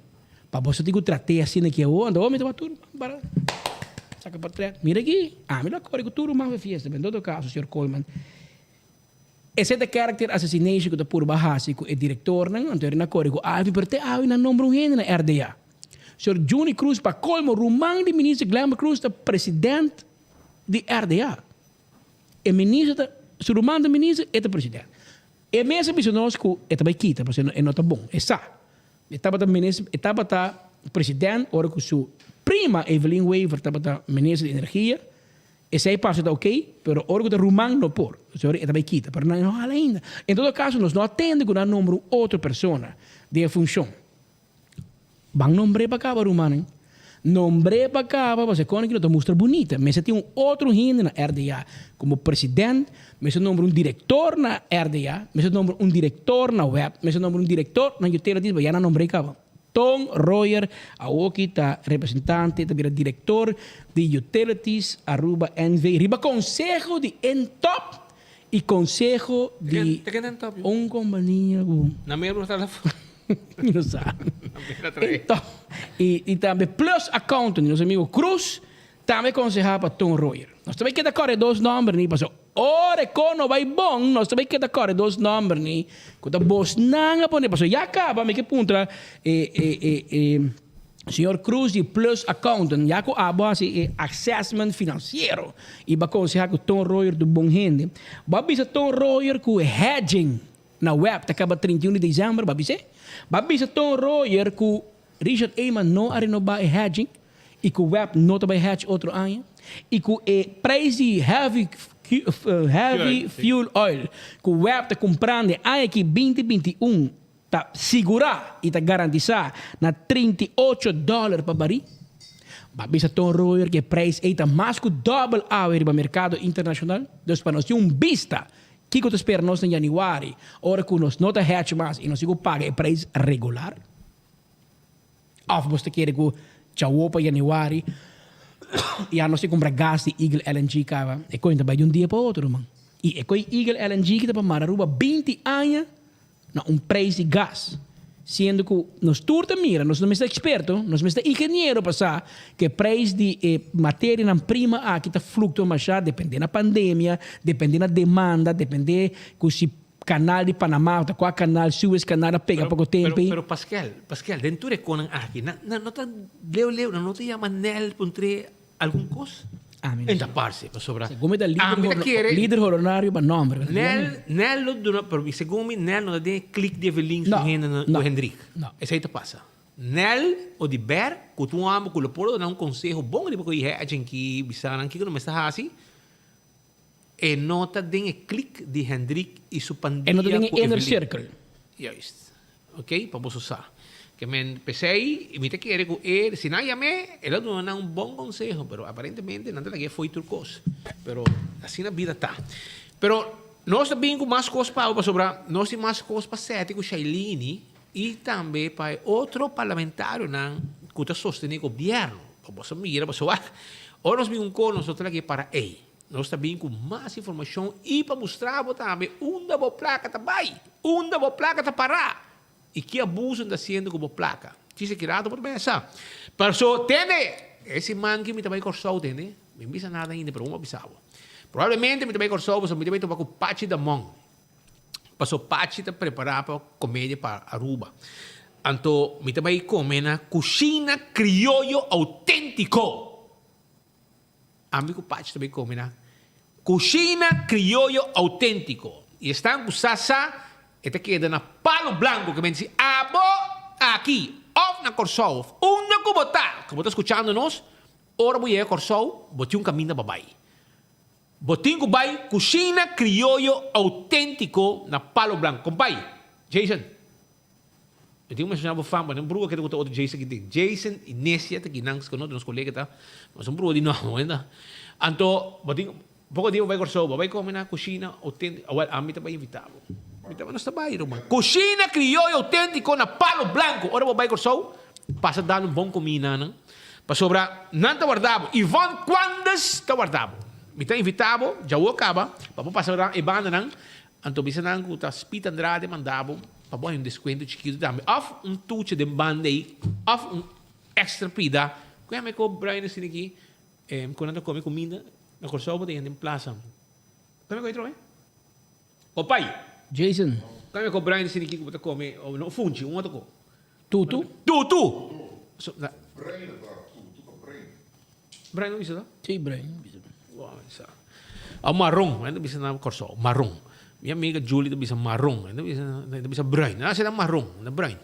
U: Pa boso tin ku trat'é asina ki awor, anto awor mi ta wak tur para saka portret. Mira aki, ami lo a kore ku tur ruman pa fiesta, pero en todo kaso, señor Coleman, Esei ta character assassination ku ta purba hasi ku e direktornan, anto eri na kore ku Alvin, pero te awe nan nombra un hende na RDA. Señor Juni Cruz pa colmo ruman di minister Glenbert Cruz ta president di RDA. E minister ta, su ruman ta minister, e ta president. E mes a bisa nos ku e ta bai kita pasobra e no ta bon, e sa. E tabata minister, e tabata president ora ku su prima Evelyn Wever tabata minister di energia. Esei paso ta ok, pero ora ku ta ruman no por. Sorry, e ta bai kita, pero nan no hala ainda. En todo kaso nos no a tende ku nan a nombra un otro persona den e funshon. Ban nombr'é pa kaba rumannan. Nombr'é pa kaba pasobra e kòne ki no ta mustra bunita. Mester tin un otro hende na RDA komo president, mester nombra un direktor na RDA, mester nombra un direktor na web, mester nombra un direktor na utilities, bo ya nan nombr'é kaba. Ton Royer awoki ta representante, ta bira direktor di Utilities Aruba NV riba konseho di Entop i konseho di un kompania ku.
T: Na mero ta la.
U: Mi no sa. Entop i tambe Plus Accountant di nos amigo Cruz tambe konsehá pa Ton Royer. Nos ta bai keda kòrda e dos nòmber ni pasobra ora e kos no bai bon nos ta bai keda kòrda e dos nòmber ni ku ta bosnan a pone pasobra ya kaba mi ke puntra e e e e señor Cruz di Plus Accountant ya ku abo hasi e assessment finansiero i bo a konsehá ku Ton Royer ta un bon hende bo a bisa Ton Royer ku e hedging na web ta kaba 31 di desèmber bo a bis'é bo a bisa Ton Royer ku Richard Eman no a renobá e hedging i ku web no ta bai hedge otro aña i ku e prijs di heavy heavy fuel oil ku web ta kumprando e aña aki 2021 ta sigurá i ta garantisá na 38 dòler pa barí. Bo a bisa Ton Royer ku e prijs ei ta mas ku dòbel awe riba merkado internashonal. Dus pa nos tin un bista kiko ta spera nos na yanüari ora ku nos no ta hedge mas i nos tin ku paga e prijs regular. Of bos ta kere ku djawo pa yanüari ya nos tin kumpra gas di Eagle LNG kaba? E koin ta bai di un dia pa otro ruman. I e koin Eagle LNG ki ta pa mara Aruba binti aña na un preis di gas. Siendo ku nos tur ta mira, nos no mester eksperto, nos mester ingeniero pa sa ku e preis di e materianan prima aki ta fluktua mashá depende na pandemia, depende na demanda, depende ku si Kanal di Panama, ta kua kanal, Suez Canal a pega poko tempu ei.
T: Pero Paskel, Paskel, den tur e konan aki, nan, nan no ta leu leu, nan no ta yama Nel puntr'é algun kos?
U: Ami no
T: En ta
U: sa.
T: parse, pasobra
U: Segun mi ta lider
T: ami ta
U: hor,
T: kere
U: lider horonario pa nomber, pero
T: Nel, Nel lo duna, pero mi segun mi Nel no ta den e klik di Evelyn su
U: No,
T: hendenan
U: no,
T: ku Hendrik.
U: no.
T: Esei ta pasa. Nel o di Ber ku ta un hòmber ku lo por duna un konseho bon riba ku e hèchen ki bisa nan kiko nan mester hasi, E no ta den e klik di Hendrik i su
U: E no ta
T: pandia
U: den e
T: ku
U: inner
T: Evelyn.
U: circle.
T: Juist. Ok, pa boso sa. Ke men p'esei mi ta kere ku e, si nan yam'é, el a duna nan un bon konseho, pero aparentemente nan ta lag'é fo'i tur kos. Pero asina bida ta. Pero nos ta bin ku mas kos pa bo pasobra nos tin mas kos pa sèti ku Shailene i tambe pa e otro parlamentarionan ku ta sostené gobièrnu. Pa boso mira, boso wak, ora nos bin un kos nos no ta lag'é para ei. Nos ta bin ku mas informashon i pa mustra bo tambe unda bo plaka ta bai, unda bo plaka ta pará i ki abuso nan ta hasiendo ku bo plaka. Chis aki rato bo ta bai sa. Paso tende! E siman ki mi ta bai Kòrsou tende, mi no bisa nada ainda pero bo a bisa bo. Probablemente mi ta bai Kòrsou pasobra mi ta bai topa ku Pachi Damon. Paso Pachi ta prepará pa komedia pa Aruba. Anto mi ta bai kome na Kushina Krioyo Outéntiko. Ami ku Pachi ta bay come na Cushina Crioyo Autentico y esnan ku sa sa e ta keda na Palo Blanco ke men si abo aki of na Corsou of unda ku bo ta ku bo ta scuchando nos ora bo yega Corsou bo tin un caminda pa bay bo tin ku bay Cushina Crioyo Autentico na Palo Blanco compay Jason. Mi tin ku menshoná bo fama, un brua keda ku ta otro Jason ki tin. Jason i Necia ta kinan ku nos kolega ta, mas un brua di nobo ainda. Anto bo tin poko dia bo bai Kòrsou, bo bai kome na kushina outéntiko, awèl ami ta bai invitá bo. Mi ta nos ta bai ruman. Kushina krioyo outéntiko na Palo Blanco. Ora bo bai Kòrsou, pasa dal un bon kumina nan, pasobra nan ta warda bo. Yvonne Quandes ta warda bo. Mi ta invitá bo, djawo kaba, pa bo pasa e bandanan. Anto bisa nan ku ta Speed Andrade manda bo pa bo haña un deskuento chikitu tambe òf un tuche den banda ei òf un èkstra pida. Ku yama e ko Brian asina aki ku nan ta kome kuminda na Kòrsou bo ta yendo den plasa. Ku yama e ko otro Popeye.
U: Jason.
T: Ku yama e ko Brian asina aki ku bo ta kome no funchi un otro ko.
U: Tutu.
T: Tutu! Bruin no bisa ta?
U: Sí, bruin no bisa.
T: Wow, sa. A maron, nan ta bisa na Kòrsou, maron. Mi amiga Julie ta bisa maron, nan ta bisa, nan ta bisa bruin. Nan a sera maron, na bruin.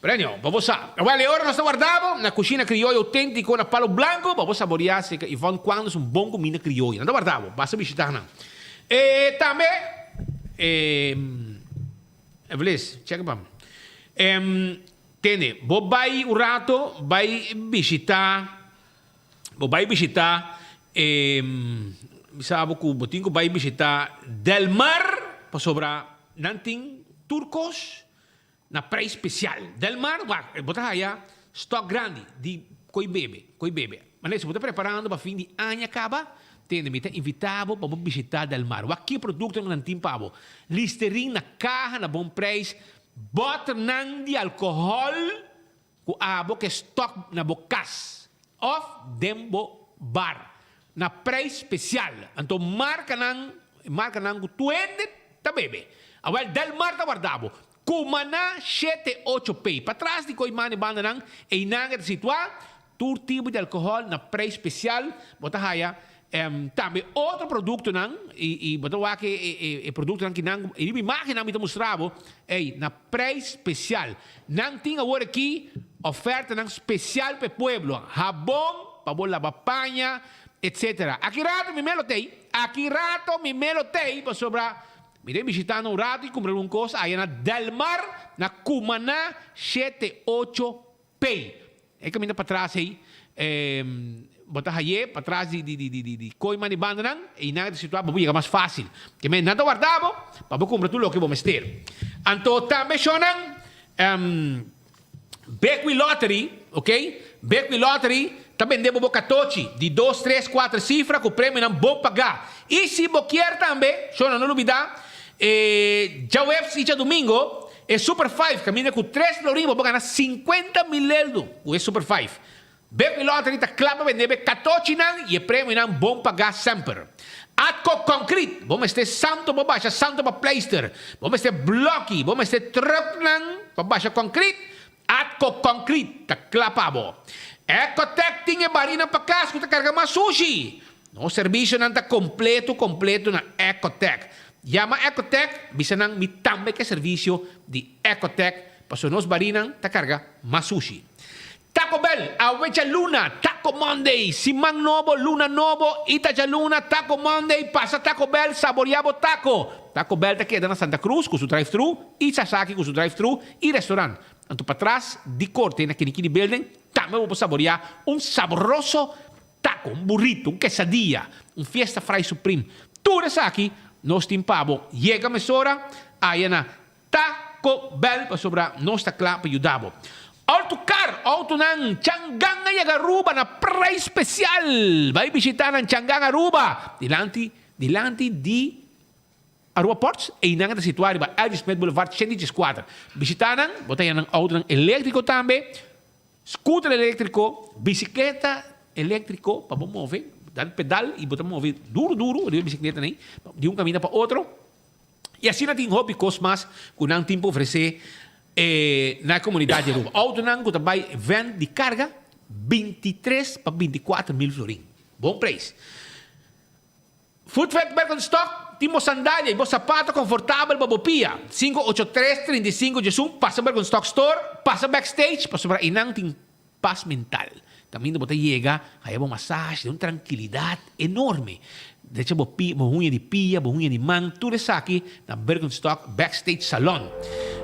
T: Pero anyhow, pa bo sa. Awel, e ora nos ta warda bo na Cushina Criolla Auténtico na Palo Blanco pa bo saboreá seka Yvonne Cuando su bon cuminda criolla. Nan ta warda bo, basta bishitá nan. E tambe, e, Evelis, check pa mi. Em. Tende, bo bai un rato bai bishita, bo bai bishita e, mi sa bo ku bo tin ku bai bishita Del Mar pasobra nan tin tur kos na prijs spesial. Del Mar, wak, bo ta haya stock grandi di koi bebe, koi bebe. Manera si bo ta preparando pa fin di aña kaba, tende, mi ta invita bo pa bo bishita Del Mar. Wak ki produktonan nan tin pa bo. Listerine na kaha na bon prijs, Bòternan di alkohòl ku abo ke stòk na bo kas òf den bo bar na preis spesial. Anto markanan markanan ku tur hende ta bebe. Awèl Del Mar ta warda bo. Kumaná shete ocho pei. Patras di Koimani bandanan einan e ta situá. Tur tipo di alcohol na prijs special bo ta haya tambe otro productonan y bo ta wak e productonan ki nan y riba imagennan mi ta mustra bo ey na prijs special. Nan tin awor aki ofertanan special pa e pueblo, habon pa bo laba paña etc. Aki rato mi melo tey, aki rato mi melo tey pasobra mi ta bishita nan un rato y cumpra algun cos aya na Delmar na Cumaná shete ocho Pey. E caminda patras ey, bo ta haye patras di di di di di Kooiman di bandanan, eynan ta situa pa bo yega mas facil. Ke men nan ta warda bo pa bo cumpra tur loke bo mester. Anto tambe shownan, Bekwee Lottery, ok, Bekwee Lottery ta bende bo bo catochi di dos, tres, cuater cifra cu premionan bon paga. Y si bo kier tambe, shownan no lubida, e djaweps y djadomingo, E Super Five caminda cu tres florin bo por gana 50 mil eldo cu e Super Five. Bekwee Lottery ta cla pa bende be catochinan y e premionan bon paga semper. Atco Concrete, bo mester santo pa basha santo pa pleister, bo mester bloki, bo mester trucknan pa basha concrete, Atco Concrete ta cla pa bo. Ecotec tin e barinan pa cas cu ta carga mas sushi. Nos servicionan ta completo completo na Ecotec. Yama Ecotec, bisa nan mi tambe ke servicio di Ecotec paso nos barinan ta carga mas sushi. Taco Bell, awe djaluna, Taco Monday, siman nobo, luna nobo y ta djaluna, Taco Monday, pasa Taco Bell, saboria bo taco. Taco Bell ta keda na Santa Cruz cu su drive-thru y Sasaki cu su drive-thru y restaurant. Anto patras di corte na Kinikini Building tambe bo por saboria un sabroso taco, un burrito, un quesadilla, un fiesta fry supreme. Tur esaki nos tin pa bo. Yega mesora aya na Taco Bell pasobra nos ta kla pa yuda bo. Autocar, autonan Changan a yega Aruba na prijs special. Bai bishita nan Changan Aruba dilanti dilanti di Aruba Ports, einan ta situá riba Elvis Smith Boulevard 114. Bishitá nan, bo ta haña nan outonan eléktriko tambe, scooter eléktriko, bisikleta eléktriko pa bo move, dal pedal i bo ta move duru duru riba e bisikletanan ei di un kaminda pa otro. I asina tin hopi kos mas ku nan tin pa ofresé na e komunidat di Aruba. Outonan ku ta bai vènt di karga 23 pa 24 mil florin. Bon preis. Footvet Birkenstock tin bo sandalia y bo sapato confortabel pa bo pia. 583 35 11 Pasa Birkenstock Store, pasa backstage pasobra eynan tin pas mental. Caminda bo ta yega, haya bo massage den un trankilidad enorme. Drecha bo pia, bo huña di pia, bo huña di man, tur esaki na Birkenstock Backstage Salon.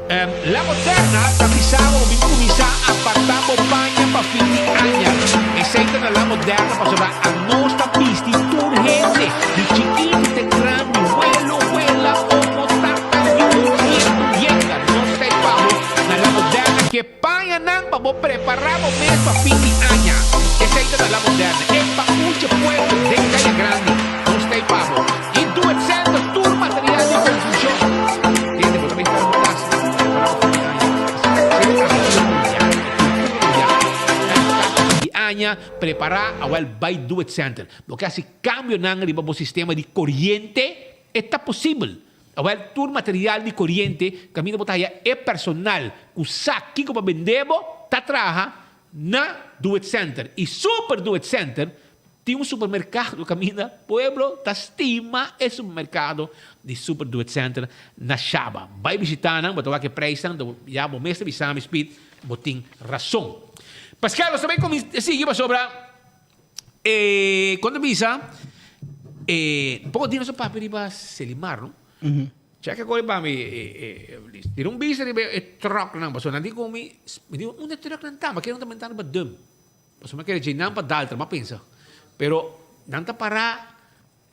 T: La Moderna ta bisa bo bin cuminsa aparta bo paña pa fin di aña. Esey ta na La Moderna pasobra anos ta bisti tur hende, di chikito te grandi, welo, wela, omo, tata, yu, nieto, nieta. Nos ta e pa bo na La Moderna ke pañanan pa bo prepara bo mes pa fin di aña. Esey ta na La Moderna, e pacuche pueblo den Caya Grandi. Nos ta e pa bo. Y Do It Center tur material di construccion. Tende bo ta bay forma cas prepara pa fin di aña. Asina mundial, e cultura mundial. Fin di aña prepara awel bay Do It Center. Bo ke haci cambionan riba bo sistema di coriente e ta posibel. Awel tur material di coriente caminda bo ta haya e personal cu sa kico pa bende bo ta traha na Do It Center. Y Super Do It Center Tin un supermerkado kaminda pueblo ta stima e supermerkado di Super Do It Center na Shaba. Bai bishita nan, bo ta wak e prijsnan, ya bo mes ta bisa mi Speed, bo tin rason. Pascal, nos ta bai kuminsá sigui pasobra e kon ta bisa e poko dia nos a papia riba Selimar, no? Check e koi pa mi, tira un bista riba e trucknan, pasobra nan di ku mi, mi di unda e trucknan ta? Ma kere nan ta mentando pa dump. Pasobra mi a kere dje nan pa daltra, mi a pensa. Pero nan ta pará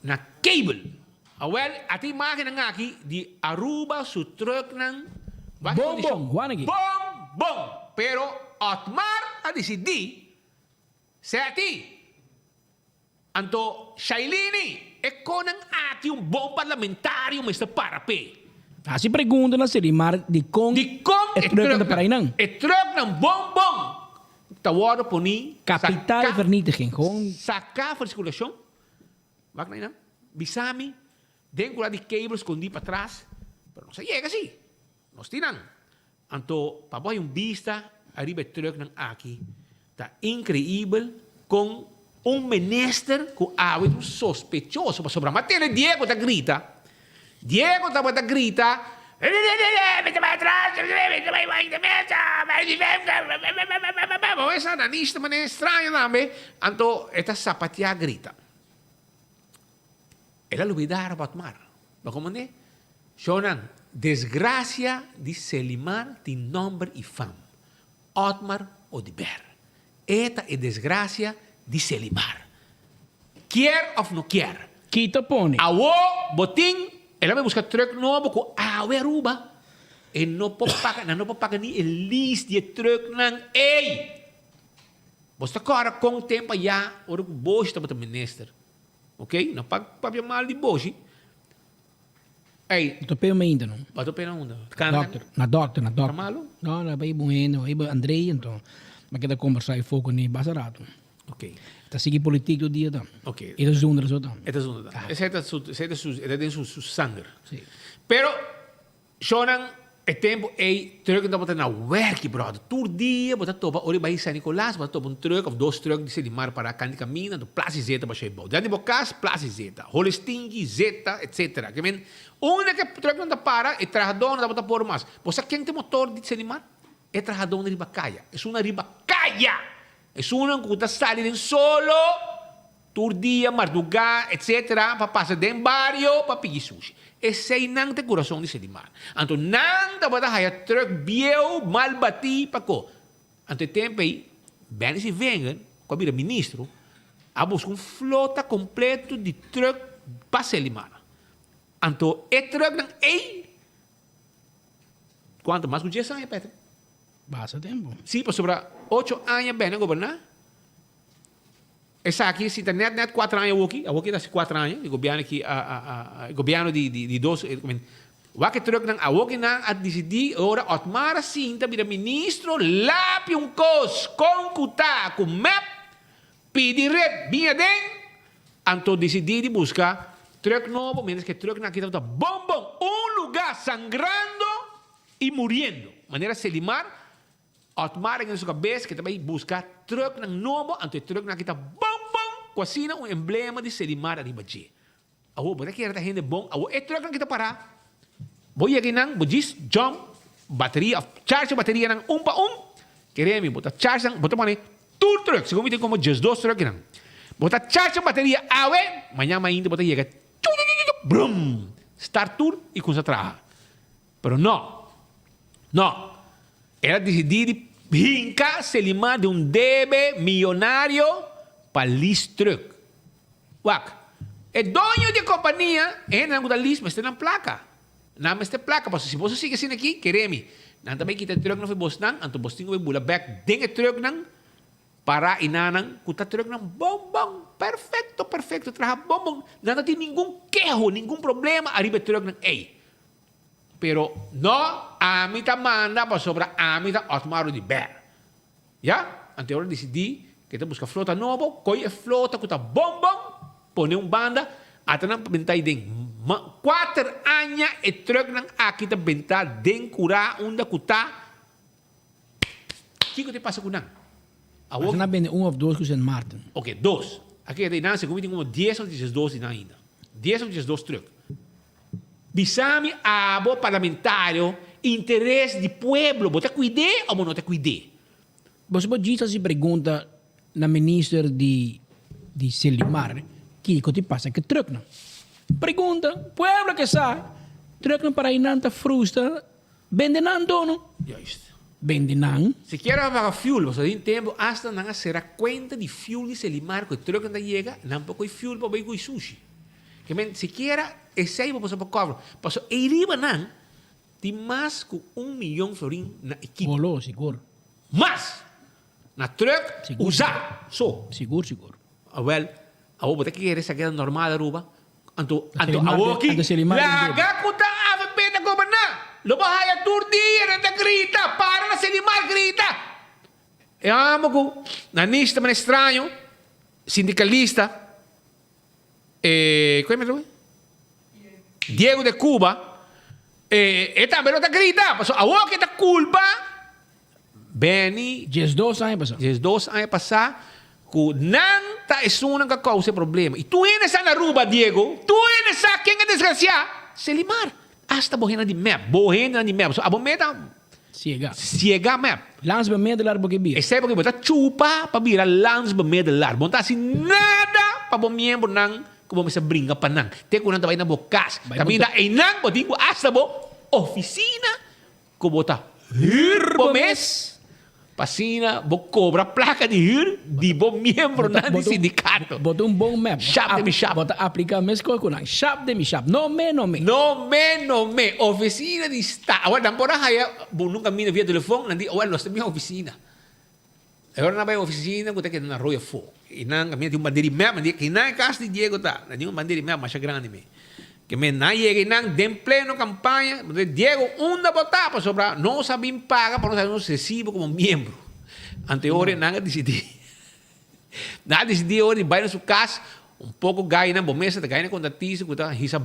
T: na cable. Awel, ata imagennan aki di Aruba su trucknan.
U: Bon bon, Juan aki.
T: Bon bon! Pero Otmar a disidí Seti! Anto Shailene, e konan aki un bon parlamentario mester para p'e.
U: Hasi pregunta na Selimar dikon
T: Dikon
U: e
T: e
U: trucknan ta
T: trucknan
U: para einan.
T: E trucknan bon bon ta wòrdu poni
U: Kapitaal
T: saka
U: vernietiging, gewoon.
T: Saka for di sirkulashon. Wak na einan. Bisa mi den kura di cable skondí patras, pero nos a yega si. Nos tin nan. Anto pa bo hay un bista ariba e trucknan aki, ta increibel con un minister cu awe ta un sospechoso pasobra m'a tene Diego ta grita, Diego tabata grita Bo mester ananista manera extraño tambe, anto e ta sapatea grita. El a lubida Robotmar. Bo komprendé? Shownan, desgracia di Selimar tin nomber y fam. Otmar Oduber. E ta e desgracia di Selimar. Kier of no kier.
U: Kita pone.
T: Awo bo tin, el a bai busca truck nobo cu awe Aruba. E no por paga, nan no por paga ni e lease di e trucknan ey. Bo sta cora con tempo aya ora cu Boshi tabata minister. Ok, no pa papia mal di Boshi. Ey.
U: No ta peo me ainda no.
T: Ba ta peo na unda?
U: Dokter, na dokter, na dokter.
T: Ta malo?
U: No, na bay bon hende, bay bon André anto. Ma keda kombersa e fo kuné basta rato.
T: Ok.
U: Ta sigui politik tur dia ta.
T: Ok.
U: E ta zundra so ta.
T: E ta zundra ta. Esei ta su, esei ta su, e ta den su sanger.
U: Si.
T: Pero. Shownan, e tempu ei truck no tabata na werki brother. Tur dia bo ta topa ora bai San Nicolas bo ta topa un truck of dos truck di Selimar para kant di kaminda anto plas di zeta basha ei bou. Dilanti bo kas plas di zeta, holestinki, zeta etc. Ke men unda ke trucknan ta para e trahadónan tabata por mas. Bo sa ken ta e motor di Selimar? E trahadónan riba kaya. Esunnan riba kaya! Esunnan ku ta sali den solo. Tur dia, mardugá, etc. Pa pasa den bario pa pidi sushi. Eseinan ta e kurason di Selimar. Anto nan tabata haya trùk bieu, mal batí, pa ko. Anto e tempu ei, Benny Sievinger, ku a bira ministro, a buska un flota kompleto di trùk pa Selimar. Anto e trùknan ei, kuantu? Mas ku dies aña, Patrick?
U: Basta tempu.
T: Sí, pasobra ocho aña Benny a goberná. Esaki si ta net net cuater aña awoki, awoki ta hasi cuater aña, e gobierno aki a a a e gobierno di di di dos wak e trucknan awoki nan a dicidi ora Otmar a sinta bira ministro lapi un cos con cu ta cu mep pidi rep bin aden anto dicidi di busca truck nobo mientras cu e trucknan aki tabata bon bon un lugar sangrando y muriendo manera Selimar Otmar a gana su kabes ke ta bai buska trùknan nobo, anto e trùknan aki ta bon bon ku asina un emblema di Selimar ariba dje. Awor bo ta kere ta hende bon, awor e trùknan ki ta pará, bo yega einan, bo djis jump bateria òf charge e baterianan un pa un, kere mi bo ta charge nan, bo ta pone tur trùk, segun mi tin komo djesdos trùk einan, bo ta charge e bateria awe, mañan mainta bo ta yega chuchuchuchuchu brum, start tur i kumsa traha. Pero no, no. El a disidí di hinka Selimar den un debe miyonario pa lease truck. Wak, e doño di e kompania, e hendenan ku ta lease mester nan plaka. Nan mester plaka, pasobra si boso sigui asina aki, kere mi, nan ta bai kita e trucknan for bosnan, anto bos tin ku bai bula bek den e trucknan para i nanan ku ta trucknan bon bon, perfekto perfekto, traha bon bon, nan no tin ningun keho, ningun problema ariba e trucknan ei. Pero no, ami ta manda pasobra ami ta Otmar Oduber. Ya, anto e ora disidí ke ta buska flota nobo, koi e flota ku ta bon bon, pone un banda, ata nan benta ei den. Ma kuater aña e trùknan aki ta benta den kurá unda ku ta. Kiko ta pasa ku nan?
U: Awor. Nan a bende un òf dos ku Sint Maarten.
T: Oke, dos. A keda ei nan, segun mi tin komo dies òf diesdos di nan ainda. Dies òf diesdos trùk. Bisa mi abo parlamentario interes di pueblo bo ta cuid'e o bo no ta cuid'e?
U: Boso por djis haci pregunta na minister di di Selimar kico ti pasa cu trucknan. Pregunta, pueblo ke sa. Trucknan para einan ta frustra, bende nan dono.
T: Juist.
U: Bende nan.
T: Sikiera pa paga fuel, pasobra tin tempu asta nan a sera kuenta di fuel di Selimar ku e trucknan ta yega, nan por koe fuel pa bai koe sushi. Ke men sikiera esei bo por pa cover, pasobra ei riba nan tin mas ku un miyon florin na ekipo.
U: Bolo, sigur.
T: Mas! Na truck usa so.
U: Sigur, sigur.
T: Awel, awor bo ta kere esaki ta normal Aruba? Anto, anto awoki, laga ku ta avp ta goberná. Lo bo haya tur dia nan ta grita, para na Selimar grita. E amo ku nanista manera straño, sindikalista, e, ku e mester Diego de Cuba, e, e tambe lo ta grita, pasobra awoki ta kulpa Benny.
U: 12 aña pasá.
T: 12 aña pasá ku nan ta esunnan ku a kousa e problema. I tur hende sa na Aruba, Diego, tur hende sa ken a desgrasiá. Selimar. Asta bo hendenan di mep, bo hendenan di mep. So abo meta
U: Siega.
T: Siega mep.
U: Landsbemiddelaar bo ke bira.
T: Esei porque bo ta chupa pa bira landsbemiddelaar. Bo no ta hasi nada pa bo miembronan ku bo mester bringa pa nan. Te ku nan ta bai na bo kas. Kaminda einan bo tin ku asta bo ofisina. Ku bo ta hür bo mes pa asina bo kobra plaka di hür di bo miembronan di sindikato.
U: Bo ta un bon mep.
T: Shap de mi shap.
U: Bo ta aplika mes kos ku nan. Shap de mi shap. No me, no me.
T: No me, no me. Ofisina di sta. Awor nan por a haya bo nunka mina via telefon, nan di, awor nos ta bin ofisina. E ora nan bai ofisina ku ta keda na Rooi afó. I nan kaminda tin un bandera di mep, nan di, kinan e kas di Diego ta? Nan tin un bandera di mep masha grandi me. Ke men nan yega i nan den pleno kampaña, bo ta di, Diego, unda bo ta? Pasobra nos a bin paga pa nos haña nos resibo komo miembro. Anto e ora nan a disidí, nan a disidí e ora di bai na su kas, un poko gai nan, bo mester ta gai na kontatista ku ta hisa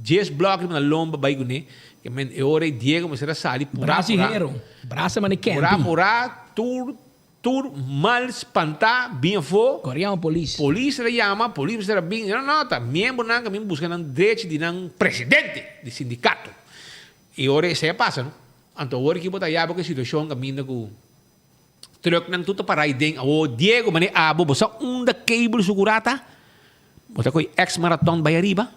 T: dies blòk riba nan lomba bai kuné. Ke men e ora ei Diego mester a sali purá
U: Brasa i
T: purá.
U: hero, brasa mane
T: Purá
U: kèmpi.
T: purá tur Tur mal spantá bin afó.
U: Kor yama polis.
T: Polis a yama, polis mester a bin. No, no, ta miembronan ku a bin buska nan drechi di nan presidente di sindikato. I ora esei a pasa, no. Anto awor aki bo ta yaba ku e situashon kaminda ku trùknan tur ta pará ei den. Awor Diego, manera abo, bo sa unda cable su kurá ta? Bo ta kohe ex maraton bai ariba.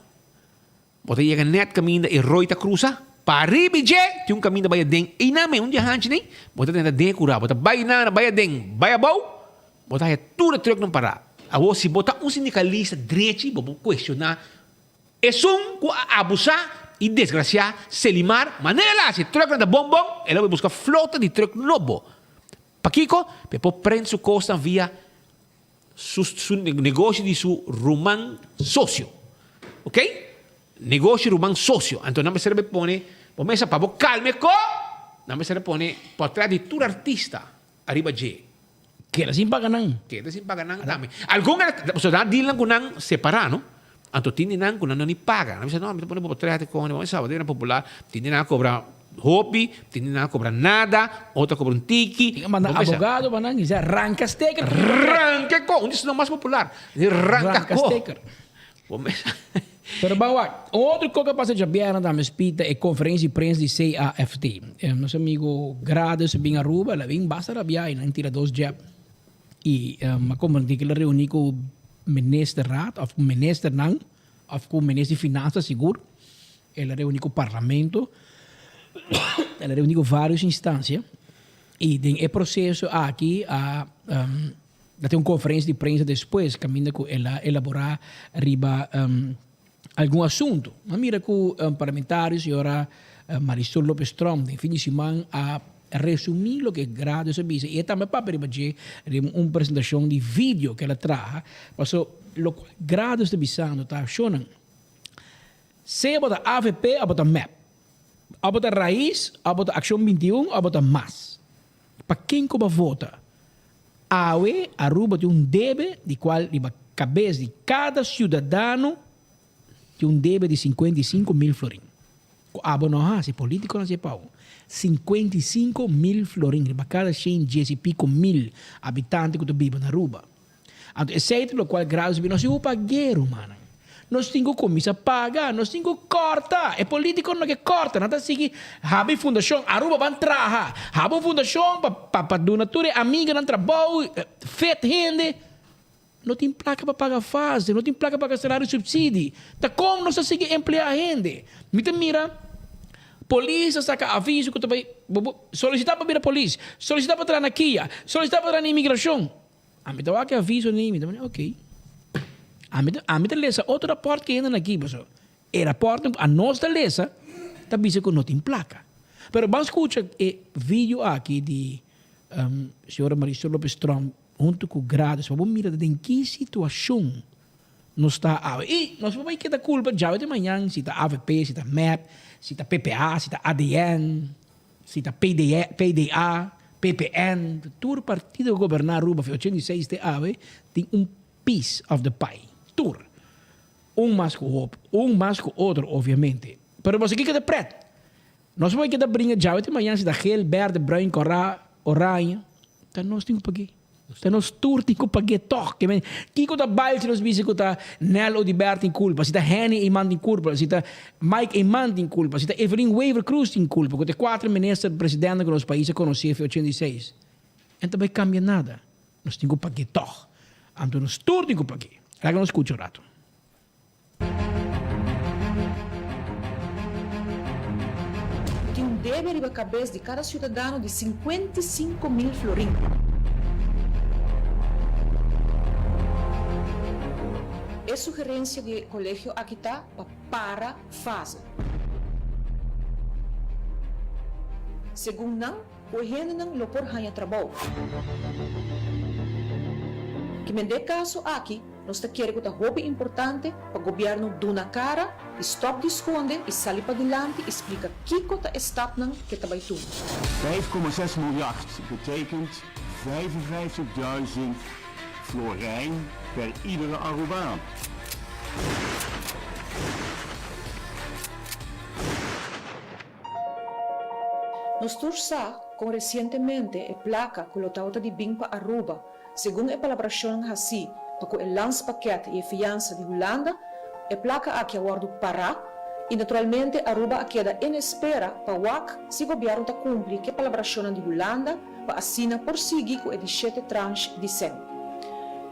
T: Bo ta yega nèt kaminda e roi ta krusa, pa riba dje tin un kaminda bai aden, einan men un di e hanchi nei, bo ta tenta den e kurá, bo ta bai nan, bai aden, bai abou, bo ta haña tur e trùknan pará. Awor si bo ta un sindikalista drechi bo por kuestioná esun ku a abusá i desgrasiá Selimar manera el a hasi, trùknan ta bon bon, el a bai buska flota di trùk nobo. Pakiko? Pa e por prent su kosnan via su su negoshi di su ruman socio. Ok? Negoshi ruman socio. Anto nan mester a bay pone bo mesa pa bo calma e co, nan mester a pone portret di tur artista ariba dje.
U: Keda sin paga nan.
T: Keda sin paga nan tambe. Algun era, pasobra nan dealnan cu nan separa no. Anto tin di nan cu nan no ni paga. Nan bisa no, mi ta pone bo portret e con, bo mesa bo ta bira popular. Tin di nan a cobra Hopi tin di nan a cobra nada, otro a cobra un tiki.
U: Tin a manda abogado pa nan kisa ranca steker.
T: Ranca ko, un di esnan mas popular. Ranca
U: ko. Steker. Pero ban wak, un otro ko ke pasa djabièrnè tambe spita e konferensia di prens di CAFT. Nos amigo Gradus a bin Aruba, el a bin basta rabiá i nan tira dos jab. I a komprendí ke el a reuní ku ministerraad òf ku ministernan òf ku minister di finansa sigur. El a reuni cu Parlamento, el a reuni cu varios instancia y den e proceso aki a a tin un conferencia di prensa despues caminda cu el a elabora riba algun asunto. A mira cu parlamentario señora Marisol Lopez Tromp den fin di siman a resumi loke Gradus a bisa y e tambe a papia riba dje riba un presentacion di video cu el a traha paso locual Gradus ta bisando ta accionnan. Sea bo ta avp of bo ta mep, of bo ta Raiz of bo ta Accion 21 of bo ta mas. Pa ken ku bo a vota? Awe Aruba tin un debe di kual riba kabes di kada siudadano tin un debe di 55 mil florin. Ku abo no hasi, politikonan hasi e pago. 55 mil florin riba kada shen dies i piko mil habitante ku ta biba na Aruba. Anto esei ta lokual Gradus bi nos tin ku pag'é, rumannan. Nos tin ku kuminsá paga, nos tin ku kòrta. E politikonan no ke kòrta, nan ta sigui habri fundashon. Aruba ban traha, habri un fundashon pa pa pa duna tur e amiganan trabou, fet hende. No tin plaka pa paga fase, no tin plaka pa paga salario subsidi. Ta kon nos ta sigui empleá hende? Mi ta mira polis ta saka aviso ku ta bai bo bo solisitá pa bira polis, solisitá pa traha na kia, solisitá pa traha na imigrashon. Ami ta wak e aviso nei, mi ta manda ok. Ami ta ami ta lesa otro rapòrt ku hende na aki pasobra e rapòrtnan ku anos ta lesa ta bisa ku no tin plaka. Pero ban skucha e video aki di señora Marisol Lopez Tromp huntu ku Gradus pa bo mira ta den ki situashon nos ta awe. I nos por bai keda kulpa djawe te mañan si ta avp, si ta mep, si ta ppa, si ta adn, si ta pda, ppn, tur partido ku goberná Aruba for 86 te awe tin un piece of the pie. Tur. Un mas ku hop, un mas ku otro obviamente. Pero boso kiko ta pret? Nos por keda bringa djawe te mañan si ta geel, berde, bruin, kòrá, oranje. Ta nos tin ku pag'é. Ta nos tur tin ku pag'é tòg. Ke men, kiko ta bai si nos bisa ku ta Nel Oduber tin kulpa, si ta Henny Eman tin kulpa, si ta Mike Eman tin kulpa, si ta Evelyn Wever Croes tin kulpa, ku ta e kuater minister presidente ku nos pais a konosé fi 86. En ta bai kambia nada. Nos tin ku pag'é tòg. Anto nos tur tin ku pag'é. Laga nos skucha un ratu.
B: Tin un debe riba kabes di kada siudadano di 55.000 florin. E sugerensia di e kolegio aki ta pa para fase. Segun nan, ku e hendenan lo por haña trabou. Kimen den e kaso aki, Nos ta kere ku ta hopi importante pa gobièrnu duna kara i stòp di skonde i sali padilanti i splika kiko ta e stapnan ke ta bai tuma.
V: 5,6 miljard betekent 55.000 florijn per iedere Arubaan.
B: Nos tur sa kon resientemente e plaka ku lo tabata di bin pa Aruba, segun e palabrashonnan hasí pa ku e landspakket i e fiansa di Hulanda, e plaka aki a wòrdu pará i naturalmente Aruba a keda en espera pa wak si gobièrnu ta kumpli ku e palabrashonnan di Hulanda pa asina por sigui ku e di shete tranche di sèn.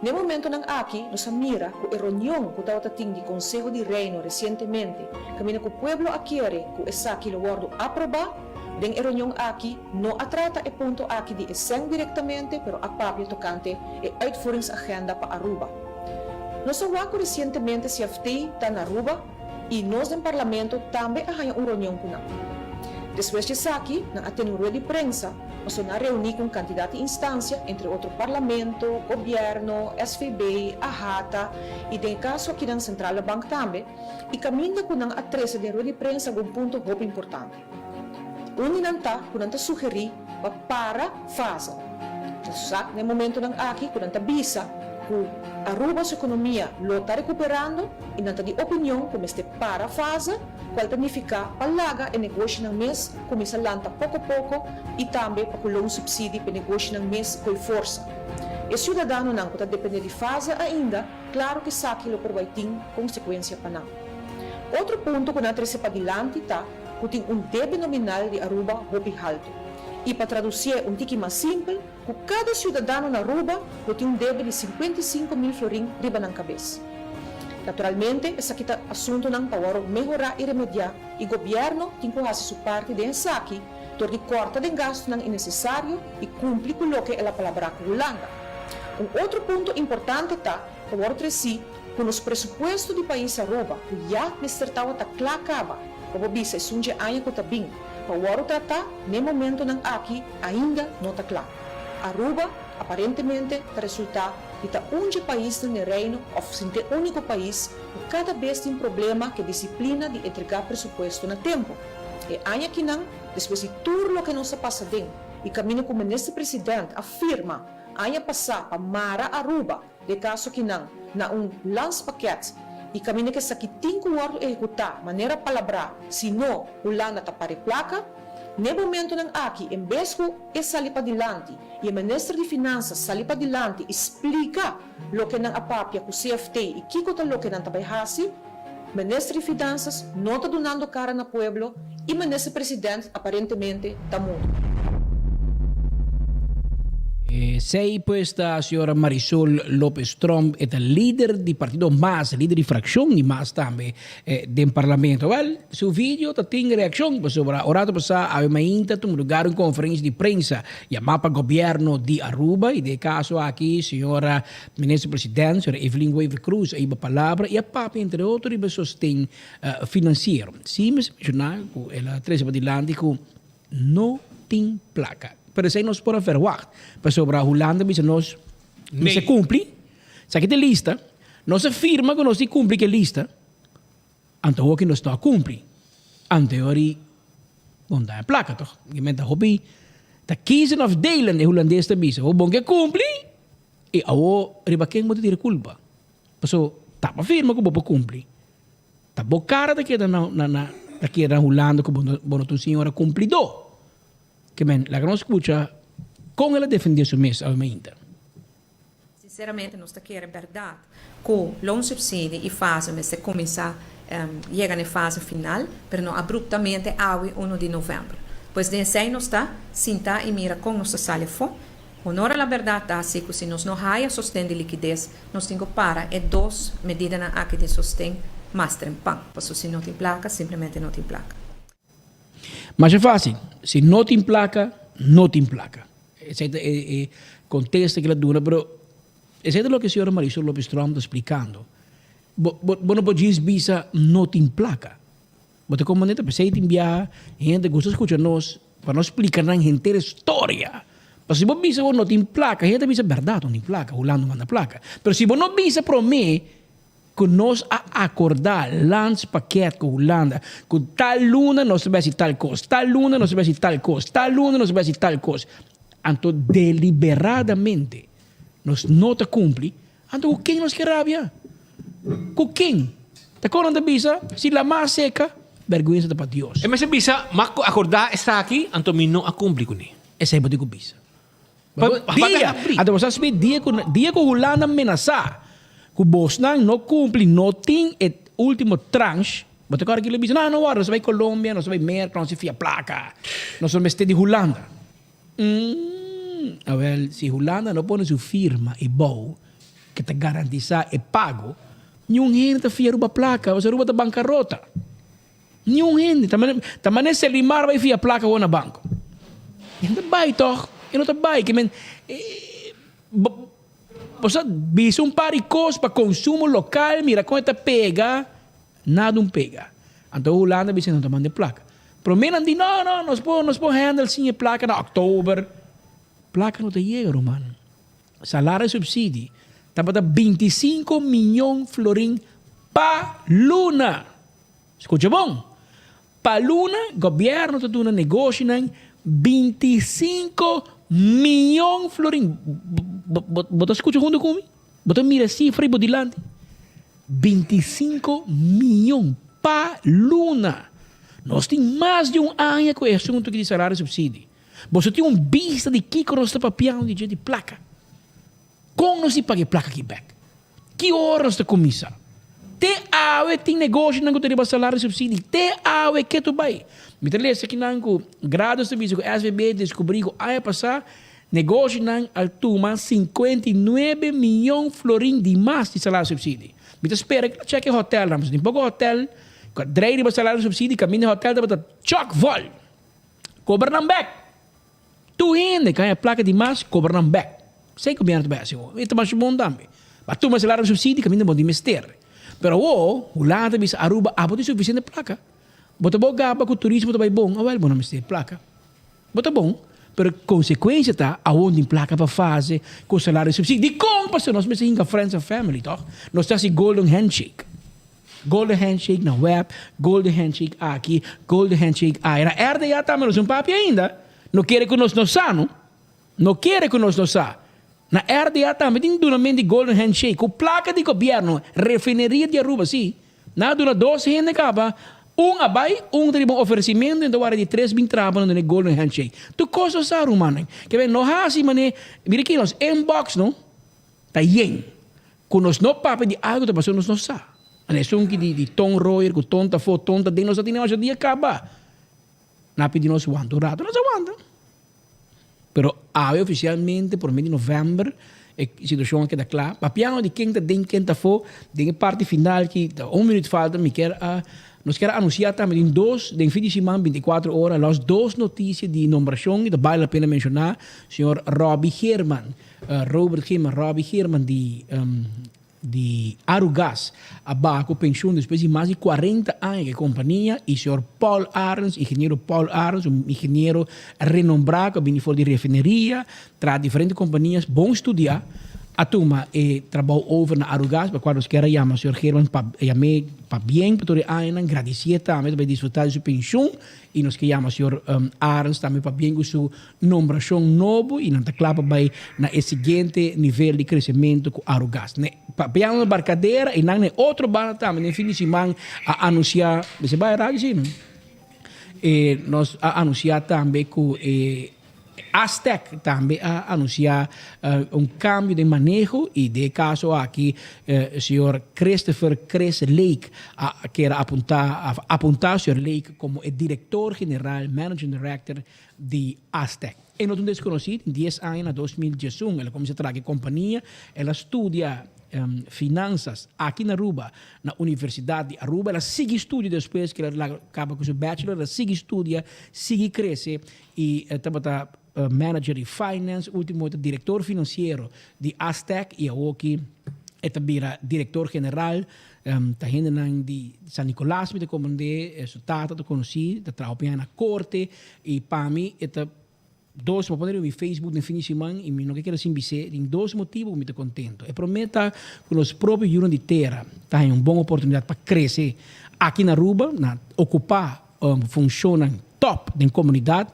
B: N'e momentonan aki nos a mira ku e reunion ku tabata tin di Konseho di Reino resientemente kaminda ku pueblo a kere ku esaki lo wòrdu aprobá, den e reunion aki no a trata e punto aki di e sèn direktamente pero a papia tokante e uitvoeringsagenda pa Aruba. Nos a wak ku resientemente CFT ta na Aruba i nos den Parlamento tambe a haña un reunion ku nan. Despues di esaki nan a tene un rueda di prensa. Pasobra nan a reuní ku un kantidat di instansia, entre otro Parlamento, Gobièrnu, SVB, AHATA i den e kaso akinan Centrale Bank tambe, i kaminda ku nan a trese den rueda di prensa algun punto hopi importante. Un di nan ta ku nan ta sugerí pa para fase. Nos sa na e momentonan aki ku nan ta bisa ku Aruba su ekonomia lo ta rekuperando i nan ta di opinion ku mester para fase, kual ta nifiká pa laga e negoshinan mes kuminsá lanta poko poko i tambe pa ku loon supsidi pa e negoshinan mes koi forsa. E siudadanonan ku ta dependé di fase ainda, klaro ku esaki lo por bai tin konsekuensia pa nan. Otro punto ku nan a trese padilanti ta ku tin un debe nominal di Aruba hopi haltu. I pa tradusié un tiki mas simpel, ku kada siudadano na Aruba lo tin un debe di 55.000 florin riba nan kabes. Naturalmente esaki ta asuntunan pa wòrdu mehorá i remediá i gobièrnu tin ku hasi su parti den esaki dor di kòrta den gastunan innesesario i kumpli ku loke el a palabrá ku Hulanda. Un otro punto importante ta pa wòrdu tresí ku nos presupuesto di pais Aruba ku ya mester tabata kla kaba pa bo bisa esun dje aña ku ta bin pa wòrdu tratá n'e momentonan aki ainda no ta kla. Aruba aparentemente ta resultá di ta un dje paisnan den Reino òf sin t'e úniko pais ku kada bes tin problema ku e disiplina di entregá presupuesto na tempu. E aña akinan, despues di tur loke nos a pasa den i kaminda ku Minister President a firma aña pasá pa mara Aruba den kaso akinan na un landspakket i kaminda ku esaki tin ku wòrdu ehekutá manera palabrá si no Hulanda ta para e plaka, n'e momentonan aki en bes ku e sali padilanti i e minister di Finansa sali padilanti i splika loke nan a papia ku CFT i kiko ta loke nan ta bai hasi, minister di Finansas no ta dunando kara na pueblo i minister president aparentemente ta mudo.
U: Esey pues ta señora Marisol Lopez Tromp, e ta lider di partido mas, lider di fraccion di mas tambe den parlamento. Wel, su video ta tin reaccion pasobra un rato pasa awe mainta tuma lugar un conferencia di prensa yama pa gobierno di Aruba y den e caso aki señora minister president, señora Evelyn Wever-Croes a hiba palabra y a papia entre otro riba e sosten financiero. Si mester menciona cu el a trece padilanti cu No tin placa. Pero esey nos por a verwacht. Pasobra Hulanda bisa nos mester cumpli. Esaki ta e lista. Nos a firma cu nos tin cumpli cu e lista. Anto hoki nos no a cumpli. Anto e ora bon ta e placa toch. Mi menta hopi ta kiezen of delen e Hulandes ta bisa. Bo bon ke cumpli y awo riba ken bo ta tira culpa. Paso ta pa firma cu bo por cumpli. Ta bo cara ta keda na na na ta keda hulando cu bo no bo no ta un señora cumplidor. Ke men laga nos scucha con el a defende su mes awe mainta.
C: Sinceramente nos ta kere berdad cu loonsubsidie y fase mester cuminsa yega na e fase final, pero no abruptamente awe uno di november. Pues den esey nos ta sinta y mira con nos ta sali afo. Honor a la berdad ta haci cu si nos no haya sosten di likides, nos tin cu para e dos medidanan aki di sosten mas trempan. Paso si no tin placa, simplemente no tin placa.
U: Masha facil, si no tin placa, no tin placa. Esey ta e contesta cu el a duna, pero esey ta loke señora Marisol Lopez Tromp ta splicando. Bo bo no por djis bisa no tin placa. Bo ta comprende? Ta p'esei tin biaha hende gusta scucha nos pa nos splica nan henter e storia. Pasobra si bo bisa bo no tin placa, hende ta bisa berdad no tin placa, Hulanda manda placa. Pero si bo no bisa prome cu nos a acorda landspakket cu Hulanda cu tal luna nos ta bay haci tal cos, tal luna nos ta bay haci tal cos, tal luna nos ta bay haci tal cos, anto deliberadamente nos no ta cumpli, Anto ku ken nos ke rabia? Ku ken? Ta kon nan ta bisa, si lamá seka, bèrgwensa ta pa Dios.
T: E mester bisa, M'a akordá esaki, anto mi no a kumpli kuné.
U: Esei bo tin ku bisa. Dia, anto bo sa spi dia ku dia ku Hulanda menasá ku bosnan no kumpli, no tin e último tranche, bo ta kòrda kila bisa, no, no wòrdu, nos ta bai Colombia, nos ta bai Merka, nos ta fia plaka, nos no mester di Hulanda. Umm, awel, si Hulanda no pone su firma e bou ke ta garantisa e pago, niun hende ta fia Aruba plaka, pasobra Aruba ta bankarota. Niun hende. Ta mane, ta mane Selimar bai fia plaka awor na banko. E no ta bai tòg, e no ta bai. Ke men, bo, bo sa bisa un par di kos pa konsumo lokal, mira kon e ta pega, nada un pega. Anto Hulanda bisa no ta manda e plaka. Prome nan di no no nos por nos por handle sin e placa na october. Placa no ta yega ruman. Salario subsidi tabata 25 miyon florin pa luna. Scucha bon. Pa luna gobierno ta duna negoshinan 25 miyon florin. Bo ta scucha hunto cu mi? Bo ta mira e cifra y bo dilanti? 25 miyon pa luna. Nos tin mas di un aña ku e asuntu aki di salario subsidi. Boso tin un bista di kiko nos ta papiando di dje di plaka. Kon nos di paga e plaka aki bek? Ki ora nos ta kuminsá? Te awe tin negoshonan ku ta riba salario subsidi. Te awe ke tu bai. Mi ta lesa akinan ku Grados ta bisa ku SVB deskubrí ku aña pasá Negoshinan a tuma 59 miyon florin di mas di salario subsidi. Mi ta spera ku lo chek e hotelnan, pasobra tin poko hotel ku a drei riba salario subsidi, kaminda e hotel tabata chòk vòl. Kobra nan bèk. Tur hende ku haña plaka di mas, kobra nan bèk. Esei gobièrnu ta bai hasi awor. E ta masha bon tambe. Bo a tuma salario subsidi kaminda bo tin mester. Pero awor, Hulanda ta bisa Aruba, abo tin sufisiente plaka. Bo ta bo gaba ku turismo ta bai bon, awèl bo no mester plaka. Bo ta bon, pero e konsekuensia ta awor tin plaka pa fase ku salario subsidio. Dikon? Pasobra nos mester hinka friends and family, tòg? Nos ta hasi golden handshake. Golden handshake na web, golden handshake aki, golden handshake aya. Na RDA tambe nos un papia ainda. No kere ku nos no sa, no. No kere ku nos no sa. Na RDA tambe tin dunament di golden handshake ku plaka di gobièrnu, refineria di Aruba, si. Nan a duna dos hende kaba, un a bai, un ta riba un oferesimentu, enton wara di tres bin traba nan duna e golden handshake. Tur kos nos sa rumannan. Ke men no hasi mane, mira aki nos inbox no ta yen ku nos no papia di algu ta pasobra nos no sa. Ane esun ki di ton royer ku ton ta afó, ton ta den nos a tene masha dia kaba. Nan a pidi nos wanta un rato, nos a wanta. Pero awe ofisialmente promé di novèmber e situashon a keda kla. Papiando di ken ta den ken ta afó, den e parti final ki ta un minüt falta mi kier a nos kier a anunsiá tambe den dos den fin di siman bintikuater ora los dos notisia di nombrashon i ta bale la pena menshoná señor Robbie Geerman Robert Geerman Robbie Geerman di di Arugas a baha ku penshun despues di mas di kuarenta aña ku e kompania i señor Paul Arends, ingeniero Paul Arends, un ingeniero renombrá ku a bini for di refineria, traha diferente kompanias, bon studiá, a tuma e trabou over na Arugas, pa kua nos kier a yama señor Geerman pa yam'é pabien pa tur e añanan, gradisié tambe ta bai disfrutá di su penshun i nos ke yama señor Arends tambe pabien ku su nombrashon nobo i nan ta kla pa bai na e siguiente nivel di kresementu ku Arugas. Ne papiando na Barcadera i nan na e otro banda tambe den fin di siman a anunsiá, mester bai radio si no? E nos a anunsiá tambe ku e Astec tambe a anunsiá un kambio den maneho i den e kaso aki señor Christopher Chris Lake a keda apuntá a apuntá señor Lake komo e direktor general, managing director, di Astec. E no ta un deskonosí, tin dies aña na 2011 el a kuminsá traha ku e kompania, el a studia finansas aki na Aruba na Universidat di Aruba, el a sigui studia despues ku el a kaba ku su bachelor, el a sigui studia, sigui krese i e tabata manager di finance, ultimo e ta direktor finansiero di Astec i awoki e ta bira direktor general. Ta hendenan di San Nicolas mi ta comprende, su tata ta conoci, ta traha hopi aña na corte y pa mi e ta dos, bo pone riba mi Facebook den fin di siman y mi no ke keda sin bis'é, tin dos motibo cu mi ta contento. E prome ta cu nos propio yunan di tera ta haña un bon oportunidad pa crece aki na Aruba, na ocupa funcionnan top den comunidad.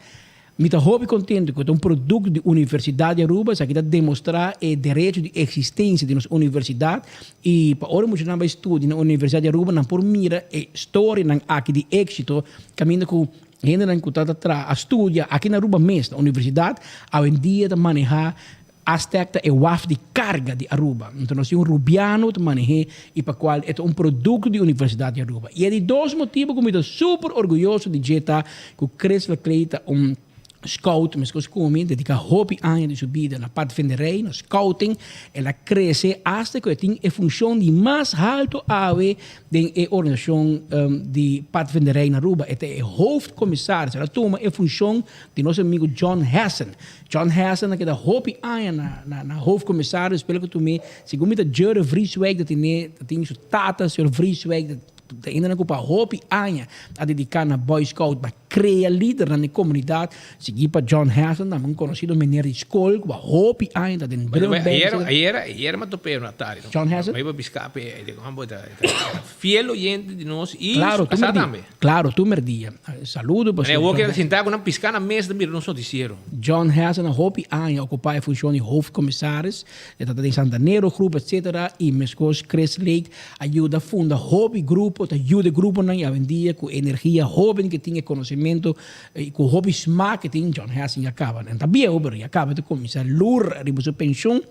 U: Mi ta hopi contento cu ta un producto di Universidad di Aruba, esaki ta demostra e derecho di existencia di nos universidad y pa ora muchanan bay studia na Universidad di Aruba nan por mira e storianan aki di exito caminda cu hendenan cu ta traha a studia aki na Aruba mes na universidad awendia ta maneha Astec ta e waf di carga di Aruba. Enton nos tin un Rubiano ta maneh'é y pa cual e ta un producto di Universidad di Aruba. Y e di dos motibo cu mi ta super orguyoso di dje ta cu Chris Laclay ta un scout mescos cu mi, dedica hopi aña di su bida na padvinderij, na scouting. El a crece hasta cu e tin e funcion di mas halto awe den e organisacion di padvinderij na Aruba. E ta e hoofdcommissaris. El a tuma e funcion di nos amigo John Hessen. John Hessen a keda hopi aña na na na hoofdcommissaris spela ku tumé segun mi ta Jure Vrieswijk ta tene ta tin su tata señor Vrieswijk ta ta hende ku pa hopi aña a dediká na Boy Scout pa krea lidernan den komunidat sigui pa John Hessen tambe un konosido meneer di skol ku pa hopi aña ta den
T: Bueno,
U: drukband
T: ayer,
U: etcetera.
T: ayer, ayer mi a top'é na tari.
U: John Hessen?
T: Mi a biska p'e, e homber ta ta fiel oyente di nos i
U: Claro,
T: su
U: tur
T: kasá
U: merdia.
T: tambe.
U: Claro, tur merdia. Saludo pa
T: Mane
U: señor
T: awor
U: John
T: ke sintá ku nan piská na mesa ta mira nos notisiero.
U: John Hessen a hopi aña okupá e funshon di hoofdcommissaris, e ta den Santanero Groep etc. I meskos Chris Lake a yuda funda hopi grupo, ta yuda e gruponan i awendia ku e energia hoben ke tin, e konosementu i ku hopi smak ke tin, John Hessen ya kaba. Nan ta bieu pero ya kaba ta kuminsá lur riba su penshun.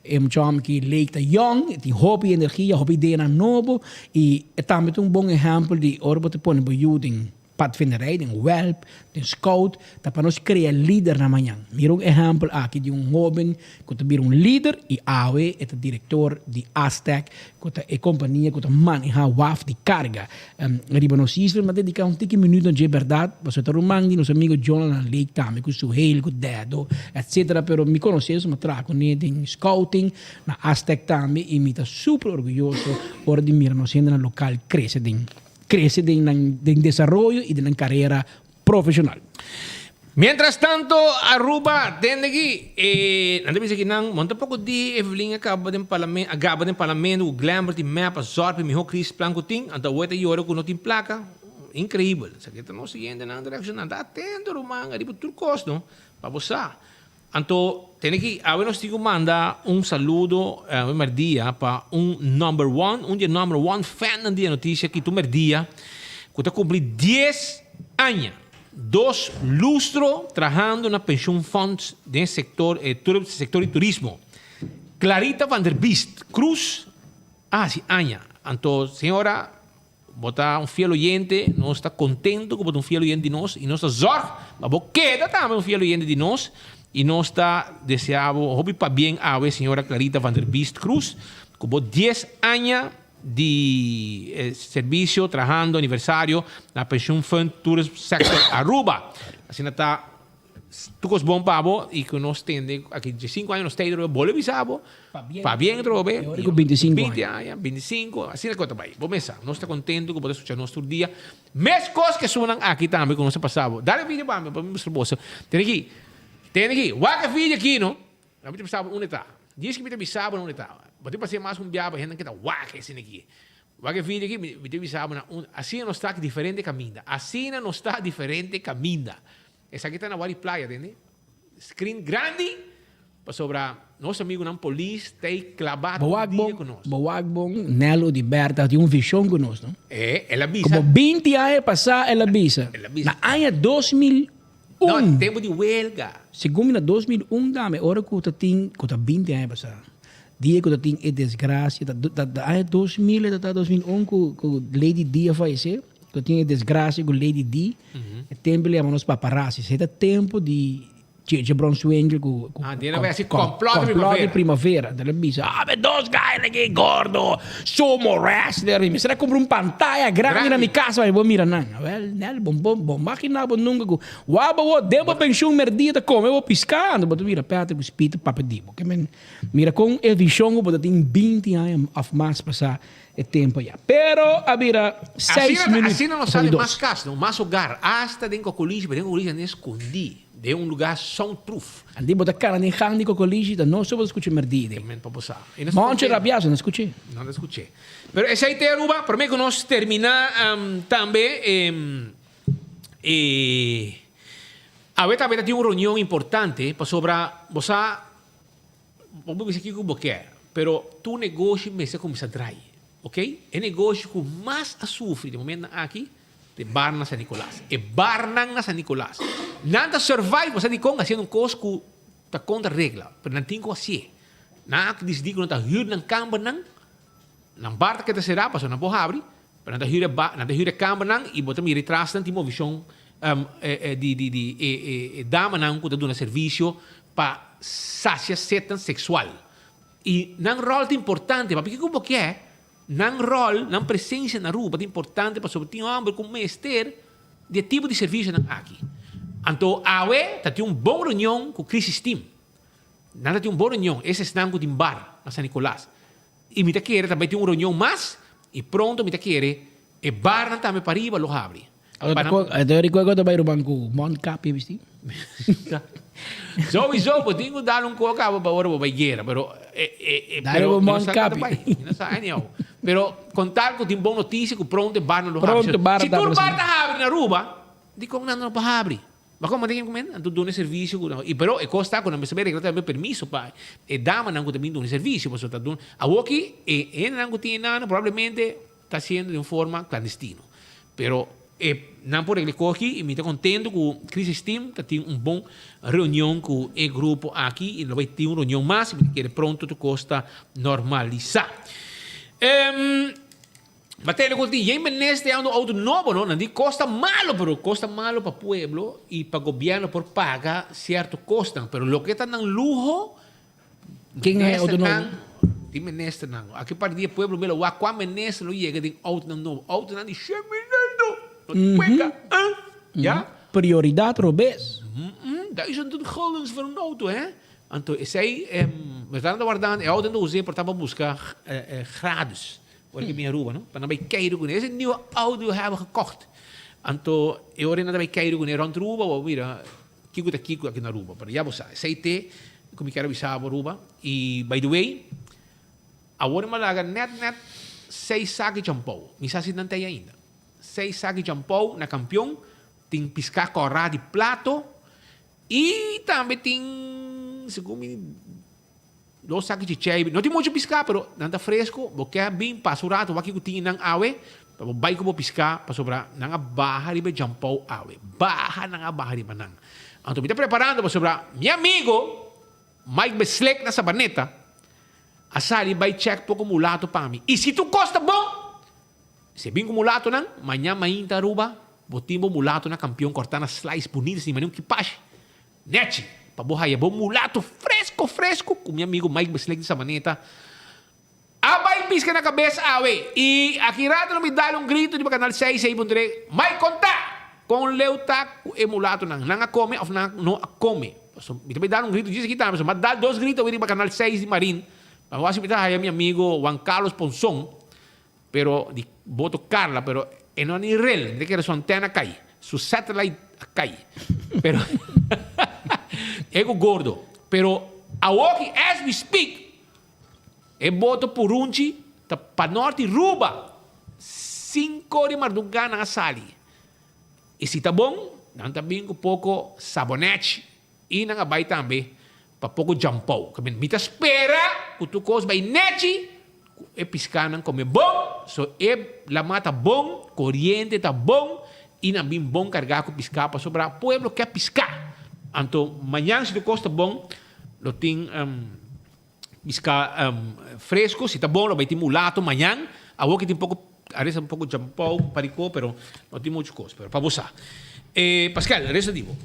U: E mucha hòmber ki Lake ta yòn, e tin hopi energia, hopi ideanan nobo i e tambe ta un bon ehèmpel di ora bo ta pone bo yu den padvinderij, den wèlp, den scout, ta pa nos krea lidernan mañan. Mira un ehèmpel aki di un hóben ku ta bira un lider i awe e ta direktor di Astec, ku ta e kompania ku ta manehá waf di karga riba nos isla. Mi a dediká un tiki minüt na dje bèrdat, pasobra ta ruman di nos amigo Jonathan Lake tambe ku Suheil, ku Dedo, etcetera, pero mi konosé su, mi a traha kuné den scouting na Astec tambe i mi ta super orguyoso ora di mira nos hendenan lokal krese den Crece den nan den desaroyo y den nan carera profesional.
T: Mientras tanto Aruba tende aki e nan ta bisa ki nan mon tampoco di Evelyn a caba den parlament a gaba den parlamento cu Glenbert y mep a zorg pa e miho crisisplan cu tin anto awor e ta yora cu no tin placa increibel esaki ta nos siguientenan ta reacciona ta atento ruman ariba tur cos no pa bo sa Anto tene ki awe nos tin ku manda un saludo awe merdia pa un number one, un di e number one fannan di e notisia ki tur merdia ku ta kumpli dies aña, dos lustro trahando na pensioen fonds den sektor e sektor di turismo. Clarita van der Biest Cruz a hasi aña. Anto señora Bo ta un fiel oyente, nos ta contento cu bo ta un fiel oyente di nos y nos ta zorg pa bo keda tambe un fiel oyente di nos. Y nos ta desea bo hopi pabien awe señora Clarita van der Biest Cruz cu bo dies aña di servicio trahando aniversario na Pensioen Fund Tourism Sector Aruba. Asina ta tur cos bon pa bo y cu nos tende aki diescinco aña nos ta atrobe bolbe bisa bo pabien atrobe.
U: Y ora cu binticinco aña.
T: Binti aña, binticinco, asina cu ta bay. Bo mesa, nos ta contento cu bo ta scucha nos tur dia. Mescos cu esunnan aki tambe cu nos a pasa bo. Dale video pa mi, pa mi mustra boso. Tene aki, tene aki, wak e video aki no. Mi ta bisa bo unda ta. Dies cu mi ta bisa bo na unda ta. Bo tin pasa mas cu un biaha pa hendenan keda wak esina aki. Wak e video aki, mi ta bisa bo na unda. Asina nos ta aki diferente caminda. Asina nos ta diferente caminda. Esaki ta na Wadi Playa, tende. Screen grandi pasobra nos amigunan polis ta ei klabá
U: Bo
T: tur
U: wak
T: dia
U: bon,
T: ku nos.
U: bo wak bon, Nelo di Bertha tin un vision ku nos, no?
T: E, el a bisa.
U: Como binti aña pasá el a bisa.
T: El a bisa.
U: Na aña 2001.
T: No, tempu di welga.
U: Segun mi na 2001 tambe, ora ku ta tin, ku ta binti aña pasá, dia ku ta tin e desgracia, ta, ta, ta aña 2000 e ta ta 2001 ku, ku Lady Di a fayesé. Lo tin e desgracia cu Lady Di. E tempo le yama nos paparazzi. E ta tempo di Tjetje Bronswinkel cu
T: Ah, di na vez complot di
U: complot di
T: primavera.
U: primavera. Te le bisa, ah, me dos guy aki gordo, sumo wrestler. Mi mester a cumpra un pantaya grandi na mi casa pa mi por mira nan. Awel, nel, bon, bon, bon magina bo nunca cu waba bo den bo pensioen merdia ta come bo pisca, anto bo ta mira Patrick cu Speed ta papia di bo. Ke men mira con e vision cu bo ta tin binti aña of mas pasa. E tempo ya. Pero a bira seis
T: Asina,
U: minuut.
T: asina nos sali mas cas, no? Mas hogar. Hasta den Cocolishi, pero den Cocolishi nan escondi den un lugar soundproof.
U: Antes bo ta cana den gang di Cocolishi, ta no so bo ta scucha merdí den.
T: Men pa bo sa. E nos ta
U: Moncho
T: contento.
U: Rabiazo no scuché.
T: No ta scuché. Pero esey te Aruba, prome cu nos termina tambe e awe tambe ta tin un reunion importante pasobra bo sa Bo por bisa kiko bo kier, pero tur negoshi mester kuminsá drai, ok? E negoshi ku mas a sufri den momentonan aki ta e barnan na San Nicolas. E barnan na San Nicolas. Nan ta survive, bo sa dikon? Hasiendo un kos ku ta kontra regla, pero nan tin ku hasié. Nan a disidí ku nan ta hür nan kambernan, nan bar ta keda será pasobra nan por habri, pero nan ta hür e bar, nan ta hür e kambernan i bo ta mira e trasnan tin movishon di di di e e damanan ku ta duna servisio pa sacia setnan seksual. I nan ròl ta importante, papia kiko bo ke? Nan ròl, nan presensia na Aruba ta importante pasobra tin hòmber ku mester di e tipo di servisionan aki. Anto awe ta tin un bon reunion ku Crisis Team. Nan ta tin un bon reunion, es esnan ku tin bar na San Nicolas. I mi ta kere ta bai tin un reunion mas i pronto mi ta kere e barnan tambe pariba lo habri.
U: Ata recuerdo ta bai ruman ku Mont Capi bisti.
T: Sowieso bo tin ku dal un koka abo pa ora bo bai guera pero e e e
U: Dale bo
T: pero mi no
U: Mont
T: sa ku ta
U: Capi.
T: bai mi no sa anyhow pero kon tal ku tin bon notisia ku pronto e barnan lo habri
U: Pronto bar
T: si
U: ta
T: tur
U: habri
T: bar ta habri na Aruba dikon nan no por habri Bo como tin cu men? Anto duna e servicio cu nan. Y pero e cos ta cu nan mester bay regla tambe permiso pa e damanan cu ta bin duna e servicio. Pasobra ta duna. Awoki e hendenan cu tin e nano probablemente ta haciendo di un forma clandestino. Pero e nan por regla e cos aki y mi ta contento cu Crisis Team ta tin un bon reunion cu e grupo aki y lo bay tin un reunion mas y mi ta kere pronto tur cos ta normalisa. Batele ku tin yen minister ya un auto nobo no, nan di kos ta malo pero kos ta malo pa pueblo y pa gobierno por paga cierto kosnan pero loke ta nan luho
U: Ken hay auto nobo?
T: ministernan tin ministernan aki par di e pueblo mira wak kua minister lo yega den autonan nobo autonan di shen mil euro no ta cuenca ah ya.
U: Prioridad robes.
T: Duizenden guldens voor un auto he. Anto esey mi ta wardando e auto nan ta us'e por ta pa busca gratis. Ora ki bin Aruba, no? Pa nan bai keiru kuné. Ese nieuwe auto hebben gekocht. Anto e ora nan ta bai keiru kuné rond Aruba, bo mira kiko ta kiko aki na Aruba. Pero ya bo sa, esei te ku mi kier a bisa bo Aruba. I by the way, awor mi a laga net net seis sak di champou. Mi sa si nan ta ei ainda. Seis sak di champou na Kampion, tin piská kòrá di plato i tambe tin, segun mi. Lo saki chichei, no tin mucho piská pero nan ta fresco, bo ke bin pasa un rato wak ku tin nan awe pa bo bai ku bo piská pasobra nan a baha riba e jampou awe, baha nan a baha riba nan. Anto mi ta preparando pasobra mi amigo Mike Beslek na Sabaneta a sali bai check poko mulato pa mi y si tur kos ta bon si e bin ku mulatonan maña mainta Aruba bo tin bo mulato na kampion kortá na slice bunita sin manera un kipashi. Nechi! Pa bo haya bo mulato fresco fresco cu mi amigo Mike Beslik di Sabaneta a bay pisca na cabes awe. Y aki rato lo mi dal un grito riba canal seis ei puntre Mike conta con leu ta cu e mulatonan. Nan a come of nan no a come. Paso mi ta bay dal un grito djis aki tambe. So mi a dal dos grito awe riba canal seis di Marin. Pa wak si mi ta haya mi amigo Juan Carlos Ponson Pero di boto Carla, pero e no ni rel, mi ta kere su antena kai, su satellite a kai. Pero e ku gordo. Pero awoki as we speak, e boto Purunchi ta pa norte Ruba, cinco di marduga nan a sali. Y si ta bon, nan ta bin ku poko sabonechi I nan a bai tambe pa poko djampou. Mi ta spera ku tur kos bai nechi, ku e piskanan kome bon, so e lamá ta bon, koriente ta bon i nan bin bon kargá ku piská pasobra pueblo ke piská. Anto mañan si tur kos ta bon lo tin piská fresku, si ta bon lo bai tin mulato mañan. Awor ki tin poko, a resta un poko djampou, parikó, pero no tin muchu kos, pero pa bo sa. Pascal, resta di bo.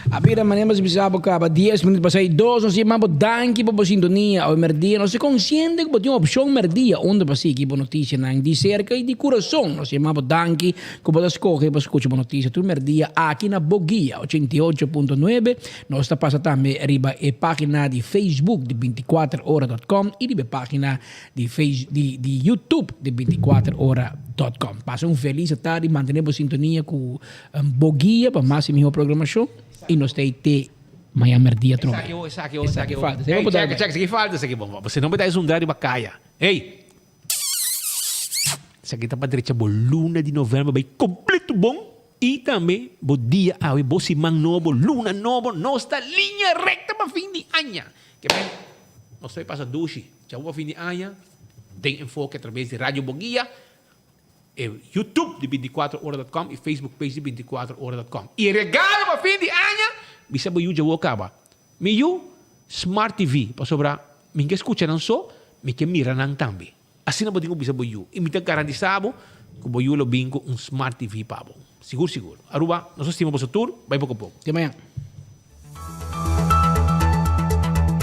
U: A bira manera mas bisa bo caba dies minuut pasá y dos nos yama bo danki pa bo sintonia awe merdia nos ta consciente cu bo tin opcion merdia unda pa sigui bo noticianan di cerca y di curason nos yama bo danki cu bo ta scoge pa scucha bo noticia tur merdia aki na bo guia 88.9 nos ta pasa tambe riba e pagina di Facebook di 24 ora dot com y riba e pagina di face di di YouTube di 24 ora dot com pasa un feliz tardi mantene bo sintonia cu Bo guia pa mas y miho programacion y nos ta te mañan merdia trobe.
T: Esaki o, esaki o, esaki o. Falta. Hey, check, check, esaki falta, esaki bon. Bo no beta zundra riba caya. Hey! Esaki ta pa drecha bo luna di november bay completo bon y tambe bo dia awe, bo siman nobo, luna nobo, nos ta liña recta pa fin di aña. Ke men, nos ta bay pasa dushi. Chau pa fin di aña den Enfoke a traves di Radio Boguia. E YouTube di 24 ora dot com y Facebook page di 24 ora dot com. Y e regalo pa fin di aña, bisa bo yu dja bo caba. Mi yu, Smart TV, pasobra mi ke scucha nan so, mi ke mira nan tambe. Asina bo tin cu bisa bo yu. Y mi ta garantisa bo cu bo yu lo bin cu un Smart TV pa bo. Sigur sigur. Aruba, nos a stima boso tur. Bai poco poco.
U: Te mañan.